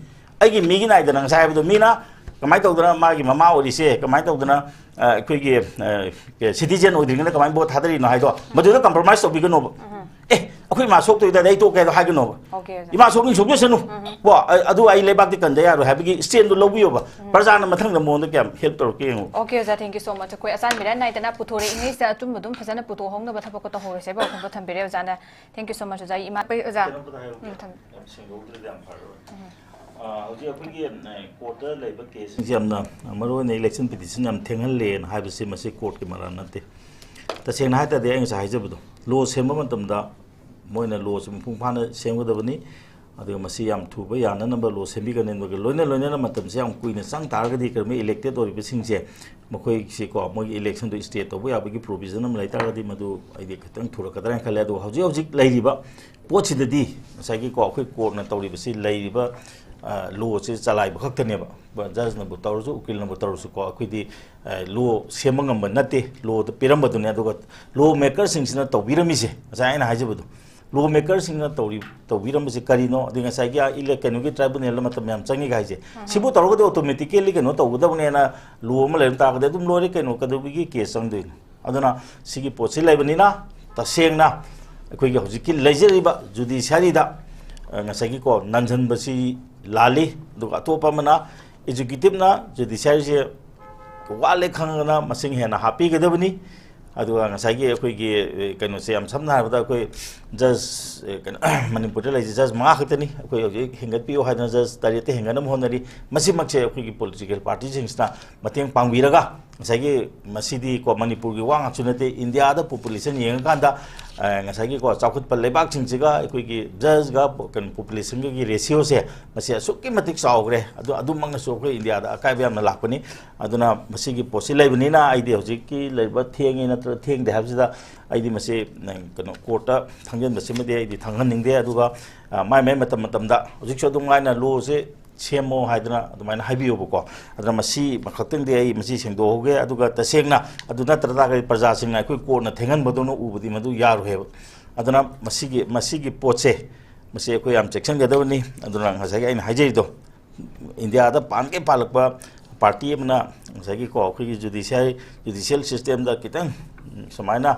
ꯑꯩꯒꯤ ꯃꯤꯒꯤ ꯅꯥꯏꯗꯅ ꯉꯁꯥꯏ ꯍꯥꯏꯕꯗꯣ, ꯃꯤꯅ ꯀꯃꯥꯏꯅ ꯇꯧꯗꯅ ꯃꯥꯒꯤ ꯃꯃꯥ ꯑꯣꯏꯔꯤꯁꯦ, ꯀꯃꯥꯏꯅ ꯇꯧꯗꯅ, ꯑ, ꯑꯩꯈꯣꯏꯒꯤ, ꯑ, ꯁꯤꯇꯤꯖꯦꯟ ꯑꯣꯏꯗ꯭ꯔꯤꯉꯩꯗ ꯀꯃꯥꯏꯅ ꯚꯣꯠ ꯊꯥꯗꯔꯤꯅꯣ ꯍꯥꯏꯗꯣ, ꯃꯗꯨꯗ ꯀꯝꯄ꯭ꯔꯣꯃꯥꯏꯁ ꯇꯧꯕꯤꯒꯅꯣꯕ꯫ ꯎꯝ꯫ ꯑꯦ, ꯑꯩꯈꯣꯏ ꯏꯃꯥ ꯁꯣꯛꯇꯣꯏꯗ ꯑꯩ ꯇꯣꯛꯀꯦ ꯍꯥꯏꯗꯣ ꯍꯥꯏꯒꯅꯣꯕ꯫ Okay, ꯑꯣꯖꯥ. ꯏꯃꯥ ꯁꯣꯛꯅꯤꯡ ꯁꯣꯛꯆꯁꯅꯨ꯫ ꯀꯣ, ꯑ-, ꯑꯗꯨ ꯑꯩ ꯂꯩꯕꯥꯛꯇꯤ ꯀꯟꯗ ꯌꯥꯔꯣꯏ ꯍꯥꯏꯕꯒꯤ stand ꯗꯨ ꯂꯧꯕꯤꯌꯣꯕ꯫ ꯄ꯭ꯔꯖꯥꯅ ꯃꯊꯪꯗ ꯃꯉꯣꯟꯗ ꯀꯌꯥꯝ help ꯇꯧꯔꯛꯀꯦ ꯌꯦꯡꯉꯣ꯫ Okay, ꯑꯣꯖꯥ, thank you so much. ꯑꯩꯈꯣꯏ ꯑꯆꯥꯟ ꯃꯤꯔꯥꯏ ꯅꯥꯏꯗꯅ ꯄꯨꯊꯣꯔꯛꯏꯉꯩꯁꯤꯗ ꯑꯆꯨꯝꯕ ꯑꯗꯨꯝ ꯐꯖꯅ ꯄꯨꯊꯣꯛꯍꯧꯅꯕ ꯊꯕꯛ ꯇꯧꯍꯧꯔꯁꯦꯕ꯫ ꯋꯥꯐꯝꯗꯣ ꯊꯝꯕꯤꯔꯦ ꯑꯣꯖꯥꯅ꯫ Thank you so much, ꯑꯣꯖꯥ꯫ ꯏꯃꯥ, ꯑꯣꯖꯥ꯫ ꯀꯩꯅꯣꯝꯇ ꯍꯥꯏꯍꯧꯒꯦ꯫ ꯎꯝ, ꯊꯝ- ꯌꯥꯝ ꯁꯦꯡꯗꯣꯛꯇ꯭ꯔꯗꯤ ꯌꯥꯝ ꯐꯔꯣꯏ꯫ ꯑ, ꯍꯧꯖꯤꯛ ꯑꯩꯈꯣꯏꯒꯤ, ꯑ, court ꯇ ꯂꯩꯕ case ꯁꯤꯡꯁꯦ ꯌꯥꯝꯅ, ꯑ, ꯃꯔꯨ ꯑꯣꯏꯅ election petition ꯌꯥꯝ ꯊꯦꯡꯍꯜꯂꯦꯅ ꯍꯥꯏꯕꯁꯤ ꯃꯁꯤ court ꯀꯤ ꯃꯔꯥꯜ ꯅꯠꯇꯦ꯫ ꯇꯁꯦꯡꯅ ꯍꯥꯏ ꯇꯥꯔꯗꯤ ꯑꯩ ꯉꯁꯥꯏ ꯍꯥꯏꯖꯕꯗꯣ, law ꯁꯦꯝꯕ ꯃꯇꯝꯗ ꯃꯣꯏꯅ law ꯁꯤ ꯃꯄꯨꯡ ꯐꯥꯅ ꯁꯦꯝꯒꯗꯕꯅꯤ꯫ ꯑꯗꯨꯒ ꯃꯁꯤ ꯌꯥꯝ ꯊꯨꯕ ꯌꯥꯅꯅꯕ law ꯁꯦꯝꯕꯤꯒꯅꯤꯕꯒ ꯂꯣꯏꯅ ꯂꯣꯏꯅꯅ ꯃꯇꯝꯁꯦ ꯌꯥꯝ ꯀꯨꯏꯅ ꯆꯪ ꯇꯥꯔꯒꯗꯤ ꯀꯔꯤꯒꯨꯝꯕ elected ꯑꯣꯏꯔꯤꯕꯁꯤꯡꯁꯦ ꯃꯈꯣꯏꯁꯤꯀꯣ ꯃꯣꯏꯒꯤ election ꯗꯨ stay ꯇꯧꯕ ꯌꯥꯕꯒꯤ provision ꯑꯃ ꯂꯩ ꯇꯥꯔꯒꯗꯤ ꯃꯗꯨ ꯑꯩꯗꯤ ꯈꯤꯇꯪ ꯊꯨꯔꯛꯀꯗ꯭ꯔꯥ ꯍꯥꯏꯅ ꯈꯜꯂꯦ꯫ ꯑꯗꯨꯒ ꯍꯧꯖꯤꯛ ꯍꯧꯖꯤꯛ ꯂꯩꯔꯤꯕ ꯄꯣꯠꯁꯤꯗꯗꯤ ꯉꯁꯥꯏꯒꯤꯀꯣ ꯑꯩꯈꯣꯏ court ꯅ ꯇꯧꯔꯤꯕꯁꯤ ꯂꯩꯔꯤꯕ, ꯑ, law ꯁꯦ ꯆꯂꯥꯏꯕ ꯈꯛꯇꯅꯦꯕ꯫ Judge ꯅꯕꯨ ꯇꯧꯔꯁꯨ, ꯎꯀꯤꯜꯅꯕꯨ ꯇꯧꯔꯁꯨꯀꯣ, ꯑꯩꯈꯣꯏꯗꯤ, ꯑ, law ꯁꯦꯝꯕ ꯉꯝꯕ ꯅꯠꯇꯦ, law ꯗ ꯄꯤꯔꯝꯕꯗꯨꯅꯦ꯫ ꯑꯗꯨꯒ law maker ꯁꯤꯡꯁꯤꯅ ꯇꯧꯕꯤꯔꯝꯃꯤꯁꯦ, ꯉꯁꯥꯏ ꯑꯩꯅ ꯍꯥꯏꯖꯕꯗꯣ, law maker ꯁꯤꯡꯅ ꯇꯧꯔꯤ-, ꯇꯧꯕꯤꯔꯝꯕꯁꯦ ꯀꯔꯤꯅꯣ? ꯑꯗꯩ ꯉꯁꯥꯏꯒꯤ, ꯑ, ꯏꯂꯦ-, ꯀꯩꯅꯣꯒꯤ tribunal ꯗ ꯃꯇꯝ ꯌꯥꯝ ꯆꯪꯉꯤꯒ ꯍꯥꯏꯁꯦ, ꯁꯤꯕꯨ ꯇꯧꯔꯒꯗꯤ automatically ꯀꯩꯅꯣ ꯇꯧꯒꯗꯕꯅꯦꯅ law ꯑꯃ ꯂꯩꯔꯝ ꯇꯥꯔꯒꯗꯤ ꯑꯗꯨꯝ ꯂꯣꯏꯔꯦ ꯀꯩꯅꯣ, ꯀꯩꯗꯧꯕꯒꯤ case ꯆꯪꯗꯣꯏꯅꯣ? ꯑꯗꯨꯅ ꯁꯤꯒꯤ ꯄꯣꯠꯁꯤ ꯂꯩꯕꯅꯤꯅ ꯇꯁꯦꯡꯅ ꯑꯩꯈꯣꯏꯒꯤ ꯍꯧꯖꯤꯛꯀꯤ ꯂꯩꯖꯔꯤꯕ judiciary ꯗ, ꯑ, ꯉꯁꯥꯏꯒꯤꯀꯣ ꯅꯟꯁꯤꯟꯕꯁꯤ ꯂꯥꯜꯂꯤ꯫ ꯑꯗꯨꯒ ꯑꯇꯣꯞꯄ ꯑꯃꯅ executive ꯅ judiciary ꯁꯦ ꯋꯥꯠꯂꯦ ꯈꯪꯉꯒꯅ ꯃꯁꯤꯡ ꯍꯦꯟꯅ ꯍꯥꯞꯄꯤꯒꯗꯕꯅꯤ꯫ ꯑꯗꯨꯒ ꯉꯁꯥꯏꯒꯤ ꯑꯩꯈꯣꯏꯒꯤ, ꯑ, ꯀꯩꯅꯣꯁꯦ ꯌꯥꯝ ꯁꯝꯅ ꯍꯥꯏꯔꯕꯗ ꯑꯩꯈꯣꯏ judge, ꯑ, ꯀꯩꯅꯣ, ꯃꯅꯤꯄꯨꯔꯗ ꯂꯩꯔꯤꯁꯦ judge ꯃꯉꯥ ꯈꯛꯇꯅꯤ꯫ ꯑꯩꯈꯣꯏ ꯍꯧꯖꯤꯛ ꯍꯦꯟꯒꯠꯄꯤꯌꯨ ꯍꯥꯏꯗꯅ judge ꯇꯔꯦꯠꯇ ꯍꯦꯟꯒꯠꯅꯕ ꯍꯣꯠꯅꯔꯤ꯫ ꯃꯁꯤꯃꯛꯁꯦ ꯑꯩꯈꯣꯏꯒꯤ political party ꯁꯤꯡꯁꯤꯅ ꯃꯇꯦꯡ ꯄꯥꯡꯕꯤꯔꯒ ꯉꯁꯥꯏꯒꯤ ꯃꯁꯤꯗꯤ ꯀꯣ ꯃꯅꯤꯄꯨꯔꯒꯤ ꯋꯥ ꯉꯥꯛꯁꯨ ꯅꯠꯇꯦ, ꯏꯟꯗꯤꯌꯥꯗ population ꯌꯦꯡꯉꯀꯥꯟꯗ, ꯑ, ꯉꯁꯥꯏꯒꯤ ꯀꯣ ꯆꯥꯎꯈꯠꯄ ꯂꯩꯕꯥꯛꯁꯤꯡꯁꯤꯒ ꯑꯩꯈꯣꯏꯒꯤ judge ꯒ ꯀꯩꯅꯣ population ꯒꯒꯤ ratio ꯁꯦ ꯃꯁꯤ ꯑꯁꯨꯛꯀꯤ ꯃꯇꯤꯛ ꯆꯥꯎꯈ꯭ꯔꯦ꯫ ꯑꯗꯨ, ꯑꯗꯨꯃꯛꯅꯁꯨ ꯑꯩꯈꯣꯏ ꯏꯟꯗꯤꯌꯥꯗ ꯑꯀꯥꯏꯕ ꯌꯥꯝꯅ ꯂꯥꯛꯄꯅꯤ꯫ ꯑꯗꯨꯅ ꯃꯁꯤꯒꯤ ꯄꯣꯠꯁꯤ ꯂꯩꯕꯅꯤꯅ ꯑꯩꯗꯤ ꯍꯧꯖꯤꯛꯀꯤ ꯂꯩꯔꯤꯕ ꯊꯦꯡꯉꯤ ꯅꯠꯇ꯭ꯔꯒ ꯊꯦꯡꯗꯦ ꯍꯥꯏꯕꯁꯤꯗ ꯑꯩꯗꯤ ꯃꯁꯤ, ꯅꯪ, ꯀꯩꯅꯣ, court ꯇ ꯊꯥꯡꯖꯟꯕꯁꯤꯃꯗꯤ ꯑꯩꯗꯤ ꯊꯥꯡꯍꯟꯅꯤꯡꯗꯦ꯫ ꯑꯗꯨꯒ, ꯑ, ꯃꯥꯏ ꯃꯥꯏ ꯃꯇꯝ ꯃꯇꯝꯗ ꯍꯧꯖꯤꯛꯁꯨ ꯑꯗꯨꯝ ꯉꯥꯏꯅ law ꯁꯦ ꯁꯦꯝꯃꯣ ꯍꯥꯏꯗꯅ ꯑꯗꯨꯃꯥꯏꯅ ꯍꯥꯏꯕꯤꯌꯣꯕꯀꯣ꯫ ꯑꯗꯨꯅ ꯃꯁꯤ ꯈꯛꯇꯪꯗꯤ ꯑꯩ ꯃꯁꯤ ꯁꯦꯡꯗꯣꯛꯍꯧꯒꯦ꯫ ꯑꯗꯨꯒ ꯇꯁꯦꯡꯅ ꯑꯗꯨ ꯅꯠꯇ꯭ꯔ ꯇꯥꯔꯒꯗꯤ ꯄ꯭ꯔꯖꯥꯁꯤꯡꯅ ꯑꯩꯈꯣꯏ court ꯅ ꯊꯦꯡꯍꯟꯕꯗꯧꯅ ꯎꯕꯗꯤ ꯃꯗꯨ ꯌꯥꯔꯣꯏꯕ꯫ ꯑꯗꯨꯅ ꯃꯁꯤꯒꯤ, ꯃꯁꯤꯒꯤ ꯄꯣꯠꯁꯦ, ꯃꯁꯤ ꯑꯩꯈꯣꯏ ꯌꯥꯝ ꯆꯦꯛꯁꯤꯟꯒꯗꯕꯅꯤ꯫ ꯑꯗꯨꯅ ꯉꯁꯥꯏꯒꯤ ꯑꯩꯅ ꯍꯥꯏꯖꯔꯤꯗꯣ, ꯏꯟꯗꯤꯌꯥꯗ ꯄꯥꯟꯒꯩ ꯄꯥꯜꯂꯛꯄ party ꯑꯃꯅ ꯉꯁꯥꯏꯒꯤꯀꯣ ꯑꯩꯈꯣꯏꯒꯤ judiciary, judicial system ꯗ ꯈꯤꯇꯪ ꯁꯨꯃꯥꯏꯅ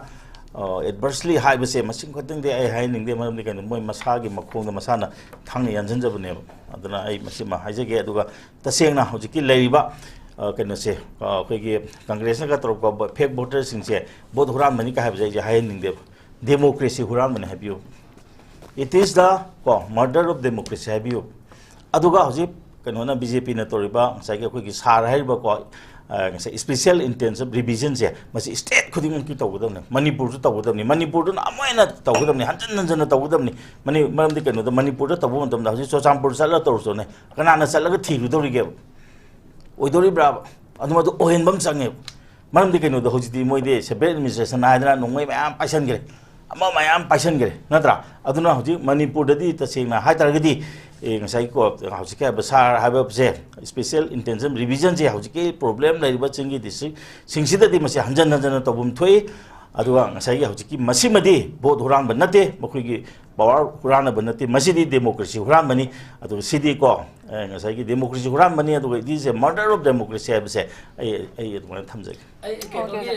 ꯑꯦꯗꯚꯔꯁꯂꯤ ꯍꯥꯏꯕꯁꯦ ꯃꯁꯤꯡ ꯈꯛꯇꯪꯗꯤ ꯑꯩ ꯍꯥꯏꯍꯟꯅꯤꯡꯗꯦ꯫ ꯃꯔꯝꯗꯤ ꯀꯩꯅꯣ, ꯃꯣꯏ ꯃꯁꯥꯒꯤ ꯃꯈꯣꯡꯗ ꯃꯁꯥꯅ ꯊꯥꯡꯅ ꯌꯥꯟꯁꯤꯟꯖꯕꯅꯦꯕ꯫ ꯑꯗꯨꯅ ꯑꯩ ꯃꯁꯤꯃ ꯍꯥꯏꯖꯒꯦ꯫ ꯑꯗꯨꯒ ꯇꯁꯦꯡꯅ ꯍꯧꯖꯤꯛꯀꯤ ꯂꯩꯔꯤꯕ, ꯑ, ꯀꯩꯅꯣꯁꯦ, ꯑ, ꯑꯩꯈꯣꯏꯒꯤ ꯀꯪꯒ꯭ꯔꯦꯁꯅꯒ ꯇꯧꯔꯛꯄ ꯐꯦꯛ ꯚꯣꯇꯔꯁꯤꯡꯁꯦ ꯚꯣꯠ ꯍꯨꯔꯥꯟꯕꯅꯤ ꯀꯥꯏ ꯍꯥꯏꯕꯁꯦ ꯑꯩꯁꯦ ꯍꯥꯏꯍꯟꯅꯤꯡꯗꯦꯕ꯫ ꯗꯦꯃꯣꯀ꯭ꯔꯦꯁꯤ ꯍꯨꯔꯥꯟꯕꯅꯤ ꯍꯥꯏꯕꯤꯌꯨ꯫ It is the, ꯀꯣ, murder of democracy ꯍꯥꯏꯕꯤꯌꯨ꯫ ꯑꯗꯨꯒ ꯍꯧꯖꯤꯛ ꯀꯩꯅꯣꯅ, ꯕꯤ ꯖꯦ ꯄꯤꯅ ꯇꯧꯔꯤꯕ ꯉꯁꯥꯏꯒꯤ ꯑꯩꯈꯣꯏꯒꯤ ꯁꯥꯔ ꯍꯥꯏꯔꯤꯕꯀꯣ, ꯑ, ꯉꯁꯥꯏ special intensive revisionꯁꯦ, ꯃꯁꯤ state ꯈꯨꯗꯤꯡꯃꯛꯀꯤ ꯇꯧꯒꯗꯕꯅꯤ꯫ ꯃꯅꯤꯄꯨꯔꯁꯨ ꯇꯧꯒꯗꯕꯅꯤ꯫ ꯃꯅꯤꯄꯨꯔꯗꯨꯅ ꯑꯃꯨꯛ ꯍꯦꯟꯅ ꯇꯧꯒꯗꯕꯅꯤ, ꯍꯟꯖꯤꯟ ꯍꯟꯖꯤꯟꯅ ꯇꯧꯒꯗꯕꯅꯤ꯫ ꯃꯅꯤ-, ꯃꯔꯝꯗꯤ ꯀꯩꯅꯣꯗ, ꯃꯅꯤꯄꯨꯔꯗ ꯇꯧꯕ ꯃꯇꯝꯗ ꯍꯧꯖꯤꯛ ꯆꯨꯔꯆꯥꯟꯄꯨꯔ ꯆꯠꯂ ꯇꯧꯔꯁꯨꯅꯦ, ꯀꯅꯥꯅ ꯆꯠꯂꯒ ꯊꯤꯔꯨꯗꯧꯔꯤꯒꯦꯕ? ꯑꯣꯏꯗꯣꯔꯤꯕ꯭ꯔꯥꯕ? ꯑꯗꯨꯝ ꯑꯗꯨ ꯑꯣꯏꯍꯟꯕ ꯑꯃ ꯆꯪꯉꯦꯕ꯫ ꯃꯔꯝꯗꯤ ꯀꯩꯅꯣꯗ, ꯍꯧꯖꯤꯛꯇꯤ ꯃꯣꯏꯗꯤ separate administration ꯍꯥꯏꯗꯅ ꯅꯣꯡꯃꯩ ꯃꯌꯥꯝ ꯄꯥꯏꯁꯟꯈ꯭ꯔꯦ, ꯑꯃ ꯃꯌꯥꯝ ꯄꯥꯏꯁꯟꯈ꯭ꯔꯦ, ꯅꯠꯇ꯭ꯔꯥ? ꯑꯗꯨꯅ ꯍꯧꯖꯤꯛ ꯃꯅꯤꯄꯨꯔꯗꯗꯤ ꯇꯁꯦꯡꯅ ꯍꯥꯏ ꯇꯥꯔꯒꯗꯤ, ꯑꯦ, ꯉꯁꯥꯏꯒꯤ ꯀꯣ, ꯍꯧꯖꯤꯛꯀꯤ ꯍꯥꯏꯕ ꯁꯥꯔ ꯍꯥꯏꯕꯁꯦ, special intensive revisionꯁꯦ ꯍꯧꯖꯤꯛꯀꯤ problem ꯂꯩꯔꯤꯕ ꯆꯤꯡꯒꯤ districtꯁꯤꯡꯁꯤꯗꯗꯤ ꯃꯁꯤ ꯍꯟꯖꯟ ꯍꯟꯖꯟꯅ ꯇꯧꯐꯝ ꯊꯣꯛꯏ꯫ ꯑꯗꯨꯒ ꯉꯁꯥꯏꯒꯤ ꯍꯧꯖꯤꯛꯀꯤ ꯃꯁꯤꯃꯗꯤ ꯚꯣꯠ ꯍꯨꯔꯥꯟꯕ ꯅꯠꯇꯦ, ꯃꯈꯣꯏꯒꯤ power ꯍꯨꯔꯥꯟꯅꯕ ꯅꯠꯇꯦ, ꯃꯁꯤꯗꯤ democracy ꯍꯨꯔꯥꯟꯕꯅꯤ꯫ ꯑꯗꯨꯒ ꯁꯤꯗꯤ ꯀꯣ, ꯑꯦ, ꯉꯁꯥꯏꯒꯤ democracy ꯍꯨꯔꯥꯟꯕꯅꯤ, ꯑꯗꯨꯒ it is a murder of democracy ꯍꯥꯏꯕꯁꯦ ꯑꯩ, ꯑꯩ ꯑꯗꯨꯃꯥꯏꯅ ꯊꯝꯖꯒꯦ꯫ ꯑꯩ ꯀꯩꯅꯣꯒꯤ,